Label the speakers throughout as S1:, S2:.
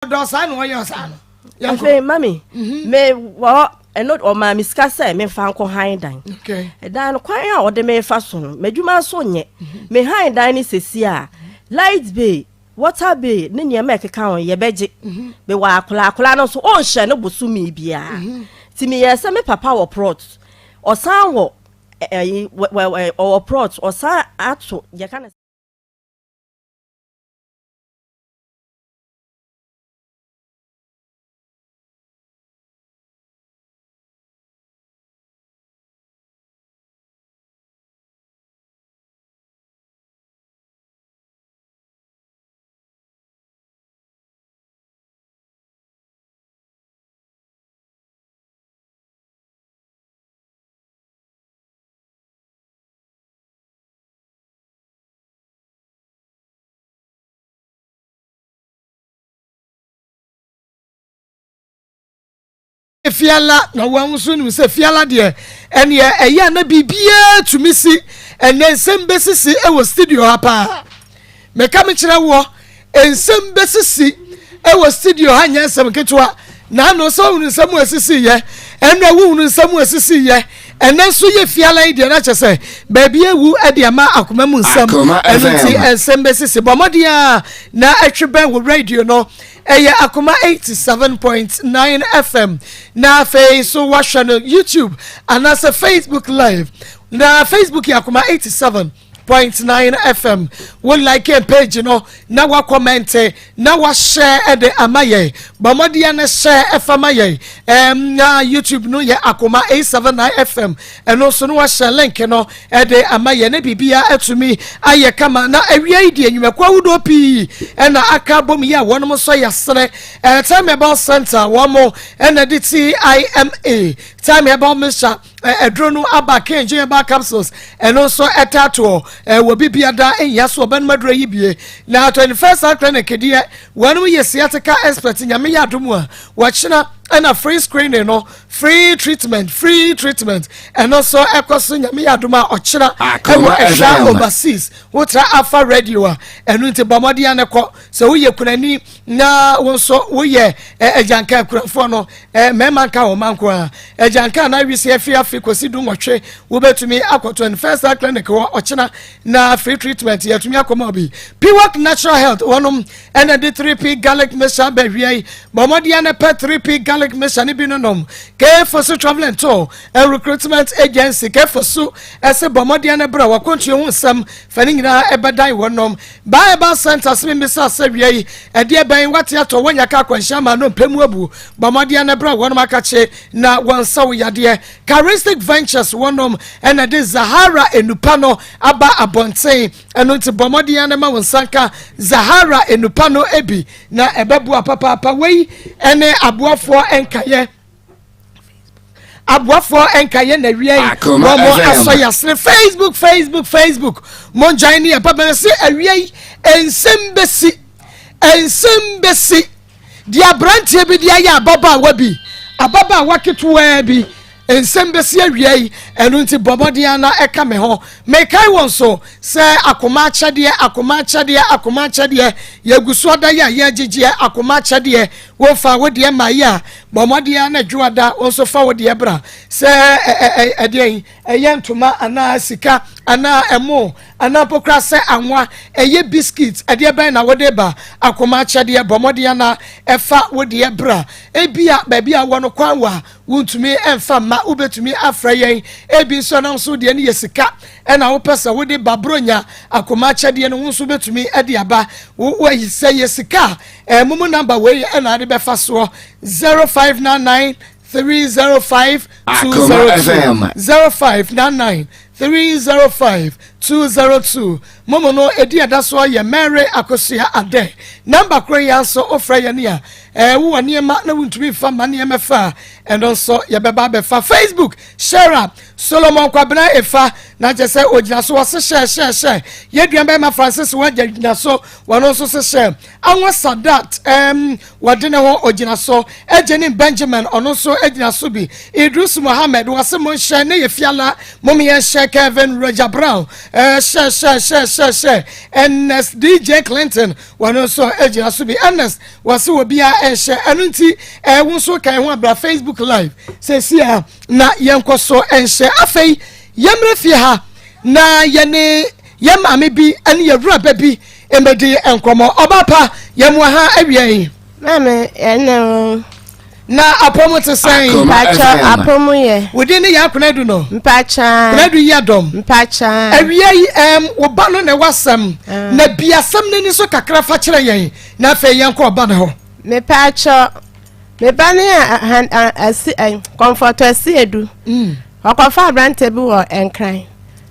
S1: Ɔdɔ saa na ɔyɛ ɔsaa no. Yɛnkɔ.
S2: Afei mami, me wɔ ɛno, ɔmaa me sika sɛ memfa nkɔ han dan. Ɛdan no, kwan a ɔde me fa so no, m'adwuma nso nyɛ. Me han dan no sesi a, light bill, water bill ne nneɛma a ɛkeka ho yɛbɛgye. Mewɔ akwadaa, akwadaa no nso ɔnhyɛ no bosome biara. Nti meyɛ sɛ me papa wɔ plot, ɔsan wɔ ɛyi wɔ wɔ ɔwɔ plot, ɔsan ato yɛka no.
S1: Fiala na wɔn nso nim sɛ fiala deɛ, ɛneɛ ɛyɛ na biribiara tumi si. Ɛnɛ nsɛm bɛsisi ɛwɔ studio ha paa. Mɛka me kyerɛ wɔ nsɛm bɛsisi ɛwɔ studio ha, nyɛ nsɛm ketewa. Na ano sɛ wohunu nsɛm a ɛsisi yɛ ɛnna wohunu nsɛm a ɛsisi yɛ. Ɛnɛ nso yɛ fiala yi deɛ, na kyɛ sɛ baabi ewu ɛde ama akoma mu nsɛm.
S3: Akoma
S1: Ɛno nti
S3: FM.
S1: nsɛm bɛsisi. Bɔ mmɔden a na ɛtwe bɛn wɔ radio no, ɛyɛ Akoma 87.9 FM, na afei so wahwɛ no YouTube anaasɛ Facebook Live. Na Facebook yɛ Akoma 87.9 FM. Wo like yɛn page no na wa comment na wa share ɛde ama yɛn. Bɔ mmɔden no share ɛfa ma yɛn. Na YouTube no yɛ Akoma 879 FM. Ɛno nso no wahyɛ link no ɛde ama yɛn ne biribia atumi ayɛ kama. Na awia yi deɛ, nnwumakuo ahodoɔ pii ɛna aka bom yi a wɔnom nso yɛ asene. Time Herbal Center, wɔn mo ɛna de TIMA, Time Herbal Mixture, ɛduro no aba. Kengye Herbal Capsules, ɛno nso ɛtaatoɔ wɔ bibia da nhia so ɔbɛnum aduro yi bie. Na 21st Heart Clinic deɛ, wɔnom yɛ sciatica expert. Nyame yɛ adom a, wɔkyena ɛna free screening no, free treatment, free treatment, ɛno nso ɛkɔ so. Nyame yɛ adom a, ɔkyena ɛwɔ
S3: Akoma
S1: ɛhwɛ
S3: FM.
S1: Overseas wotra Afa Radio a, ɛno nti bɔ mmɔden a ne kɔ. Sɛ woyɛ kunani na wo nso woyɛ agyanka akunafoɔ no, mmarima nka wɔn ma nko a agyanka na awisi afi afi kɔsi 18, wobɛtumi akɔ 21st Heart Clinic hɔ ɔkyena na free treatment yɛtumi akɔma obi. Piwak Natural Health, wɔnom ɛna de 3P Garlic Mixture bɛwia yi. Bɔ mmɔden a ne pɛ 3P Garlic Mixture ne bi no nom. Kefo so Travel and Tour and Recruitment Agency, kefo so ɛsɛ bɔ mmɔden a ne brɛ wɔkɔntua ho nsɛm fa ne nyinaa ɛbɛdan wɔnom. Bible Center sɛ membisa sɛ wia yi, ɛdeɛ bɛn wate atɔ wɔnya ka akwanhyia ma no mpɛ mu abu? Bɔ mmɔden a ne brɛ wɔnom akakye na wɔnsa wo yadeɛ. Charistic Ventures, wɔnom ɛna de Zahara enupa no aba abɔnten. Ɛno nti bɔ mmɔden a ne ma wo nsa nka Zahara enupa no bi na ɛbɛboa papaapa. Wei ɛne aboafoɔ nkayɛ, aboafoɔ nkayɛ na awia yi
S3: Akoma
S1: wɔn mo
S3: FM.
S1: asɔ yasene. Facebook, Facebook, Facebook, mo ngyan ne yɛ papa sɛ awia yi nsɛm bɛsi, nsɛm bɛsi deɛ aberanteɛ bi de ayɛ ababaawa bi, ababaawa ketewaa bi. Nsɛm bɛsi awia yi. Ɛno nti bɔ mmɔden ana ɛka me ho. Mekae wɔn so sɛ akoma akyɛdeɛ, akoma akyɛdeɛ, akoma akyɛdeɛ, yɛgu so ada yi a yɛgyegyeɛ akoma akyɛdeɛ. Wɔfa wo deɛ ma yi a, bɔ mmɔden ana dwoada wo nso fa wo deɛ bra. Sɛ ɛdeɛ yi ɛyɛ ntoma anaa sika anaa ɛmo anaa mpokura, sɛ anwa, ɛyɛ biscuit, ɛdeɛ bɛn na wode ba akoma akyɛdeɛ, bɔ mmɔden ana ɛfa wo deɛ bra. Ebia baabi a wɔ no kwan wɔ a wontumi ɛmfa mma, wobɛtumi afrɛ yɛn. Ebi nso ɛnam so deɛ no yɛ sika ɛna wopɛ sɛ wode ba bronya akoma akyɛdeɛ no, wo nso wobɛtumi ɛde aba. Wo sɛ yɛ sika a, ɛɛ momo number wei ɛna ade bɛfa soɔ: 0599 305
S3: Akoma
S1: 202.
S3: FM.
S1: 0599 305 202. Momo no edi ɛda soɔ yɛ Mary Akosua Adɛ. Number koro yi nso wofrɛ yɛn a, wowɔ nneɛma na wontumi nfa ma nneɛma fa a, ɛno nso yɛbɛba abɛfa. Facebook, Shara Solomon Kwabena Efa. Na kyerɛ sɛ ogyina so, wɔse hyɛ hyɛ hyɛ. Yɛn nua bɛrima Francis Wagya gyina so, wɔn nso se hyɛ. Anwa Sadat, ɛɛm, wɔde ne ho ogyina so. Agyenim Benjamin, ɔno nso gyina so bi. Idris Mohammed, wɔse monhyɛ ne yɛ fiala, mom yɛnhyɛ. Kevin Roger Brown, ɛɛ, hyɛ hyɛ hyɛ hyɛ hyɛ. Ernest DJ Clinton, wɔn nso gyina so bi. Ernest, wɔse obiara nhyɛ. Ɛno nti, ɛɛ, wo nso ka ho abra Facebook Live sɛsi a na yɛnkɔ so nhyɛ. Afei, yɛmmerɛ fie ha na yɛne yɛn maame bi ne yɛn wura ba bi mmɛdi nkɔmmɔ. Ɔbaa pa, yɛn ha awia yi.
S3: Maame, ɛnna o.
S1: Na apɔm te sɛn?
S3: Mpakyɛ, apɔm yɛ.
S1: Wo din ne Yaa Konadu no?
S3: Mpakyɛ.
S1: Konadu yi adɔm.
S3: Mpakyɛ.
S1: Awia yi, ɛm, wo ba no na ɛwɔ asɛm. Na bi asɛm n'ani so kakra fa kyerɛ yɛn, na afei yɛnkɔ ɔba no hɔ.
S3: Mepakyɛ, me ba no yɛ asi kɔmfɔtɔ asi edu. Ɔkɔfa aberante bi wɔ Nkran.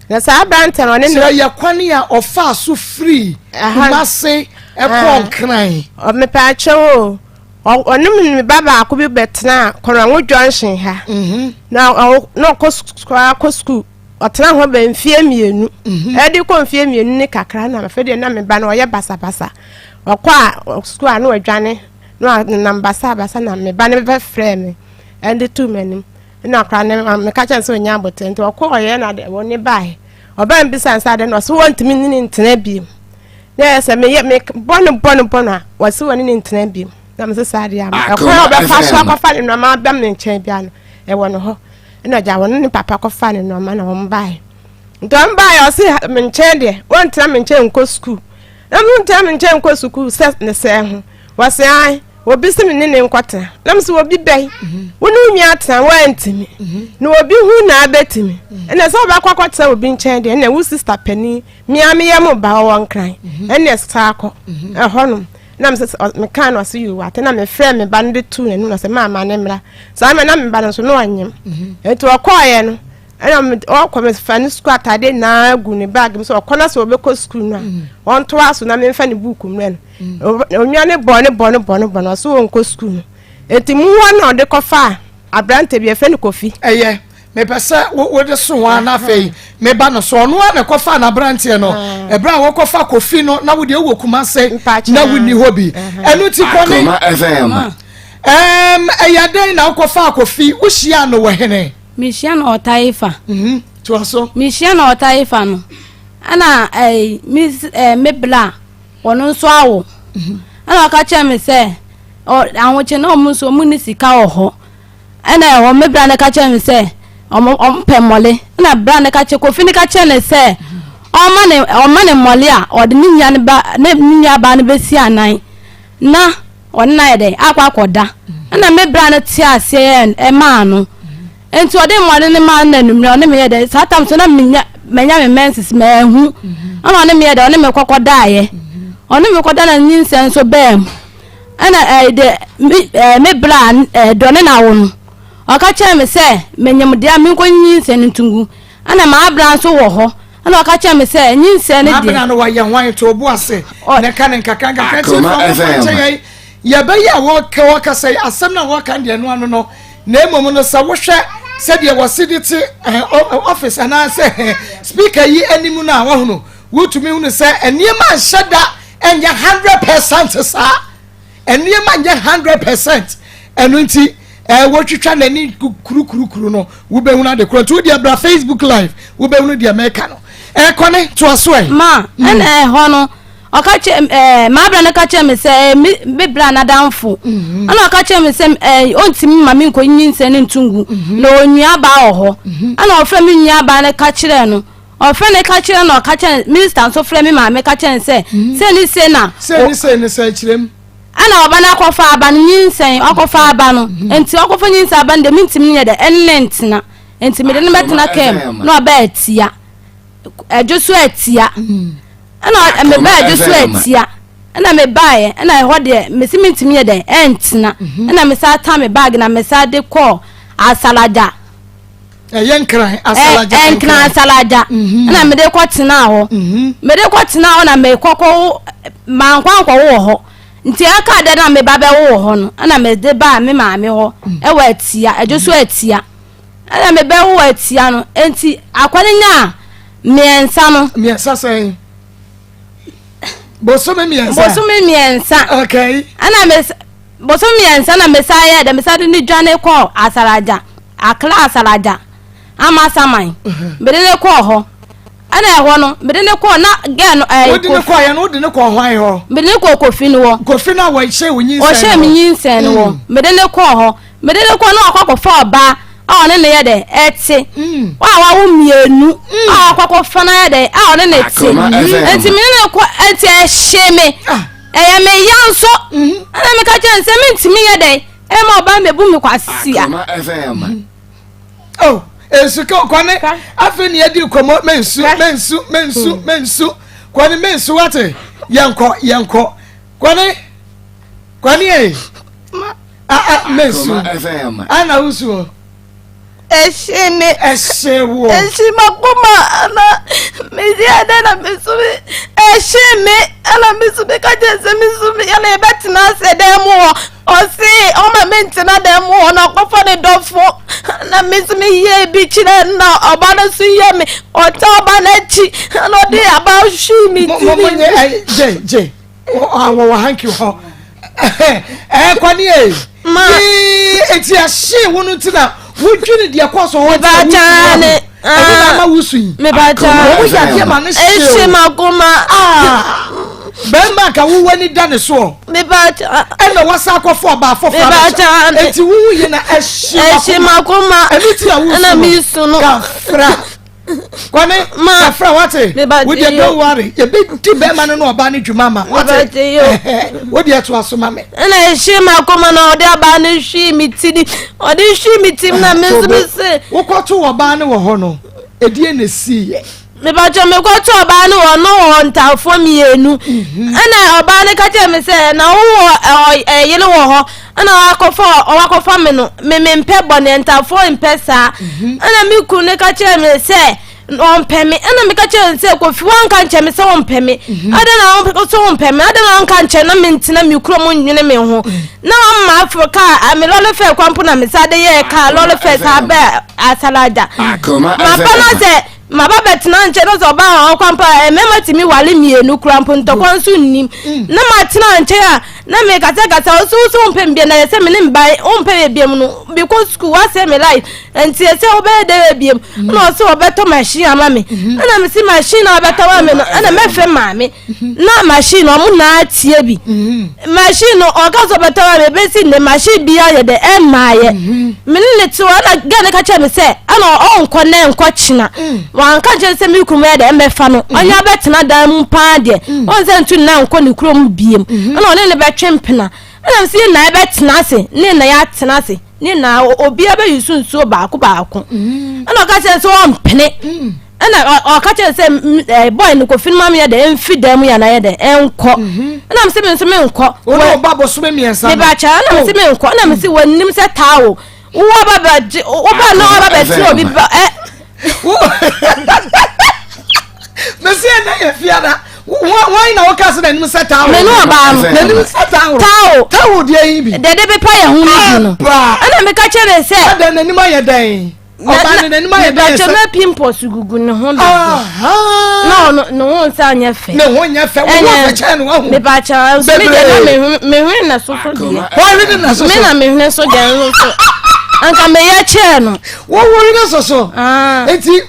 S3: Na saa aberante no ɔne
S1: no. Kyerɛ yɛ kwan a ɔfaa so firi Kumase ɛkɔɔ Nkran.
S3: Mepaakyɛ o, ɔne me ba baako bi bɛtena Kɔnɔngo junction ha. Na ɔkɔ akɔ sukuu. Ɔtena hɔ bɛ mfie 2. Ɛde kɔ mfie 2 ne kakra na afei deɛ na me ba no ɔyɛ basabasa. Ɔkɔ a sukuu a na ɔdwane na ɔnenam basabasa na me ba no bɛfrɛ me ɛde too m'anim. Ɛna akora no meka kyerɛ no sɛ ɔnya abotire nti ɔkɔ ɔyɛ na wɔn ne baeɛ. Ɔbaa no bisa nsa ade na ɔsɛ wɔntumi ne ne ntena bio. Na ɛyɛ sɛ meyɛ me bɔ no bɔ no bɔ no a wɔsɛ wɔne ne ntena bio. Na mesɛ saa adeɛ ama ɛkwan a ɔbɛfa so akɔfa ne nneɛma aba me nkyɛn bia no ɛwɔ ne hɔ. Ɛna gya wɔne ne papa kɔfa ne nneɛma na wɔn baeɛ. Nti wɔn baeɛ ɔse me nkyɛn deɛ wɔntena me nkyɛn nkɔ sukuu. Na mo ntena me nkyɛn nkɔ sukuu sɛ ne sɛɛ ho. Wɔse ae. Obi se me ne ne nkɔtena. Na me se obi bɛn? Wo ne wo nua atena woantumi. Na obi hu na abɛtumi. Ɛna sɛ wobɛkɔ akɔtena obi nkyɛn deɛ ɛna wo sista panin mea meyɛ mo ba ɔwɔ Nkran. Ɛna saa kɔ ɛhɔnom. Na me sɛ mekaa no ɔse yoo ate na mefrɛ me ba no de tuu n'anim na ɔsɛ maama ne mmra. Saa mmerɛ na me ba no nso na ɔnyem. Nti ɔkɔɔeɛ no ɛna ɔkɔ mefa ne sukuu ataadeɛ nyinaa gu ne baage mu sɛ ɔkɔ na sɛ ɔbɛkɔ sukuu no a ɔntoa so na memfa ne buuku mmrɛ no. Onua no bɔ ne bɔ ne bɔ ne bɔ no ɔso wɔnkɔ sukuu no nti mu hɔ na ɔde kɔfaa aberante bi yɛfrɛ no Kofi.
S1: Ɛyɛ mepɛ sɛ wode so wɔn na afei meba no so ɔno a na ɛkɔfaa n'aberanteɛ no ɛberɛ a wɔkɔfa Kofi no na wodeɛ wowɔ Kumase na wonni hɔ bi ɛno nti kɔne ɛyɛ dɛn na wokɔfaa Kofi wohyiaa no wɔ hene?
S4: Mehyia no Ɔtaefa.
S1: Toa so.
S4: Mehyia no Ɔtaefa no ɛna me bla Ɔno nso awo. Ɛna ɔka kyerɛ me sɛ ahokye na ɔmo nso ɔmo nni sika wɔ hɔ. Ɛna ɛhɔ me bra no ka kyerɛ me sɛ ɔmo ɔmo pɛ mmɔle. Ɛna bra no ka kyerɛ Kofi no ka kyerɛ no sɛ ɔma ne ɔma ne mmɔle a ɔde ne nua no ba ne ne nua baa no bɛsi anan na ɔne no ayɛ dɛ akɔ akɔda. Ɛna me bra no te aseɛ ɛmaa no. Nti ɔde mmɔden no maa no na anwummerɛ ɔne me yɛ dɛ saa tam so na menya manya me menses manhu ɛna ɔne me yɛ dɛ ɔne me kɔkɔ daeɛ ɔne me kɔda na nyinsɛn nso baa mu ɛna ɛɛ de me ɛɛ me bra ɛɛ dɔne na awo no ɔka kyerɛ me sɛ menyim deɛ menkɔ nyinsɛn no ntungu ɛna maa bra nso wɔ hɔ ɛna ɔka kyerɛ me sɛ nyinsɛn no deɛ
S1: maa bra no wɔyɛ hwan to obo ase na ɛka ne nkakra nkakra nti fɔ mo fa nkyɛn yɛn yɛbɛyɛ a wɔka wɔkasa yi asɛm no a wɔka deɛ no ano no Na mmom no, sɛ wohwɛ sɛdeɛ wɔsi de te office anaasɛ speaker yi anim no a, wahunu, wotumi hunu sɛ nneɛma nhyɛ da nyɛ 100% saa. Nneɛma nyɛ 100%. Ɛno nti, wɔtwitwa n'ani kurukurukuru no, wobɛhunu ade korɔ. Nti wodeɛ bra Facebook live, wobɛhunu deɛ mɛka no. Ɛkɔne, toa so ɛ.
S4: Ma, ɛna ɛhɔ no, ɔka kyerɛ ɛɛ m'abra no ka kyerɛ me sɛ ɛɛ me me bra n'adamfo mhm. ɛna ɔka kyerɛ me sɛ ɛɛ ɔntumi ma me nkɔ nyinsɛn ne ntungu mhm. na onua baa wɔ hɔ mhm. ɛna ɔfrɛ me nua baa no ka kyerɛ no ɔfrɛ no ka kyerɛ no ɔka kyerɛ minista nso frɛ me maame ka kyerɛ no sɛ sɛ ne se na
S1: sɛ ne se ne sɛ kyerɛ mu
S4: ɛna ɔba no akɔfa aba no nyinsɛn ɔkɔfa aba no nti ɔkɔfa nyinsɛn aba no deɛ mentumi nyɛ dɛ ɛnne ntena nti mede no bɛtena kam na ɔbɛ atia ɛdwo so atia ɛna mebaa ɛdwo so atia ɛna mebaeɛ ɛna ɛhɔ deɛ mesi mentumi yɛ dɛn ɛntena mhm. ɛna mesa ta me bag na mesa de kɔɔ asalagya
S1: ɛyɛ nkran asalagya
S4: nkran asalagya mhm. ɛna mede kɔ tena hɔ mhm. mede kɔ tena hɔ na mekɔkɔ mankɔ ankɔwo wɔ hɔ nti ɛka dɛ na meba bɛwo wɔ hɔ no ɛna mede baa me maame hɔ ɛwɔ atia ɛdwo so atia Ɛna mebɛwo atia no, enti akwa no nyaa Mmiɛnsa no.
S1: Mmiɛnsa sɛn? Bosome mmiɛnsa.
S4: Bosome mmiɛnsa.
S1: Okay.
S4: Ɛna me bosome mmiɛnsa na mesa yɛ dɛ mesa de ne dwane kɔɔ Asaraja, Akra Asaraja, Amasaman. Mhm. Mede ne kɔɔ hɔ. Ɛna ɛhɔ no mede ne kɔɔ na gɛɛ no ɛɛ.
S1: Wode ne kɔɔ yɛ no wode ne kɔɔ hwan hɔ?
S4: Mede ne kɔɔ Kofi no hɔ.
S1: Kofi no a wɔhyɛ wo nyinsɛn.
S4: Ɔhyɛ me nyinsɛn no hɔ. Mm. Mede ne kɔɔ hɔ. Mede no kɔ na wakɔ akɔfa ɔbaa a ɔne no yɛ dɛ ɛte mm. a wawo mmienu mm. a wakɔ akɔfa no ayɛ dɛ a ɔne no te nti mene no kɔ nti ɛhye me ah. ɛyɛ me ya nso mm-hmm. ɛna meka kyerɛ no sɛ mentumi yɛ dɛ ɛma ɔbaa mɛbu me kwasia.
S1: Oh, nsu kwane afei ne yɛdi nkɔmmɔ mensu mensu mensu mm. mensu kwane mensu wate yɛnkɔ yɛnkɔ kwane Kwani ei. Ah ah mesu. Ana wusu o.
S2: Ɛhye me.
S1: Ɛhye wo.
S2: Ɛhye makoma ana mesi ɛdɛ na mesu me. Ɛhye me ana mesu me ka kyerɛ sɛ mesu me yɛn yɛbɛtena ase dan mu hɔ. Ɔse ɔma me ntena dan mu hɔ na ɔkɔfa ne dɔfo na mesu me yɛ bi kyerɛ na ɔba no so yɛ me ɔta ɔba n'akyi na ɔde aba hwii me ti.
S1: Mo mo nye gye gye. Wɔwɔ hanky hɔ. Ɛɛ kwani ee.
S2: Ma.
S1: Yee eti ɛhyee wo no nti na wodwene deɛ kɔɔ so hɔ nti na
S2: Mebakya
S1: wusu
S2: ne.
S1: Ɛno na ama wusu yi.
S2: Mebakya.
S1: Wɔn yɛ adeɛ ma no hye o.
S2: Ehye makoma.
S1: Ah. Bɛrima nka wo w'ani da ne soɔ.
S2: Mebakya.
S1: Ɛna wasa akɔfo ɔbaa foforɔ
S2: abɛhyɛ.
S1: Mebakya. Eti wuhu yi na ɛhye
S2: makoma. Ɛhye makoma.
S1: Ɛno ti na wusu no.
S2: Ɛna mi su no.
S1: Kafra. Kwame, kafra wate. Wo deɛ don't worry. Yɛbɛdi bɛrima no ne ɔbaa no dwuma ma. Wate. Wo deɛ to aso ma me.
S2: Ɛna ɛhye m'akoma na ɔde abaa no hwii me ti ni. Ɔde hwii me ti na me nso me se.
S1: Wokɔto ɔbaa no wɔ hɔ no, ɛdeɛ na ɛsiiɛ?
S2: Mepakyɛ mekɔto ɔbaa no wɔ no wɔ ntafoɔ mmienu. Mhm. Ɛna ɔbaa no ka kyerɛ me sɛ na wowɔ ɛyere wɔ hɔ. Ɛna wakɔfa wakɔfa me no me mempɛ bɔne ntafoɔ mpɛ saa mhm. ɛna me kunu no ka kyerɛ me sɛ ɔmpɛ me ɛna meka kyerɛ no sɛ kofi wanka nkyɛ me sɛ ɔmpɛ me mhm. adɛn na sɛ ɔmpɛ me adɛn na ɔnka nkyɛ na mentena me kurom nwene me ho mhm. na wama aforo kaa me lɔre fɛ kwan po na me sa de yɛɛ kaa lɔre fɛ saa bɛ asalagya mapa no sɛ Maba bɛtena nkyɛn na sɛ ɔbaa hɔ kwan pa a, mmarima tumi wale mmienu kura mpo ntɔkwa nso nnim. Mm. Na matena nkyɛn a na mekasakasa wo so wo so wompɛ me biam na yɛ sɛ me ne mba wompɛ me biam no mekɔ sukuu woasɛe me life nti ɛsɛ wobɛyɛ dɛ yɛ biam mm. na ɔsɛ wɔbɛtɔ machine ama me mm-hmm. ɛna mesi machine na wɔbɛtɔ ama me no ɛna mɛfrɛ maame mm-hmm. na machine no ɔmo na atie bi mm-hmm. machine no ɔka sɛ ɔbɛtɔ ama me ebesi ne machine bi ayɛ dɛ ɛmmaayɛ me ne ne te hɔ ɛna gɛn ne ka kyerɛ me sɛ ɛna ɔnkɔ nɛ nkɔ kyena mm. wanka nkyɛn sɛ me kunu yɛ dɛ ɛmɛfa no mm. ɔnyɛ abɛtena dan mu paa deɛ mm. ɔn sɛ ntu nna nkɔ ne kurom biem mm-hmm. ɛna ɔne ne bɛtwe mpena ɛna sɛ yɛ na ɛbɛtena ase ne na yɛatena ase ne na obiara bɛyi so nsuo baako baako ɛna ɔka kyerɛ sɛ ɔmpene ɛna ɔka kyerɛ sɛ ɛɛ bɔyɛ no kofi no ma mi yɛ dɛ ɛnfi dan mu yɛ na yɛ dɛ ɛnkɔ mhm. ɛna mi sɛ mi nso mi nkɔ.
S1: wɔn a ɔba bɔsɔmɛ mmiɛnsa no.
S2: mibakyɛ ɛna mi sɛ mi nkɔ ɛna mi sɛ wɔn nim sɛ taawo wọ́n ba bɛ gye wọ́n ba náà wọ́n ba bɛ ti obi ba ɛ.
S1: mesi ɛnɛ yɛ fiada wɔn na wɔka sɛ n'anim sɛ taawo.
S2: mɛ n'o baa no
S1: n'anim sɛ taawo
S2: taawo
S1: taawo deɛ yi bi.
S2: dɛdɛ bi pa yɛ ho ne bi no ɛna mi ka kyerɛ sɛ.
S1: ɛdɛ n'anim ayɛ dɛn. ɔbaa no n'anim ayɛ dɛ
S2: sɛ na pimples gugu ne ho dodo na ɔno ne ho nsa nyɛ fɛ
S1: ne ho nyɛ fɛ wo ho fɛ kyɛn no wahu
S2: mepakyɛ nso me deɛ na mehwene na soso deɛ
S1: wɔhwene na soso
S2: me na mehwene so deɛ nso so anka meyɛ kyɛɛ no
S1: wo hwene soso nti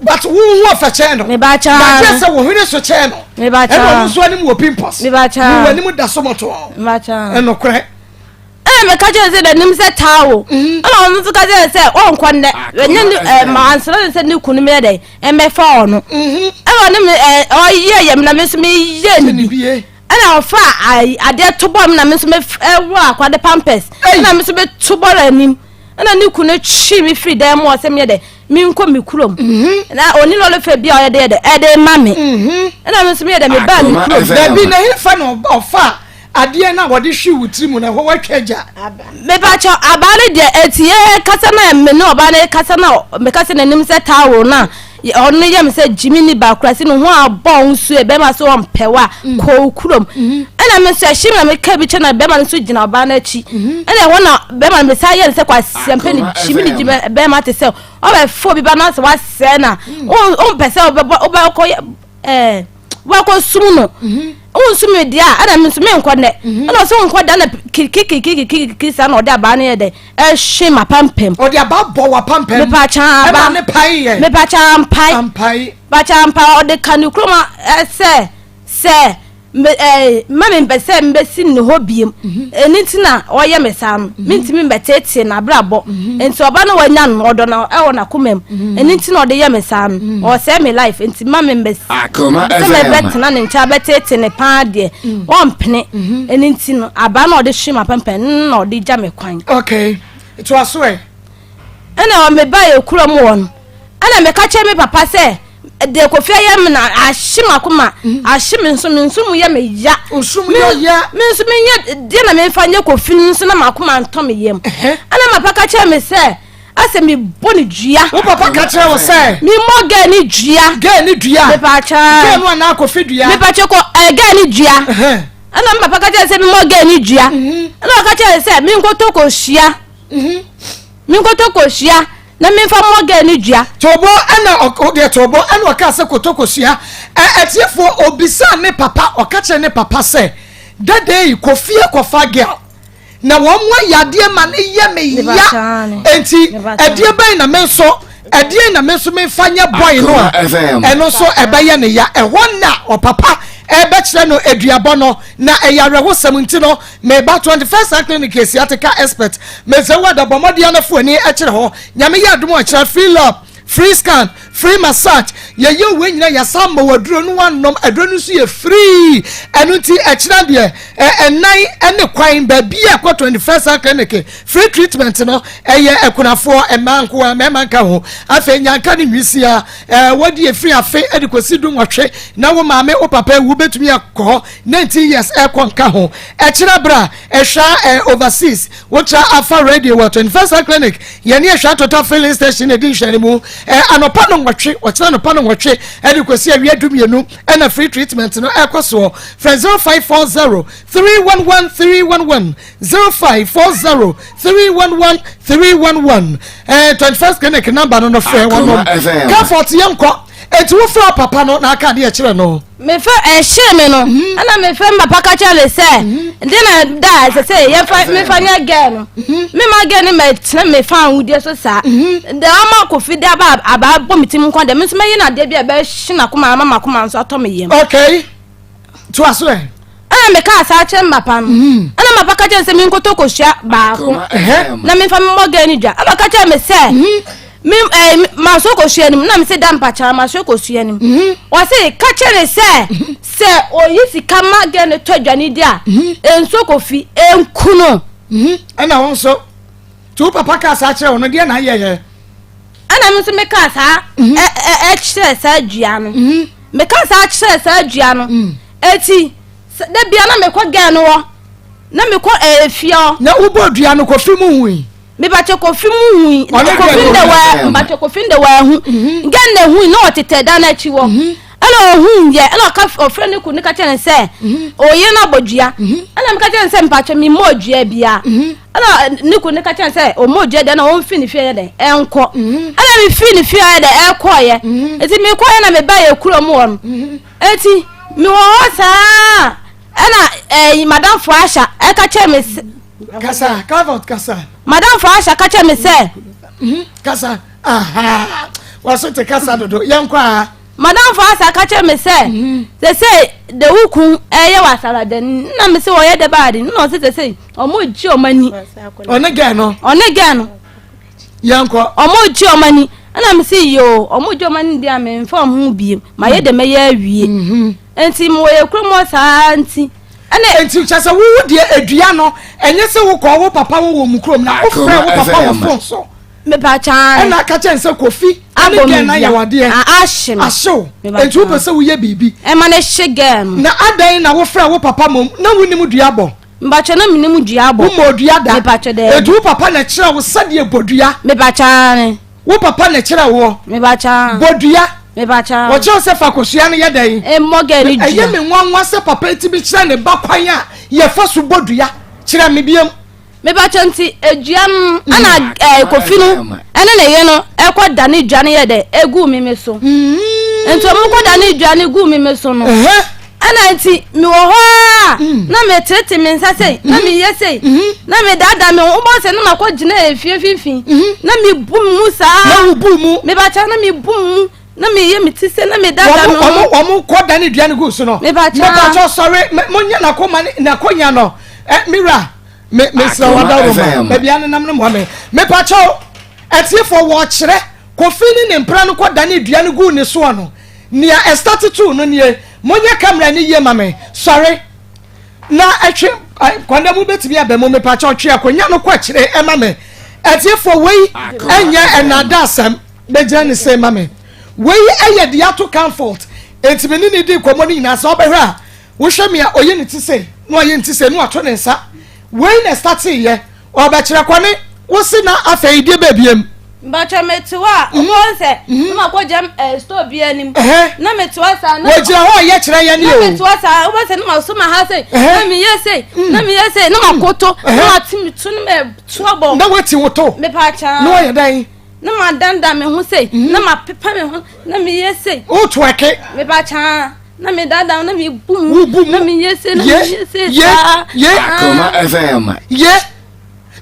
S1: but wo ho fɛ kyɛn no
S2: mepakyɛ
S1: bakyɛ sɛ wo hwene so kyɛn no
S2: mepakyɛ
S1: ɛna ɔno nso anim wɔ pimples
S2: mepakyɛ
S1: wo anim da so mɔtɔ
S2: mepakyɛ
S1: ɛnokorɛ
S2: Ɛna meka kyerɛ sɛ n'anim sɛ taawo mhm. ɛna ɔno nso ka kyerɛ sɛ ɔnkɔ nnɛ ɛnyɛ ne ɛɛ ma ansana ne sɛ ne kunu meyɛ dɛ ɛmɛfa ɔno mhm. ɛna ɔne me ɛɛ ɔyɛ yɛ me na me nso meyɛ ne bi ɛna ɔfa ayi adeɛ to bɔ me na me nso me ɛwɔ akwade pampers ɛna me nso me to bɔ n'anim ɛna ne kunu twi me firi dan mu ɔsɛ meyɛ dɛ menkɔ me kurom mhm. na ɔni lɔre fɛ bi a ɔyɛ dɛ ɛde ma me ɛna me nso meyɛ dɛ mebaa me kurom.
S1: Dabi na hefa na ɔfa Adeɛ no a wɔde hwe wo tiri mu no, ɛhɔ watwa agya.
S2: Mepakyɛ abaa no deɛ ɛti yɛ kasa na me ne ɔbaa no kasa na meka sɛ n'anim sɛ towel no a
S4: Ɔno yɛ me sɛ gyimi ni ba kora si ne ho abɔ wo nsuo bɛrima sɛ ɔmpɛ wo a mm. kɔ wo kurom mm-hmm. ɛna me nso ɛhye me na meka bi kyɛ na bɛrima no nso gyina ɔbaa no akyi mm-hmm. ɛna ɛhɔ na bɛrima no mesa yɛ no sɛ kwasiampɛ ne gyimi ne gyimi bɛrima te sɛ ɔbɛfo obi ba no sɛ wasɛe na mm. wompɛ sɛ wobɛkɔ ɛɛ wakɔ sum no mhm. wonsum me deɛ a ɛna me nso menkɔ nnɛ mhm. ɛna ɔsɛ wonkɔ da na kirikirikirikirikiri saa na ɔde abaa no yɛ dɛ ɛhwe m'apampam
S1: ɔde abaa bɔ w'apampam
S4: mepakya aba
S1: ɛna ne pae yɛ
S4: mepakya mpae
S1: mpae
S4: pakya mpae ɔde ka ne kurom sɛ sɛ me ɛɛ mma me mpɛ sɛ mbɛsi ne hɔ biem mhm. ɛni ti na ɔyɛ me saa no mhm. mentumi mbɛteetee n'abrabɔ mhm. nti ɔba no wanya no ɔdɔ na ɛwɔ n'akoma mu ɛni ti na ɔde yɛ me saa no ɔsɛe me life nti mma me mbɛsi sɛ mɛbɛtena ne nkyɛn abɛteetee ne paa deɛ ɔmpene ɛni ti no abaa na ɔde hwe ma pɛmpɛn na ɔde gya me kwan.
S1: Okay to aso ɛ.
S4: Ɛna meba yɛ kurom wɔ no ɛna meka kyerɛ me papa sɛ. Deɛ Kofi ayɛ me na ahye m'akoma mm. ahye me nso me nso mu yɛ me ya
S1: me
S4: nso menyɛ deɛ na memfa nyɛ Kofi no nso na m'akoma ntɔ me yam ɛna mapa ka kyerɛ me sɛ asɛ mebɔ ne dua.
S1: Wo papa ka kyerɛ wo sɛ.
S4: Memmɔ gɛɛ ne dua.
S1: Gɛɛ ne dua.
S4: Mepaakyɛ.
S1: Gɛɛ no anaa Kofi dua.
S4: Mepaakyɛ kɔ ɛɛ gɛɛ ne dua. Ɛna me papa ka kyerɛ sɛ memmɔ gɛɛ ne dua. Mhm. Ɛna ɔka kyerɛ sɛ menkɔtɔ kosua. Mhm. Menkɔtɔ kosua. Na memfa mmɔ girl no dua.
S1: Tobo ɛna ɔdeɛ tobo ɛna ɔkaa sɛ kotokosua ɛ atiefoɔ obisaa ne papa ɔka kyerɛ ne papa sɛ dada yi kɔ fie kɔfa girl na wɔn mo ayɛ adeɛ ma ne yɛ me ya enti ɛdeɛ bɛn na me nso ɛdeɛ na me nso memfa nyɛ boy no a ɛno nso ɛbɛyɛ ne ya ɛhɔ na ɔpapa ɛbɛkyerɛ no aduabɔ no na ɛyɛ awerɛhosɛm nti no Meba 21st Century Clinic Sciatica Expert Mese wo ada bɔ mmɔden ara fa w'ani kyerɛ hɔ Nyame yɛ adom a kyerɛ free lab, free scan, free massage Yɛyɛ wei nyina yɛsan ma wo aduro no woanom Aduro no nso yɛ free Ɛno nti ɛkyena deɛ ɛnan ne kwan baabi a ɛkɔ 21st Century Clinic Free treatment no ɛyɛ akunafoɔ mmaa nkoa mmarima nka ho Afei nyanka ne nwisiaa wɔde ɛfiri afe de kɔsi du nwɔtwe na wo maame wo papa awu bɛtumi akɔ hɔ 19 years ɛkɔ nka ho ɛkyerɛ bra ɛhwɛ ɛ overseas wotra afa radio wɔ 21st Century Clinic yɛne ɛhwɛ total filling station ɛdi nhwɛne mu ɛ anɔpa no nwɔtwe ɔkyerɛ anɔpa no nwɔtwe ɛde kɔsi awia dumienu ɛna free treatment no ɛkɔ soɔ frɛ 0540 311 311 0540 311 311 ɛ 21st Clinic number no no frɛ wɔnom comfort yɛnkɔ Enti wofrɛɛ papa no na aka adeɛ kyerɛ no.
S4: Mefrɛ ɛhyee me no mhm. ɛna mefrɛ me papa ka kyerɛ ne sɛ mhm. de na da a ɛsɛ sɛ yɛmfa mhm. mefa nyɛ gɛɛ no mema gɛɛ no mɛtena mefa ahodie so saa de ama kofi de aba aba bɔ me tim nkwa deɛ me nso mɛyɛ no adeɛ bi a ɛbɛhye n'akoma ama m'akoma nso atɔ me yam.
S1: Okay. Toa so ɛ.
S4: Ɛna mekaa saa kyerɛ me papa no. Mhm. Ɛna papa ka kyerɛ me sɛ menkɔtɔ kosua baako na memfa memmɔ gɛɛ no dwa. Ɛna ɔka kyerɛ me sɛ mhm. me ɛɛ eh, maso kosua no mu na mese da mpakyɛ maso kosua no mu. Mhm. Ɔse ka kyerɛ ne sɛ sɛ oyi sika ma gɛɛ no tɔ aduane di a nsuo kofi enku no.
S1: Ɛna wo nso tí wo papa kaa saa kyerɛ wo no deɛ na ayɛ yɛ.
S4: Ɛna me nso mekaa saa ɛkyerɛ saa dua no. Mekaa saa kyerɛ saa dua no. Mm. Eti da bia na mekɔ gɛɛ no hɔ. Na mekɔ ɛɛ fie hɔ.
S1: Na wobɔ dua no kofi mu hui.
S4: Mebakyɛ kofi mu hui. Kofi ndɛ wɔ mebakyɛ kofi ndɛ wɔ ahu. Mhm. Gɛɛ na hui na ɔtetɛ dan n'akyi wɔ. Mhm. Ɛna ohun yɛ ɛna ɔka ɔfrɛ ne kun ne ka kyerɛ ne sɛ mhm. oyere no abɔ dua. Ɛna meka kyerɛ ne sɛ mebakyɛ me mmɔ dua bia. Ɛna ne kun ne ka kyerɛ ne sɛ ɔmmɔ dua deɛ na ɔmfi ne fie yɛ dɛ ɛnkɔ. Ɛna mefi ne fie yɛ dɛ ɛkɔɔyɛ. Eti mekɔɔyɛ na meba yɛ kurom hɔ no. Eti mewɔ hɔ saa ɛna ɛyi madamfo Asha ɛka kyerɛ me sɛ.
S1: Kasa Calvert kasa.
S4: Madamfo Asha ka kyerɛ me sɛ.
S1: Mhm, kasa aha waso te kasa dodo yɛn kɔ a.
S4: Madamfo Asha ka kyerɛ me sɛ mhm. sese de wo kun ɛyɛ wɔ asaradani na me sɛ ɔyɛ dɛ baade na ɔsɛ sese ɔmo gye ɔmo ani.
S1: Ɔne gɛɛ no.
S4: Ɔne gɛɛ no.
S1: Yɛnkɔ.
S4: Ɔmo gye ɔmo ani ɛna me se yoo ɔmo gye ɔmo ani deɛ a memfa ɔmo ho biem ma yɛ dɛ mɛyɛ awie mhm. nti mewɔ yɛ kurom hɔ saa nti ɛna.
S1: Nti kyɛ sɛ wowo deɛ adua no ɛnyɛ sɛ wokɔ wo papa wɔ wɔ mu kurom na wofrɛ wo papa wɔ fon so.
S4: Mepa kyan.
S1: Ɛna aka kyɛn sɛ kofi ɛne gɛn na yɛ wadeɛ.
S4: Ahye me.
S1: Ahyew. Nti wopɛ sɛ woyɛ biribi.
S4: Ɛma ne hye gɛn no.
S1: Na adɛn na wofrɛ wo papa mom na wonim dua bɔ.
S4: Mpakyɛ na menim dua bɔ.
S1: Womɔ dua da.
S4: Mepakyɛ daabi.
S1: Eti wo papa na ɛkyerɛ wo sɛdeɛ bɔ dua.
S4: Mepakyɛ aane.
S1: Wo papa na ɛkyerɛ woɔ.
S4: Mepakyɛ aane.
S1: Bɔ dua.
S4: Mepakyɛw.
S1: Wɔkyerɛ sɛ fa kosua no yɛ dɛn?
S4: Mmɔ gɛɛ no dua.
S1: Ɛyɛ me nwanwa sɛ papa yi tumi kyerɛ ne ba kwan a yɛfa so bɔ dua. Kyerɛ me biam.
S4: Mepakyɛw nti edua no ɛna ɛɛ kofi no ɛne ne yere no ɛkɔ da ne dua no yɛ dɛ egu me me so. Nti wɔn kɔ da ne dua no gu me me so no. Ɛna nti mewɔ hɔ a na metete me nsa sei na meyɛ sei na medaadaa me ho wobɔ sɛ na makɔ gyina efie mfimfini na mebu me mu saa.
S1: Na wobu mu.
S4: Mebakyɛ na mebu mu na meyɛ me ti sɛ na medaadaa me ho.
S1: Wɔn kɔ da ne dua no gu so no.
S4: Mebakyɛ.
S1: Mebakyɛ sɔre monyɛ n'akoma n'akonya no ɛ mewura me mesrɛ wadaworo ma baabi anenam no mmoa me mepakyɛw atiefoɔ wɔkyerɛ Kofi ne ne mpena no kɔ da ne dua no gu ne soɔ no. Nea ɛstate too no nie, Monyɛ camera no yie ma me, sɔre na twe kwanda mu bɛtumi aba mu, mepakyɛw twe akonya no kɔ akyire ɛma me. Atiefoɔ wei ɛnyɛ ɛnada asɛm, bɛgyina ne sei ma me. Wei ɛyɛ deɛ ato comfort, enti me ne ne di nkɔmmɔ no nyinaa sɛ ɔbɛhwɛ a, wohwɛ me a ɔyɛ ne ti sei, na ɔyɛ ne ti sei, na wato ne nsa. Wei na ɛstate yɛ. Ɔbɛkyerɛ kwane wo se na afei deɛ bɛbiem.
S4: Mpakyɛ mete hɔ a wobɛhu sɛ na makɔ gyam eh, store bi anim na mete hɔ saa na
S1: wɔgyina hɔ a yɛ kyerɛ yɛn
S4: na mete hɔ saa wobɛhu sɛ na maso ma ha sei na meyɛ sei na meyɛ sei na makoto na mate me to na mɛto abɔ
S1: na wati wo to
S4: mepakyɛ
S1: na wɔyɛ dɛn
S4: na madandan me ho sei na mapepa me ho na meyɛ sei
S1: woto ɛke
S4: mepakyɛ na medaadaa na mebu mu
S1: wobu mu
S4: na meyɛ sei na meyɛ sei saa
S1: ye
S5: Akoma FM.
S1: ye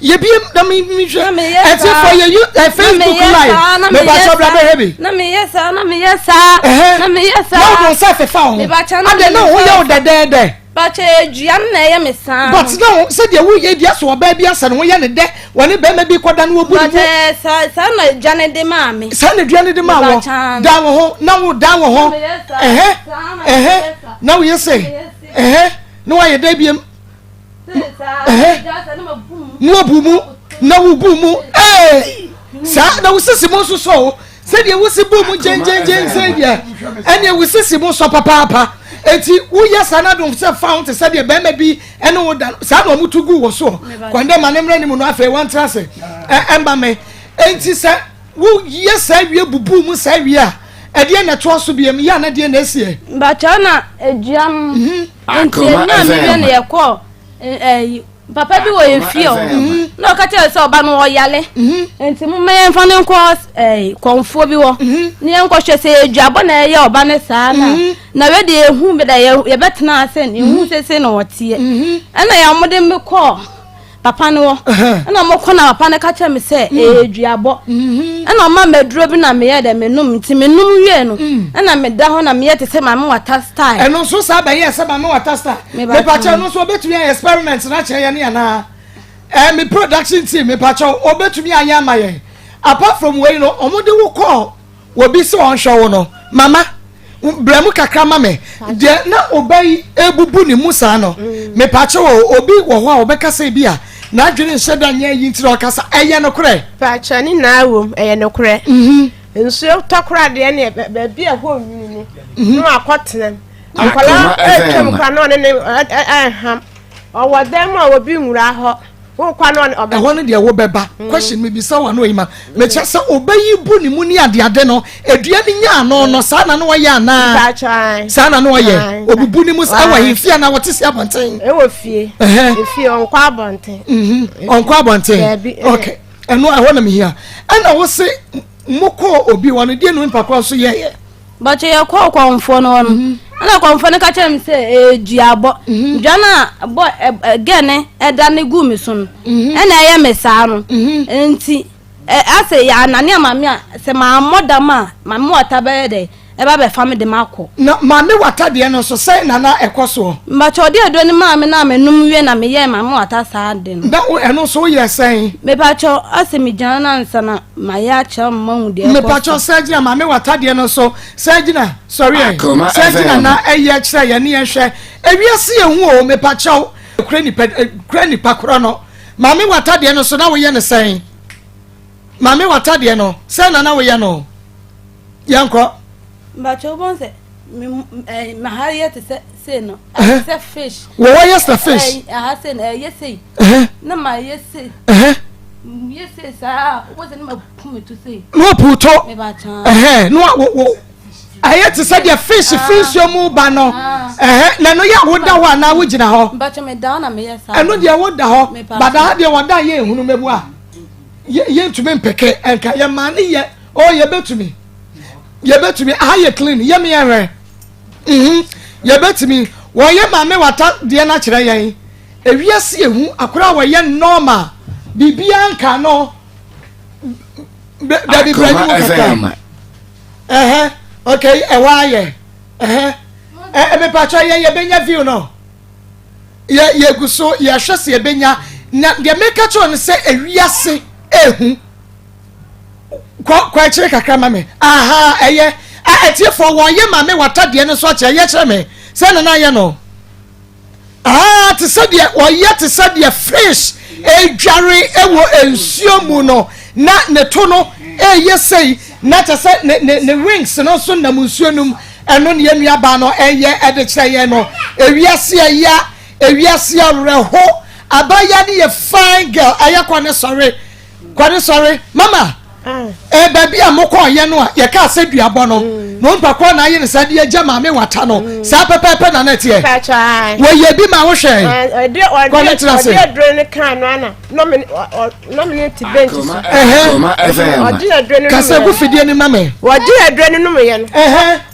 S1: ye biem na mi mi hwɛ
S4: Na meyɛ
S1: ɛti
S4: saa.
S1: fɔ yɛ yu ɛ Facebook
S4: na meyɛ
S1: live
S4: saa, na
S1: mɛ
S4: meyɛ
S1: bàtɛ ɔbɛrɛ
S4: saa.
S1: bɛ hɛ bi
S4: na meyɛ saa na meyɛ saa
S1: Ɛhɛ.
S4: na meyɛ saa
S1: na ɔdun nsa fefa ho
S4: Mebakyɛ na
S1: adɛ na
S4: mede
S1: ɔho
S4: nsa
S1: yɛ wo dɛdɛɛdɛ
S4: Bakyɛ edua no na ɛyɛ me saa
S1: but na wo sɛdeɛ woyɛ deɛ so ɔbaa bi asɛ ne ho yɛ ne dɛ wɔne bɛrima bi kɔda no wɔbu ne mu
S4: Bakyɛ saa saa na edua no de maa me
S1: saa na dua no de maa wɔ
S4: Mebakyɛ.
S1: dan wo ho na wo dan wo ho
S4: Na meyɛ saa,
S1: ɛhɛ
S4: saa na
S1: ɛhɛ
S4: meyɛ saa.
S1: na woyɛ sɛ
S4: Meyɛ sei.
S1: ɛhɛ na woayɛ dɛ biem
S4: Sei saa
S1: Ɛhɛ.
S4: edua saa na mabu mu
S1: na wabu mu na wobu mu ee saa na wosisi mu nso so o sɛdeɛ wosi bu mu gyengyengyeng sɛ deɛ ɛneɛ wosisi mu sɔ papaapa eti woyɛ saa na dɔn sɛ fa ho te sɛ deɛ bɛrima bi ɛne wo da saa na wɔn to gu wɔ soɔ kwan dɛ ma ne mmerɛ ne mu no afei wɔn tena ase ɛ ɛmba mɛ eti sɛ woyɛ saa wie bubu mu saa wie a ɛdeɛ na ɛtoa so biem yɛ ana deɛ na esiɛ.
S4: Bakyɛ na edua no nti
S5: Akoma
S4: enya mi wie
S5: FM.
S4: na yɛkɔɔ ɛyi papa bi wɔ yɛn fie hɔ na ɔka kyerɛ sɛ ɔba no ɔyale nti momma yɛmfa no nkɔ ɛɛ kɔnfoɔ bi hɔ na yɛnkɔhwɛ sɛ yɛdwabɔ na ɛyɛ ɔba no saa na na wei deɛ yɛhu bi da yɛbɛtena ase no yɛhu sese na ɔteɛ ɛna yɛn wɔde me kɔɔ papa no hɔ ɛna wɔkɔ na papa no ka kyerɛ me sɛ ɛyɛ duabɔ ɛna ɔma me aduro bi na meyɛ dɛ menom nti menom wie no ɛna meda hɔ na meyɛ te sɛ maame wata style
S1: ɛno nso saa bɛyɛ sɛ maame wata style mepakyɛ ɛno nso obetumi ayɛ experiment na kyerɛ yɛn anaa ɛɛ me production team mepakyɛ obetumi ayɛ ama yɛn apart from wei no wɔn de wo kɔɔ obi sɛ ɔnhwɛ wo no mama brɛ mu kakra ma me deɛ na ɔba yi ebubu ne mu saa no mepakyɛ wɔ obi wɔ hɔ a ɔbɛka sɛ bi a n'adwene nhyɛ da nyɛ yi nti na ɔkasa ɛyɛ nokorɛ.
S3: Pakyɛ ne nyinaa wom ɛyɛ nokorɛ. Nsuo tɔ koraa deɛ ne baabi a ɛhɔ nwunu no mhm. na wakɔtena mu. Akwadaa atwam koraa na ɔne ne ɛham. Ɔwɔ dan mu a obi nwura hɔ. Wokɔ na ɔne ɔbɛ.
S1: Ɛhɔ no deɛ wobɛba. Mm. Question mi bisa wa no oyi ma. Mekyɛ sɛ ɔbɛyi bu ne mu ne adeade no edua ne nya ano no saa na no ɔyɛ anaa. Saa na no ɔyɛ. Obubu ne mu ɛwɔ ahemfie anaa wɔte si abɔnten.
S3: Ɛwɔ fie. Efie ɔnkɔ abɔnten.
S1: Mhm. Ɔnkɔ abɔnten. Okay. Ɛno ɛhɔ na mehia. Ɛna wose mokɔɔ obi hɔ no deɛ no nipa korɔ nso yɛyɛ.
S4: Bàtò yɛ kɔɔ kɔnfoɔ no hɔ no mhm. ɛna kɔnfoɔ no ka kyerɛ me sɛ ɛyɛ duabɔ mhm. dua no a bɔ gɛ ne ɛda ne gu me so no mhm. ɛna ɛyɛ me saa no nti asɛ yɛ anane ama me a sɛ mammɔ dam a maame wata bɛyɛ dɛ ɛba bɛfa me de makɔ.
S1: Na maame wata deɛ no nso sɛn na na ɛkɔ soɔ.
S4: Mpakyɛ ɔde aduro no maa me na menom wie na meyɛɛ maame wata saa de no.
S1: Na ɛno nso woyɛ sɛn?
S4: Mepakyɛ asɛ megyina no ansa na mayɛ akyerɛ mo mahu deɛ ɛkɔ so.
S1: Mepakyɛ sɛ gyina maame wata deɛ no so sɛ gyina sɔre ɛ sɛ gyina na ɛyɛ kyerɛ yɛn ne yɛn hwɛ ewiase yɛ hu o mepakyɛw kura nipa kura nipa korɔ no maame wata deɛ no so na woyɛ no sɛn maame wata deɛ no sɛn na na woyɛ no. Yɛnkɔ.
S4: Mpakyɛ wobɛhu sɛ me ɛɛ ma ha yɛ te sɛ sei no ɛte sɛ fish.
S1: Wɔwɔ yɛ sɛ fish.
S4: Ɛɛ aha sei no ɛyɛ sei. Na ma yɛ sei. Yɛ sei saa wobɛhu sɛ ne ma pu me to sei.
S1: Na wapu to.
S4: Mebakyɛ.
S1: Na wa wo wo. Ɛyɛ te sɛ deɛ fish firi nsuo mu ba no. Ɛhɛ na ɛno yɛ a woda hɔ anaa wogyina hɔ? Ɛno deɛ woda hɔ. Bada ha deɛ wɔda yɛ ehunu mɛbu a yɛntumi mpeke nka yɛ maa ne yɛ o oh, yɛbɛtumi yɛbɛtumi aha yɛ clean yɛ mi yɛ hwɛ mhm yɛbɛtumi wɔyɛ maame wata deɛ no akyerɛ yɛn ewiase ehu akora a wɔyɛ normal biribiara nka no dabi bra ni mu kakra ɛhɛ okay ɛhɔ ayɛ ɛhɛ ɛ mepatwa yɛ yɛbɛnya view no yɛ yɛgu so yɛhwɛ sɛ yɛbɛnya na deɛ meka kyerɛ no sɛ ewiase ehu kɔ kɔ akyire kakra ma me aha ɛyɛ a ɛtiefoɔ wɔyɛ maame wata deɛ no nso akyerɛ yɛ kyerɛ me sɛ nana ayɛ no. Ah, te sɛ deɛ ɔyɛ te sɛ deɛ fish edware wɔ nsuo mu no na ne to no ɛyɛ sei na kyɛ sɛ ne ne ne wings no nso nam nsuo no mu ɛno ne yɛn nuabaa no ɛyɛ ɛde kyerɛ yɛn no ewiase ɛya ewiase awerɛho abaayewa no yɛ fine girl ɛyɛ kɔ ne sɔre Kwade sɔre mama eh, baabi a mokɔɔyɛ no a yɛkaa sɛ duabɔ no mm. na onipa korɔ na ayɛ ne saa de agya maame wata no mm. saa pɛpɛɛpɛ na na ɛteɛ wɔyɛ bi ma wohwɛ kɔne tena se kasa gu fidie no ma me
S3: wɔgye aduro no nomyɛ no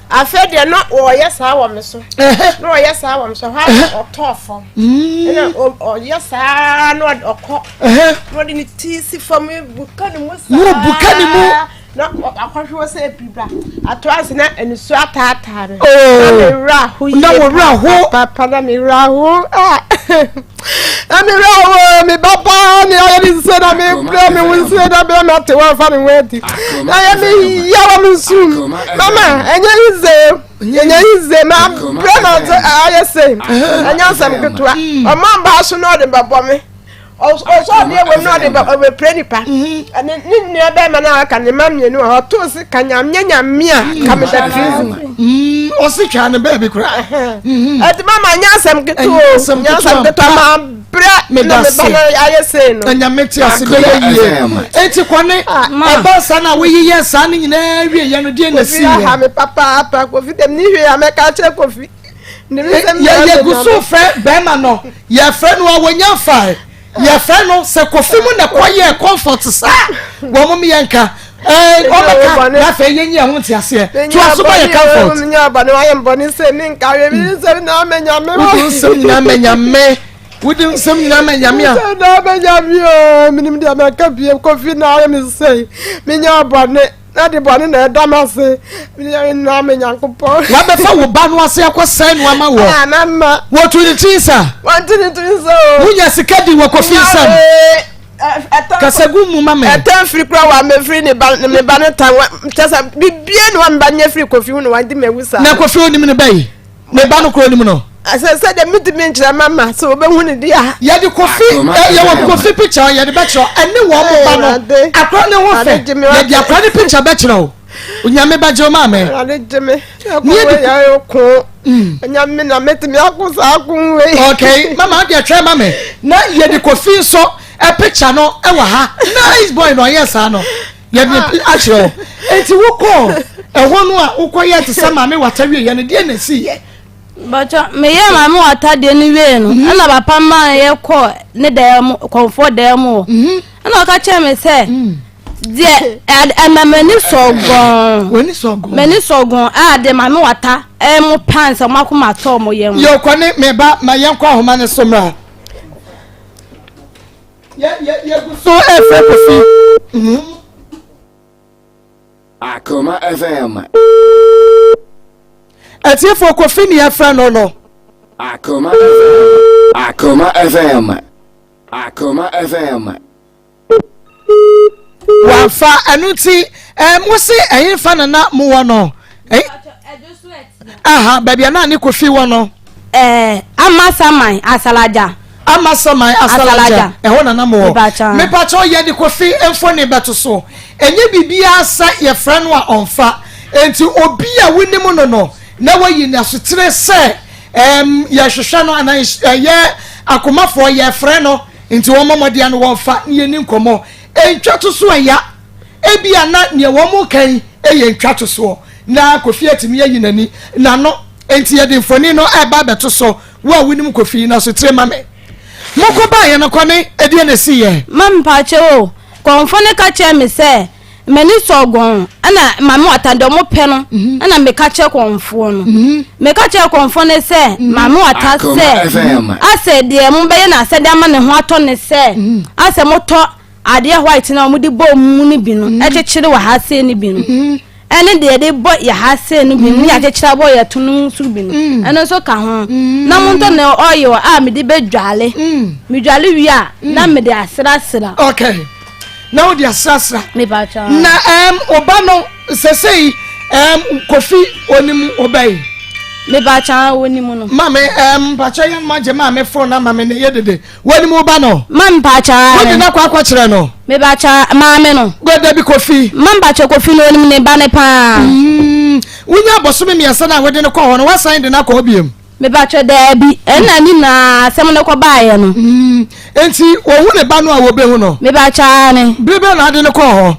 S3: afei deɛ na wɔyɛ saa wɔ me so na wɔyɛ saa wɔ me so hɔ a ɔtɔɔ fam ɛna ɔyɛ saa na ɔkɔ na ɔde ne ti si fam buka ne mu saa
S1: na ɔbuka ne mu
S3: na akɔhwe wɔ sɛ apiribra ato ase na nsuo ataataa me oh. na me werɛ ho yie
S1: na wɔ werɛ ho
S3: papa na me werɛ ho ah na me werɛ ho me ba paa ne ayɛ ne nse na me brɛ me ho nse na brɛ me ate wɔmfa me ho adi na yɛ me yawa me nsum mama ɛnyɛ yize ɛnyɛ yize ma brɛ na ayɛ se ɛnyɛ asɛm ketewa ɔma mbaa so na ɔde bɛbɔ me ɔsɔ ɔdeɛ wɔ mu na ɔde ɔbɛpire nipa ɛne ne nua bɛrima no a aka ne mma mmienu a ɔtoo se ka nyame nyame a ka me da prison
S1: ɔse twaa ne baabi koraa
S3: ɛti mama nyɛ asɛm ketewa o nyɛ asɛm ketewa ma brɛ na me ba no ayɛ sei no
S1: nyame te ase bɛyɛ yie enti kɔne ɛba saa na woyeyɛ saa no nyinaa wie yɛ no deɛ na si
S3: yɛ kofi aha me papaapa kofi dɛm ne hwee a mɛka kyerɛ kofi
S1: Yɛgu so frɛ bɛrima no, yɛfrɛ no a wɔnya mfae. Yɛfrɛ no sɛ kofi mu na kɔyɛ comfort saa. Wɔn mo yɛ nka. Ɔbɛka na afei yɛnyi ɛho nteaseɛ. To aso ba yɛ comfort. Wodi nsɛm nyinaa mɛ nyame. Wodi nsɛm nyinaa mɛ nyame a.
S3: Nsɛm nyinaa mɛ nyame o. Menim deɛ mɛka bie kofi na ayɛ me sɛi. Menya bɔne. Na de bɔne na ɛda m'ase na me Nyankopɔn.
S1: Wabɛfa wo ba no ase akɔsɛe no ama wɔ.
S3: Ah, mama.
S1: Wɔtu ne ti nsa.
S3: Wɔnte ne ti nsa o.
S1: Wonya sika di wɔ Kofi nsam. Kasagu mu ma me.
S3: Ɛtɛn firi kura wa mefiri ne ba ne ba no tan wa kyɛ sɛ bibie ne wa me ba nyɛ firi Kofi ho na wadi ma ewu saa.
S1: Na Kofi onim ne ba yi. Ne ba no kura onim no.
S3: Sɛ sɛ deɛ metumi nkyerɛ mama sɛ wɔbɛhu ne deɛ a.
S1: Yɛde kofi yɛwɔ kofi picture yɛde bɛkyerɛ ɛne wɔn mo ba no akora ne ho fɛ yɛde akora ne picture bɛkyerɛ o onyame bɛgye o maame.
S3: Awurade gye me ɛko wei yɛ ko nyame na metumi ako saa ko wei.
S1: Okay mama adeɛ twɛn ma me na yɛde kofi nso picture no ɛwɔ ha nice boy na ɔyɛ saa no. yɛde ah. akyerɛ wo enti wokɔɔ ɛhɔ no a wokɔyɛ te sɛ maame wata wieɛ no deɛ na ɛsiiɛ
S4: bàtà meyɛ maame wata deɛ no wie no mhm. ɛna papa maa yɛ kɔ ne dan mu kɔnfoɔ dan mu hɔ mhm. ɛna ɔka kyerɛ me sɛ mm. deɛ ɛma m'ani sɔ gɔn m'ani sɔ gɔn a deɛ maame wata ɛmo pan sɛ ɔmo akoma atɔ ɔmo yɛm.
S1: yɛ kɔ ne meba ma yɛn kɔ ahoma ne so mmra. Yɛgu so ɛfrɛ Kofi. Mhm.
S5: Akoma FM.
S1: Atiefoɔ Kofi ni yɛfrɛ no no.
S5: Akoma FM. Akoma FM. Akoma FM.
S1: Wamfa ɛno nti ɛɛ mo se ɛyinfa na na mowɔ no. Aha baabi a na ne Kofi wɔ no.
S4: Ɛɛ Amasaman Asalaja.
S1: Amasaman Asalaja ɛhɔ na na mowɔ. Mepakyɛw yɛde Kofi mfoni bɛto so. Ɛnyɛ biribiara sɛ yɛfrɛ no a ɔmfa. Enti obi a wonim no no na wayi no asotire sɛ ɛɛm yɛhwehwɛ no anaa ɛyɛ akomafoɔ yɛfrɛ no nti wɔmmɔ mmɔden ano wɔmfa na yɛni nkɔmmɔ. Ntwa to so ɛya. Ebia na nea wɔreka yi yɛ ntwatosoɔ. na Kofi atumi ayi n'ani n'ano. Enti yɛde mfoni no ɛreba abɛto so. Wo a wonim Kofi na so tire ma me. Moko baeɛ no kɔne ɛdeɛ na ɛsiiɛ?
S4: Ma mpakyɛw o, kɔmfo no ka kyerɛɛ me sɛ m'ani sɔ gɔn ɛna maame wata deɛ ɔmo pɛ no mhm. ɛna meka kyerɛ kɔmfoɔ no mhm. meka kyerɛ kɔmfoɔ no sɛ mhm. maame wata sɛ asɛ deɛ mo bɛyɛ na asɛde ama ne ho atɔ ne sɛ asɛ motɔ adeɛ white na wɔde bɔ mu no bi no ɛkyekyere wɔ ha sei no bi no ɛne deɛ yɛde bɔ yɛ ha sei no bi no ne yɛakyekyere abɔ yɛ to no nso bi no ɛno nso ka ho na montɔ na ɔyɛ a mede bɛdwale medwale wie a na mede asrasra
S1: okay na wode asrasra na um, ɔba no sɛsɛi um, kofi onim ɔba yi
S4: mebakyɛ onim no
S1: maame um, mpakyɛ yɛ ma gye maame fon na maame ne yɛ dede wonim wo ba no
S4: ma mpakyɛ
S1: wode no akɔ akɔkyerɛ no
S4: mebakyɛ maame no
S1: gbɛda bi kofi
S4: ma mpakyɛ kofi no onim ne ba ne paa
S1: mm, wonya abɔsome mmiɛnsa no a wode no kɔ hɔ no woasan de no akɔ hɔ biom
S4: Mepakyɛ daabi, ɛnna ne nyinaa asɛm no kɔbaeɛ no.
S1: Mm, enti wɔhu ne ba no a wɔbɛhu no?
S4: Mepakyɛ aane.
S1: Bere bɛn na ade no kɔɔ hɔ?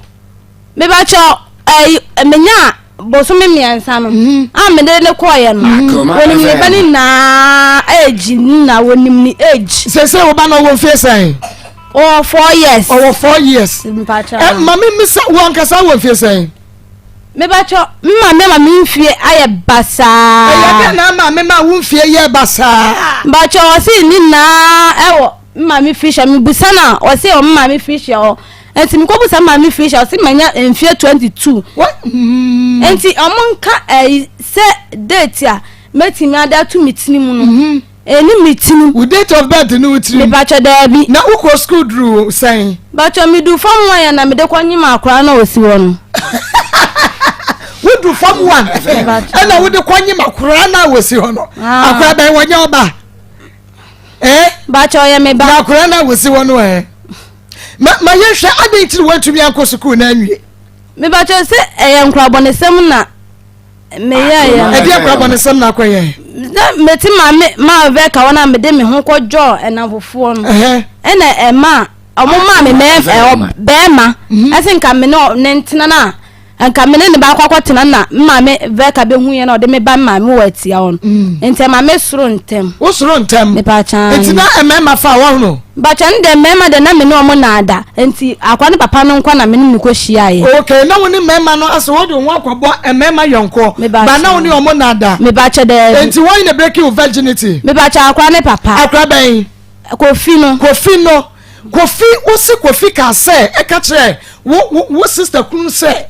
S4: Mepakyɛ ɛyi menya bosome mmiɛnsa no mm. a mede ne kɔɔeɛ no mm. wɔnim ne ba no nyinaa age na wɔnim ne age.
S1: Sese wo ba no ɔwɔ mfie sɛn?
S4: Ɔwɔ 4 years.
S1: Ɔwɔ 4 years.
S4: Mepakyɛ.
S1: Ɛ maame misa wo ankasa wɔ mfie sɛn?
S4: Mepakyɛ me maame ama me mfie ayɛ basaa.
S1: Ɛyɛ dɛ na maame ma wo mfie yɛ basaa.
S4: Mepakyɛ ɔse ne nyinaa ɛwɔ me maame Felicia mebusa no a ɔse ɔme maame Felicia hɔ nti mekɔbusa me maame Felicia ɔse manya mfie 22.
S1: Mm.
S4: Nti ɔmo nka ɛyi sɛ date a mɛtumi ade ato me tiri mu no.
S1: Mhm.
S4: Ɛni me tirim.
S1: Wo date of birth ne wo tirim.
S4: Mepakyɛ daabi.
S1: Na wokɔ school duru sɛn?
S4: Bakyɛ medu form one yɛ na mede kɔ nyim akora na ɔsi hɔ no.
S1: Wodu form one ɛna wode kɔ nyim akora na wɔsi hɔ no.
S4: Ah.
S1: Akora bɛn wɔnyɛ ɔba? Eh?
S4: Bakyɛ ɔyɛ me ba.
S1: Na akora na wɔsi hɔ no ɛ? Ma ma yɛnhwɛ adɛn nti na woantumi ankɔ sukuu na anwie?
S4: Mebakyɛ sɛ ɛyɛ nkorabɔnesɛm na meyɛeɛ no.
S1: Ɛdeɛ nkorabɔnesɛm na akɔyɛ?
S4: Na mete maame maa bɛka wɔn a mede me ho kɔdwɔɔ ɛnamfofoɔ no. Ɛna ɛma ɔmo maa me bɛɛma ɛsɛ nka me ne ne ntena no a nka me ne ne baakɔ akɔtena na maame bɛka bɛhu yɛ na ɔde me ba maame wɔ atia hɔ no. Nti ɛma me soro ntɛm.
S1: Wo soro ntɛm?
S4: Mepaakyɛw.
S1: Nti na mmarima fa wɔn no?
S4: Mpakyɛ no deɛ mmarima deɛ na me ne wɔn na ada nti akwa ne papa no nkwa na me ne no kɔ hyiaeɛ.
S1: Okay, na wo ne mmarima no asɛ wode wo ho akɔbɔ mmarima yɔnko ba na wo ne wɔn na ada.
S4: Mepakyɛ daabi.
S1: Nti wɔn na break your virginity?
S4: Mepakyɛ akwa ne papa.
S1: Akwa bɛn?
S4: Kofi no.
S1: Kofi no. Kofi, wo se Kofi kaa sɛ ɛka kyerɛ wo wo wo sister kunu sɛ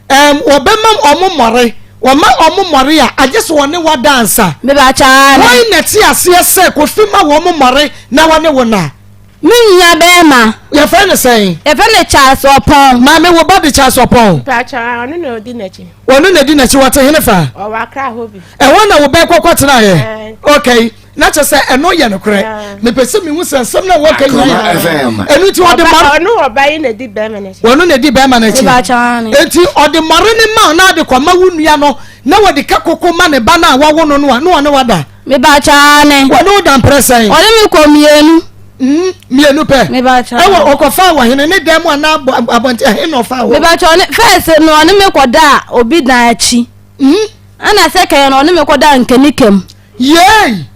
S1: Ɛɛm, wɔbɛma wɔn mmɔre. Wɔma wɔn mmɔre a, agye sɛ wɔne wo ada ansa.
S4: Mebakyɛ aane.
S1: Hwan na ɛte aseɛ sɛ Kofi ma wɔn mmɔre na wɔne wo nna?
S4: Me nua bɛɛma.
S1: Yɛfrɛ no sɛn?
S4: Yɛfrɛ no Charles Ɔpɔn.
S1: Maame, wo ba de Charles Ɔpɔn?
S3: Mepakyɛ aane, ɔno na ɔdi n'akyi.
S1: Ɔno na ɛdi n'akyi, wɔte hene fa?
S3: Ɔwɔ Accra hɔ bi.
S1: Ɛhɔ na wo bɛ kɔkɔ tenaeɛ?
S3: Ɛɛ.
S1: Okay. na kyerɛ sɛ ɛno yɛ nokorɛ mepɛ sɛ mehu sɛ nsɛm no a wɔka nyinaa ɛno nti ɔde mɔre
S3: ɔno ɔba yi na di bɛrima n'akyi
S1: ɔno na di bɛrima n'akyi nti ɔde mɔre ne ma na ade kɔma wo nua no na wɔde ka koko ma ne ba no a wawo no no a na ɔne wada
S4: mebakyaane
S1: wɔne wo da mprɛ sɛn
S4: ɔne me kɔ mmienu
S1: hmm, mmienu pɛ ɛwɔ ɔkɔfa wɔ hene ne dan mu anaa abɔnten ɛhe na ɔfa wɔ
S4: mebakyɛ ɔne fɛs no ɔne me kɔ da obi dan akyi
S1: hmm?
S4: ɛna sɛ kɛyɛ no ɔne me kɔ da nkanikam
S1: Yei!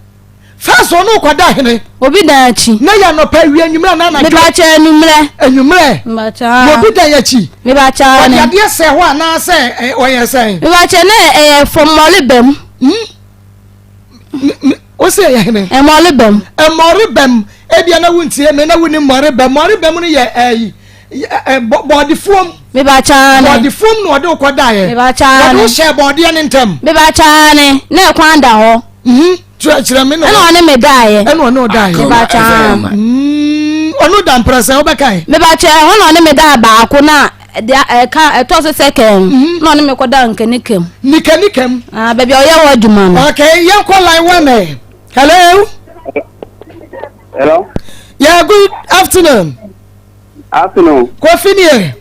S1: First ɔno kɔda hene.
S4: Obi dan akyi.
S1: Na yɛ anɔpa awia anwummerɛ anaa anadwo.
S4: Mebakyɛ anwummerɛ.
S1: Anwummerɛ.
S4: Mebakyɛ.
S1: Na obi dan akyi.
S4: Mebakyɛ
S1: ɔde adeɛ sɛ hɔ anaa sɛ ɔyɛ sɛn.
S4: Mebakyɛ na ɛyɛ fam mɔle bɛm.
S1: Hmm? O sɛ ɛyɛ hene.
S4: Ɛmɔle bɛm.
S1: Ɛmɔre bɛm. Ebia na wuntie me na wuni mɔre bɛm. Mɔre bɛm no yɛ ɛyi bɔɔdefuom.
S4: Mebakyɛ
S1: Bɔɔdefuom na ɔde wokɔ daeɛ.
S4: Mebakyɛ
S1: Wɔde wo hyɛɛ bɔɔdeɛ ne ntɛm.
S4: Mebakyɛ ne na ɛkwan da hɔ.
S1: Mhm. Kyerɛ me na.
S4: Ɛna ɔne me daeɛ.
S1: Ɛna ɔne ɔdaeɛ.
S4: Mebakyɛ
S1: Ɔno da mprɛ sɛ wobɛkae.
S4: Mebakyɛ ɛhɔ na ɔne me daa baako na deɛ ɛka ɛtɔ so sɛkɛn mhm. na ɔne me kɔ da nkanikam.
S1: Nikanikam.
S4: Ah, baabi a ɔyɛ wɔ adwuma no.
S1: Okay, yɛn kɔ line one ɛ. Hello.
S6: Hello.
S1: Yeah, good afternoon.
S6: Afternoon.
S1: Kofi nie.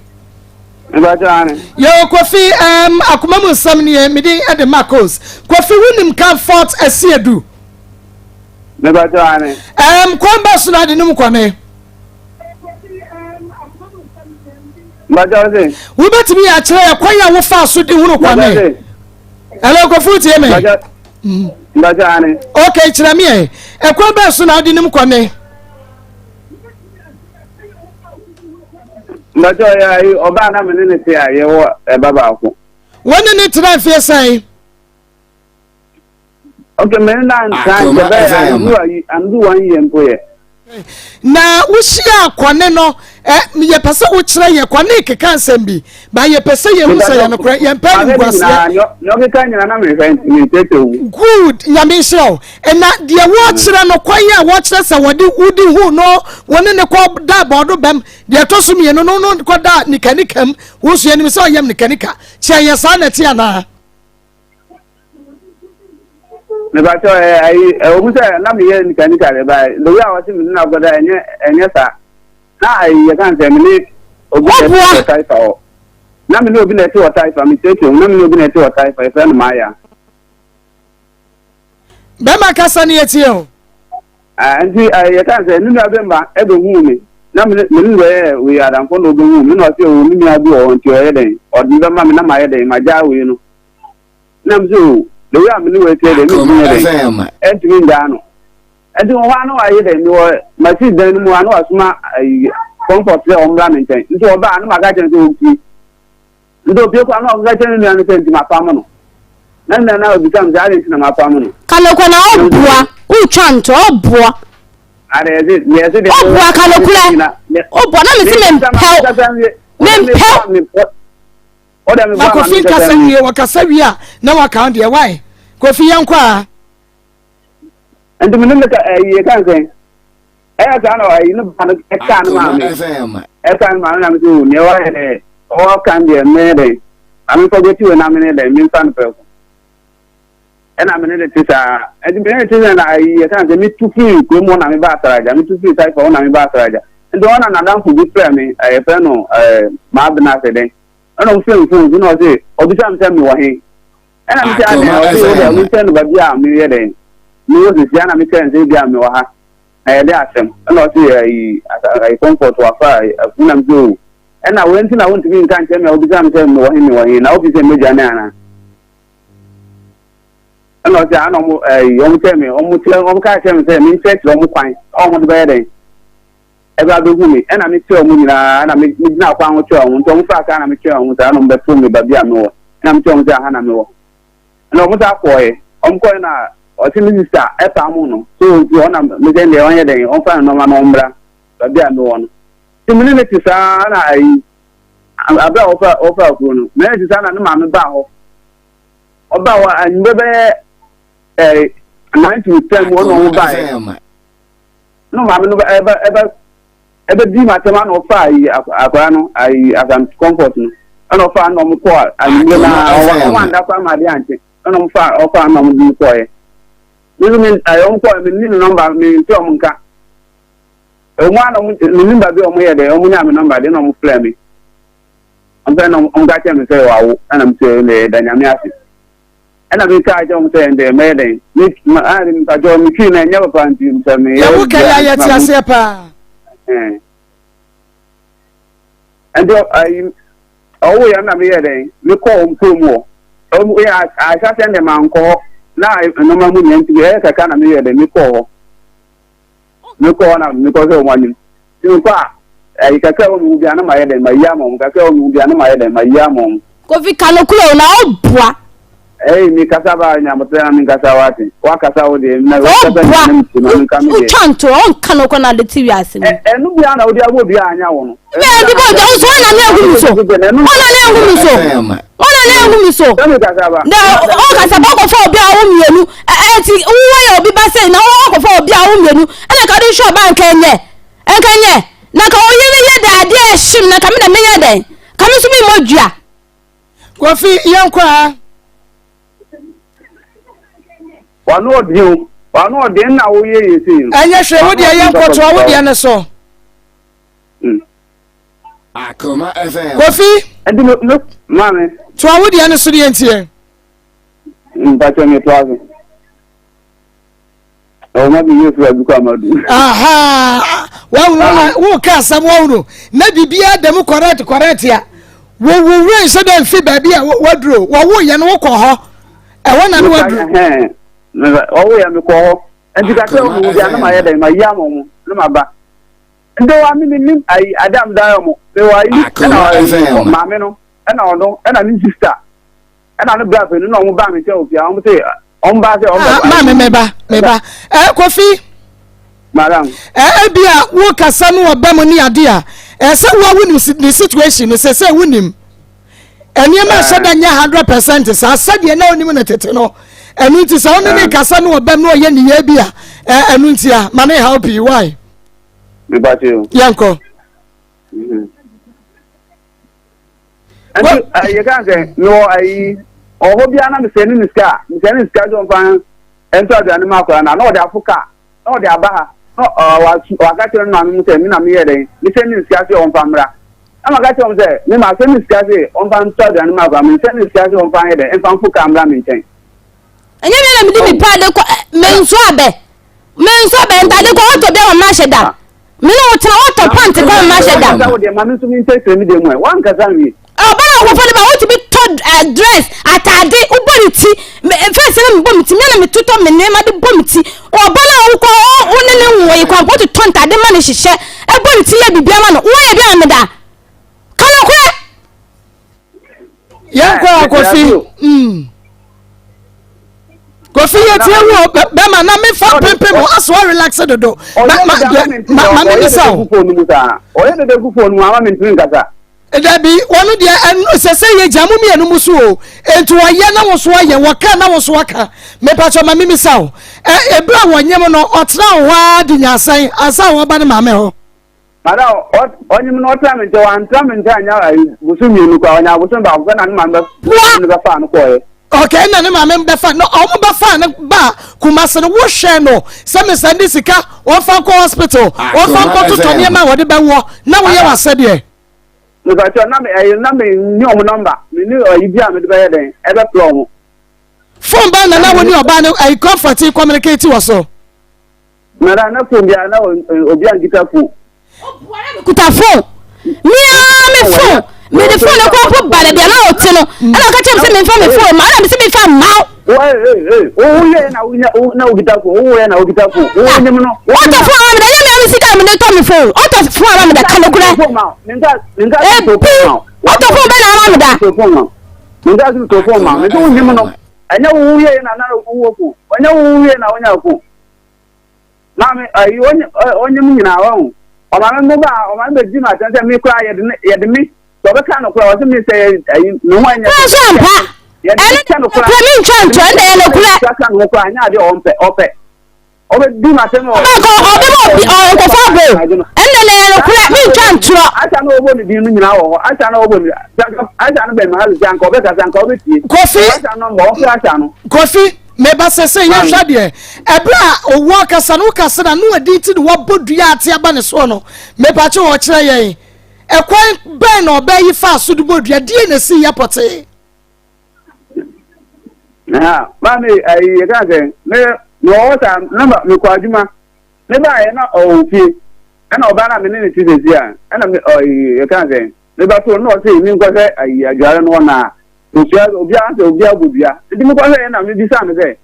S6: Mebakyɛ ane.
S1: Yo Kofi um, akoma mu nsɛm nie me din de Marcos. Kofi wonim Comfort Asiedu?
S6: Mebakyɛ ane.
S1: Um, kwan ba so na ade nom kwane.
S6: Mebakyɛ ose.
S1: Wobɛtumi akyerɛ yɛ kwan a wofaa so de hunu kwane? Hello, Kofi wotie me?
S6: Mbɛkyɛ ane.
S1: Ok, kyerɛ me ɛ. Ɛkwan bɛn so na wode nim kɔne?
S6: Mbɛkyɛ ɔyɛ ayi ɔbaa na me ne ne te a yɛwɔ ɛba baako.
S1: Wo ne ne tena mfeɛ sɛn?
S6: Ok, me ne na ntra nkyɛ bɛyɛ andu ayi andu one year mpo yɛ.
S1: Na wohyia kɔne no ɛ yɛpɛ sɛ wokyerɛ yɛ kɔne keka nsɛm bi ba yɛpɛ sɛ yɛhu sɛ yɛ nokorɛ yɛmpɛ animguaseɛ.
S6: Nea ɔkeka nyina na mehwɛ nti mekyerɛkyerɛ wo.
S1: Good, nyame nhyira wo. Na deɛ wɔkyerɛ no kwan a wɔkyerɛ sɛ wɔde wodi hu no wo ne ne kɔ da bɔɔdo bɛm deɛ ɛtɔ so mmienu no no kɔ da nikanikam wo nso yɛnim sɛ ɔyɛm nikanika kyerɛ yɛ saa na ɛte anaa?
S6: Mepakyɛ ɛ ayi ɛwɔ mu sɛ na meyɛ nikanika de ba the way a wɔsi me ne na akɔda ɛnyɛ ɛnyɛ saa na ayi yɛ kan sɛ me ne obi na ɛte wɔ taifa hɔ na me ne obi na ɛte wɔ taifa me kyerɛkyerɛ mu na me ne obi na ɛte wɔ taifa yɛfrɛ no Maya.
S1: Bɛma kasa ne yɛtie o.
S6: Nti yɛ kan sɛ ne nua bɛma ɛbɛhu me na me ne me ne bɛyɛ wei adamfo na ɔbɛhu me na ɔsɛ o me nua bi wɔ hɔ nti ɔyɛ dɛn ɔde me bɛma me na mayɛ dɛn magyaa wei no. Na me sɛ o, the way a me ne wo ɛteɛ deɛ, mentumi nyɛ dɛn, ɛntumi ngyaa no. Ɛnti wɔ hɔ a na wayɛ dɛn, mewɔ masi dan no mu a na wasoma ayi comfort sɛ ɔmmra me nkyɛn. Nti ɔbaa na maka kyerɛ no sɛ ɔmpue. Nti opue kɔ a na ɔkeka kyerɛ ne nua no sɛ nti mapam no. Na ne nua no abisa me sɛ adɛn nti na mapam no.
S4: Kanokwa na ɔboa, wotwa nto ɔboa. Ɔboa kanokura, ɔboa na mesi mempɛw, mempɛw.
S1: Ma Kofi nkasa wie, wɔkasa wie a na waka wo deɛ why? Kofi yɛn kɔ a.
S6: Nti me ne ne ka ɛyi eh, ɛka nsɛn ɛyɛ saa na ɛyi ne ba no ɛka ne maame ɛka ne maame na me sɛ o nea wɔayɛ dɛ ɔwɔ kan deɛ mmɛyɛ dɛ maame nfa bɛti wɔ na me ne dɛ me nfa no pɛko ɛna me ne ne te saa ɛnti me ne ne te sɛ na ɛyi ɛka nsɛn me tu firi kurom hɔ na me ba asaraja me tu firi saifa hɔ na me ba asaraja nti wɔn na nadamfo bi frɛ me ɛyɛ frɛ no ɛɛ maa bena sɛ dɛn. Ɛna ɔfrɛ me fon so na ɔse ɔbisa me sɛ mewɔ he? Ɛna mese adɛn? Ɔse wo deɛ menkyerɛ no baabi a meyɛ dɛn mewɔ sisi ɛna mekyerɛ no sɛ ebia mewɔ ha na yɛde asɛm ɛna ɔse ayi ayi comfort wafa afu na mese o ɛna wei nti na wontumi nka nkyerɛ me a wobisa me sɛ mewɔ he mewɔ he na wofi sɛ mɛdwane anaa? Ɛna ɔse ana ɔmo ayi ɔmo kyerɛ me ɔmo kyerɛ ɔmo kaa kyerɛ me sɛ menkyerɛkyerɛ ɔmo kwan a ɔmo de bɛyɛ dɛn Ɛba bɛhu me, ɛna mekyerɛ wɔn nyinaa, ɛna me megyina kwan ho kyerɛ wɔn, nti wɔn faa kaa na mekyerɛ wɔn saa, ɛna wɔn bɛto me baabi a mewɔ, ɛna mekyerɛ wɔn sɛ aha na mewɔ, ɛna wɔn saa kɔɔɛ, wɔn kɔɔɛ na ɔse me sista ɛpam no, so nti ɔna mesɛ deɛ ɔnyɛ dɛn, ɔmfa ne nneɛma na ɔmmra baabi a mewɔ no, nti me ne ne te saa na ayi, abere a wɔfa wɔfa kuro no, me ne ne te saa na ne maame baa hɔ, ɔbaa hɔ anwummerɛ bɛyɛ ɛɛ 9 to 10 mu ɔna wɔn baeɛ. No maame no ɛbɛ ɛbɛ ɛbɛ di ma tɛm ana ɔfa ayi akwadaa no ayi asam comfort no ɛna ɔfa ana ɔmo kɔ anwummerɛ na ɔmo ɔmo anda kɔ ama adeɛ ankye ɛna ɔmo fa ɔfa ana ɔmo di kɔɛ mi nso mi ɛyɛ ɔmo kɔɛ mi ni ne nɔmba mi nti ɔmo nka ɔmo ana ɔmo mi ni baabi a ɔmo yɛ dɛ ɔmo nya mi nɔmba de na ɔmo frɛ mi ɔmo fɛ na ɔmo ka kyerɛ mi sɛ wawo ɛna mi sɛ ɛna ɛda nyame ase. Ɛna me kaa kyerɛ wɔn sɛ ɛnde mɛyɛ dɛn me ma a mpakyɛw me twi na ɛnyɛ papa nti sɛ meyɛ
S1: Yɛ wo kɛyɛ a yɛte aseɛ paa.
S6: Ɛnti ayi ɔwo yɛ na meyɛ dɛn mekɔ wɔn kurom hɔ ɔmo yɛ ahyɛaseɛ ndɛ mankɔ hɔ na nneɛma mu nyɛ nti ɛyɛ kakra na meyɛ dɛn mekɔɔ hɔ. Mekɔ hɔ na mekɔ sɛ wɔn anim. Nti mekɔ a, ɛyi kakra wɔ me ho biara na mayɛ dɛn mayi ama wɔn, kakra wɔ me ho biara na mayɛ dɛn mayi ama wɔn.
S4: Kofi ka nokorɛ o na ɔboa.
S6: Ɛyi mi kasa ba nyabotrɛ na mi nkasa wate wakasa wo deɛ na wakasa
S4: Ɔboa
S6: nyina mi ti ma mi nka mi deɛ.
S4: wotwa ntorɔ ɔnka nokorɛ na ade te wiase mu.
S6: Ɛ ɛnu bia na wode abɔ obi a anya wo no.
S4: Bɛɛ de bɔ gya wo so ɔna ne agu mi so ɔna ne agu mi so ɔna ne agu mi so na ɔkasa bɔ kɔfa obi a ɔwo mmienu ɛti wowɔ yɛ obi ba sɛ na ɔwɔ kɔfa obi a ɔwo mmienu ɛna ka de hwɛ ɔba nka nyɛ nka nyɛ na ka ɔyɛ ne yɛ dɛ adeɛ ɛhyem na ka me na menyɛ dɛn ka me nso me mmɔ dua.
S1: Kofi yɛn kɔ a.
S6: Wano ɔden o wano ɔden na woyɛ yɛ sei no.
S1: Ɛnyɛ hwɛ wo deɛ yɛn kɔtoa wo deɛ ne so.
S5: Akoma FM.
S1: Kofi.
S6: Ɛnti no no maame.
S1: Toa wo deɛ no so deɛ ntiɛ.
S6: Mpakyɛ mi toa so. Ɔwɔ ma bi yɛ fura bi kɔ amadu.
S1: Aha wahunu wo ka asɛm wahunu na biribiara da mu correct correct a wo wo wura nhyɛ dɛ mfi baabi a waduro wɔwo yɛ no wokɔ hɔ. Ɛhɔ na ne waduru.
S6: Ɔwo yɛ mekɔ hɔ. Nti kakra ɔmo wu bia na ma yɛ dɛn ma yi ama ɔmo na ma ba. Nti wa mi nim ayi adam da ɔmo. Me wɔ ayi ɛna maame no ɛna ɔno ɛna ne sista ɛna ne bra pɛnu na ɔmo ba mi nkyɛn wɔ fie ɔmo se ɔmo ba sɛ ɔmo ba.
S1: Maame meba meba ɛ Kofi.
S6: Madam.
S1: Ɛ ebi a wo kasa no ɔbɛ mu ne ade a ɛsɛ wo a wonim ne situation no sɛ sɛ wonim. Nneɛma ɛhyɛ da nyɛ 100% saa sɛdeɛ na onim no tete no. Ɛno nti sɛ ɔne ne kasa no ɔbɛm na ɔyɛ nneyɛɛ bi a ɛno nti a ma ne haw pii why. Yɛnkɔ.
S6: Nti yɛka sɛ mewɔ ayi ɔhɔ biara na mesɛ ne ne sika a mesɛ ne sika sɛ ɔmfa ɛntɔ aduane ma akwadaa no a na ɔde afo kaa na ɔde aba ha na waka kyerɛ ne maame mu sɛ me na meyɛ dɛn mesɛ ne sika sɛ ɔmfa mmra na maka kyerɛ wɔn sɛ me ma sɛ ne sika sɛ ɔmfa ntɔ aduane ma akwadaa mesɛ ne sika sɛ ɔmfa nyɛ dɛn mfa mfo kaa mmra me nkyɛn.
S4: Ɛnyɛ mi na mede me paade kɔ me nso abɛ me nso abɛ ntade kɔ ɔtɔ bi ama mahyɛ da me ne wo tena wɔtɔ pant kɔ ama mahyɛ da.
S6: Wankasa wo deɛ ma me nso me nkyerɛkyerɛ me deɛ mu ɛ wankasa nwie.
S4: Ɔba na ɔkɔfa ne ba wotumi tɔ dress ataade wobɔ ne ti fɛs na mebɔ me ti me na metotɔ me nneɛma de bɔ me ti ɔba na wokɔ wo ne ne nwɔ yi kwan wototɔ ntaade ma ne hyehyɛ ɛbɔ ne ti yɛ biribi ama no woyɛ bi ama me da ka nokorɛ.
S1: Yɛnkɔ a Kofi. Mm. Kofi yɛ tie wo bɛma na mefa pempem o aso relax dodo. Ma ma ma ma me bisa o.
S6: Ɔyɛ dede gu phone mu ama mentumi nkasa.
S1: Dabi, wɔn deɛ ɛno sɛ sɛ yɛ gya mo mmienu mu so o. Enti wɔyɛ na wo so ayɛ, wɔka na wo so aka. Mepakyɛ ma mimisa o. Ɛ ebere a wɔnyem no ɔtena wo hɔ ara de nya asɛn ansa a wɔba ne maame hɔ.
S6: Mada ɔnyem no ɔtena me nkyɛn wantena me nkyɛn anya ayi bosom mmienu koraa ɔnya bosom baako pɛ na ne maame bɛ ne bɛfaa no kɔɔɛ.
S1: Okay, na ne maame bɛfa no ɔmo bɛfa no ba Kumasi no wohwɛ no sɛ mesa ne sika wɔmfa nkɔ hospital wɔmfa nkɔ totɔ nneɛma a wɔde bɛwɔ na woyɛ w'asɛdeɛ.
S6: Mepakyɛw na me ɛyi na me ni ɔmo nɔmba me ni ɛyi bi a mede bɛyɛ dɛn ɛbɛfrɛ ɔmo.
S1: Phone bɛn na na wo ne ɔbaa no ɛyi comfort communicate wɔ so.
S6: Nana na phone biara na obi ankita phone.
S4: Kuta phone. Me ara me phone. Me de phone kɔ mpo ba baabi a na ɔte no. Ɛna ɔka kyerɛ me sɛ memfa me phone ma. Ɛna me sɛ memfa mma wo.
S6: Woyɛ na wonya na wokita phone. Woyɛ na wokita phone. Wonyim no.
S4: Ɔtɔ phone ama me da. Ɛnyɛ me ara me sika na mede tɔ me phone. Ɔtɔ phone ama me da. Ka nokorɛ. Ebi. Ɔtɔ phone bɛ na ama me da.
S6: Menka sɛ tɔ phone ma. Mese wonyim no. Ɛnyɛ wo woyɛ na na wowɔ phone. Ɛnyɛ wo woyɛ na wonya phone. Maame, ayi, onye, onye mu nyinaa, wahu. Ɔmaame mo ba, ɔmaame bɛ di ma atɛn sɛ me koraa yɛde ne, yɛde me, sɛ ɔbɛka no koraa, ɔsɛ me sɛ yɛ, ayi, me ho anyɛ.
S4: Kura so ampa.
S6: Yɛde me kyɛ no koraa.
S4: Kura me ntwa ntwa, ɛnna yɛ no kura.
S6: Kura no koraa, nyɛ adeɛ ɔmpɛ, ɔpɛ. Ɔbɛdi ma atɛn.
S4: Ɔbɛkɔ, ɔbɛma obi, ɔnkɔfa abo. Ɛnna na yɛ no kura, me ntwa ntorɔ.
S6: Asa na ɔbɔ ne din no nyinaa wɔ hɔ. Asa na ɔbɔ ne, asa no bɛn ma ha sɛ anka ɔbɛkasa anka ɔbɛtie.
S1: Kofi.
S6: Asa no mbɔ, ɔfrɛ asa no.
S1: Kofi. Meba sɛ sɛ yɛhwɛ deɛ ɛberɛ a owuo akasa no wokasa na no adi nti na wabɔ dua ate aba ne soɔ no mepakye wɔ kyerɛ yɛn ɛkwan bɛn na ɔbaa yi faa so de bɔ dua deɛ na ɛsi yɛ pɔtee.
S6: Maame ayi yɛ kan sɛ me me wɔ hɔ saa na mekɔ adwuma me baayɛ na ɔwɔ fie ɛna ɔbaa na me ne ne ti sɛsi a ɛna me ɔyi yɛ kan sɛ me ba so na ɔse me nkɔhwɛ ayi adware no hɔ na Kosua obiara sɛ obiara bɔ dua. Nti mekɔhwɛeɛ na mebisaa no sɛ,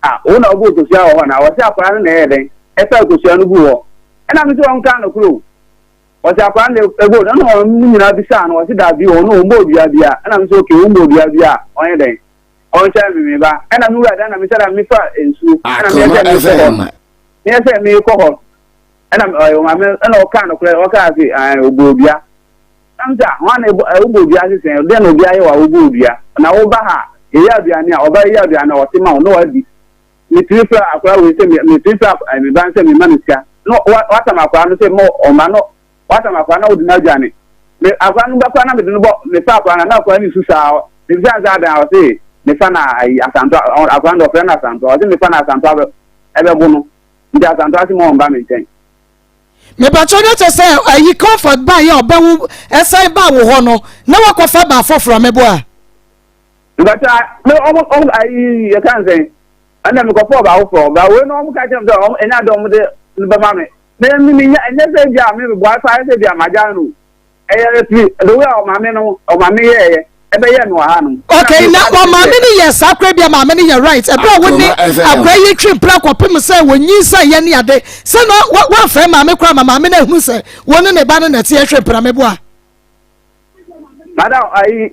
S6: ah, wo na wobɔɔ kosua wɔ hɔ anaa? Ɔse akwadaa no na ɛyɛɛ dɛn? Ɛfaa kosua no guu hɔ. Ɛna mese ɔnkaa nokorɛ o. Ɔse akwadaa no na ɛbɔɔ dua. Ɛna wɔn nyinaa bisaa no, ɔse daabi ɔno ɔmmɔɔ dua biara. Ɛna mese okay, wommɔɔ dua biara a, ɔnyɛ dɛn? Ɔnkyɛre me me ba. Ɛna me wura dan na mesɛ da mefa nsuo. Ɛna meyɛ sɛ merekɔ hɔ. Meyɛ sɛ merekɔ hɔ. Ɛna ɔmaame ɛna ɔkaa nokorɛ, ɔkaa se ɔbɔɔ dua. Nam sɛ, Hwan na wobɔ dua ase sɛn? Dɛn na obi ayɛ wo a wobɔɔ dua? Na woba ha a, yɛyɛ aduane a, ɔba yɛ aduane a, ɔte ma wo na wadi. Metumi frɛ akwadaa wei sɛ, metumi frɛ me ba no sɛ memma no sika, na watam akwadaa no sɛ mma ɔmma, na watam akwadaa no na wode no aduane. Me akwadaa no ba koraa na mede no bɔ, mefa akwadaa no a, na akwadaa no resu saa. Mebisa no sɛ adɛn a, ɔse mefa no ayi Asantoa, akwadaa no deɛ ɔfrɛ no Asantoa, ɔse mefa no Asantoa ɛbɛbo no, nti Asantoa se mma ɔmba me nkyɛn.
S1: Mepakyɛw na kyɛ sɛ ayi comfort ba yɛ ɔbɛwo ɛsan ba wo hɔ no na wakɔfa ba foforɔ meboa.
S6: Mepakyɛw me ɔmo ɔmo ayi yɛ kan sɛn ɛna mekɔfa ɔba foforɔ ba wei no ɔmo ka kyerɛ me sɛ ɔmo ɛnyɛ ade ɔmo de no bɛma me me me me nya ɛnyɛ sɛ bi a me meboa fa ayɛ sɛ bi a magya no ɛyɛ ɛfiri the way a ɔmaame no ɔmaame yɛɛyɛ. ɛbɛyɛ me wɔ ha nom.
S1: Okay, na wɔ maame no yɛ saa koraa bi a maame no yɛ right ɛberɛ a wo ne akora yi twe mpena kɔpem sɛ wɔnyinsɛn yɛ ne ade sɛ na woamfrɛ maame koraa ma maame no ahunu sɛ wo ne ne ba no na ɛte ɛhwɛ mpena meboa.
S6: Madam ayi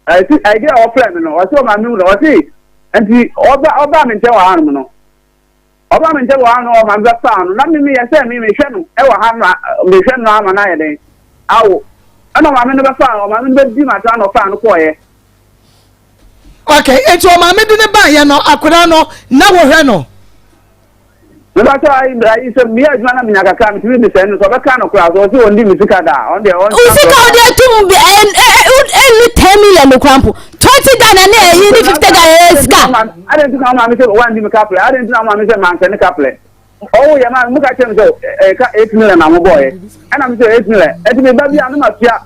S6: ayi ayi a ɔfrɛ me no ɔsɛ ɔmaame mu no ɔse nti ɔba ɔba me nkyɛn wɔ ha nom no. Ɔba me nkyɛn wɔ ha no, ɔma me bɛfaa no, na me meyɛ sɛ me mehwɛ no wɔ ha no, mehwɛ no ama no ayɛ dɛn awo. Ɛna ɔmaame no bɛfaa no, ɔmaame no bɛdi m'atra na ɔfaa no kɔɔeɛ.
S1: Okay, enti ɔmaame de ne baeɛ no, akwadaa no, na wohwɛ no?
S6: Mebakyɛ ayi ayi sɛ meyɛ adwuma na menya kakra metumi de sɛn no sɛ ɔbɛka no koraa sɛ ɔse ɔndi me sika da a ɔno deɛ ɔntra
S4: Wo sika ɔde atum bi ɛnnu 10 million no koraa mpo 20 Ghana ne ɛyi ne 50 Ghana ɛyɛ sika.
S6: Adɛn nti na wo maame sɛ wandi me kaplɛ adɛn nti na wo maame sɛ mansɛ ne kaplɛ ɔwo yɛ maa mo ka kyerɛ me sɛ ɛka 8 million na mo bɔɔyɛ ɛna me sɛ 8 million ɛti me ba bi a no ma tua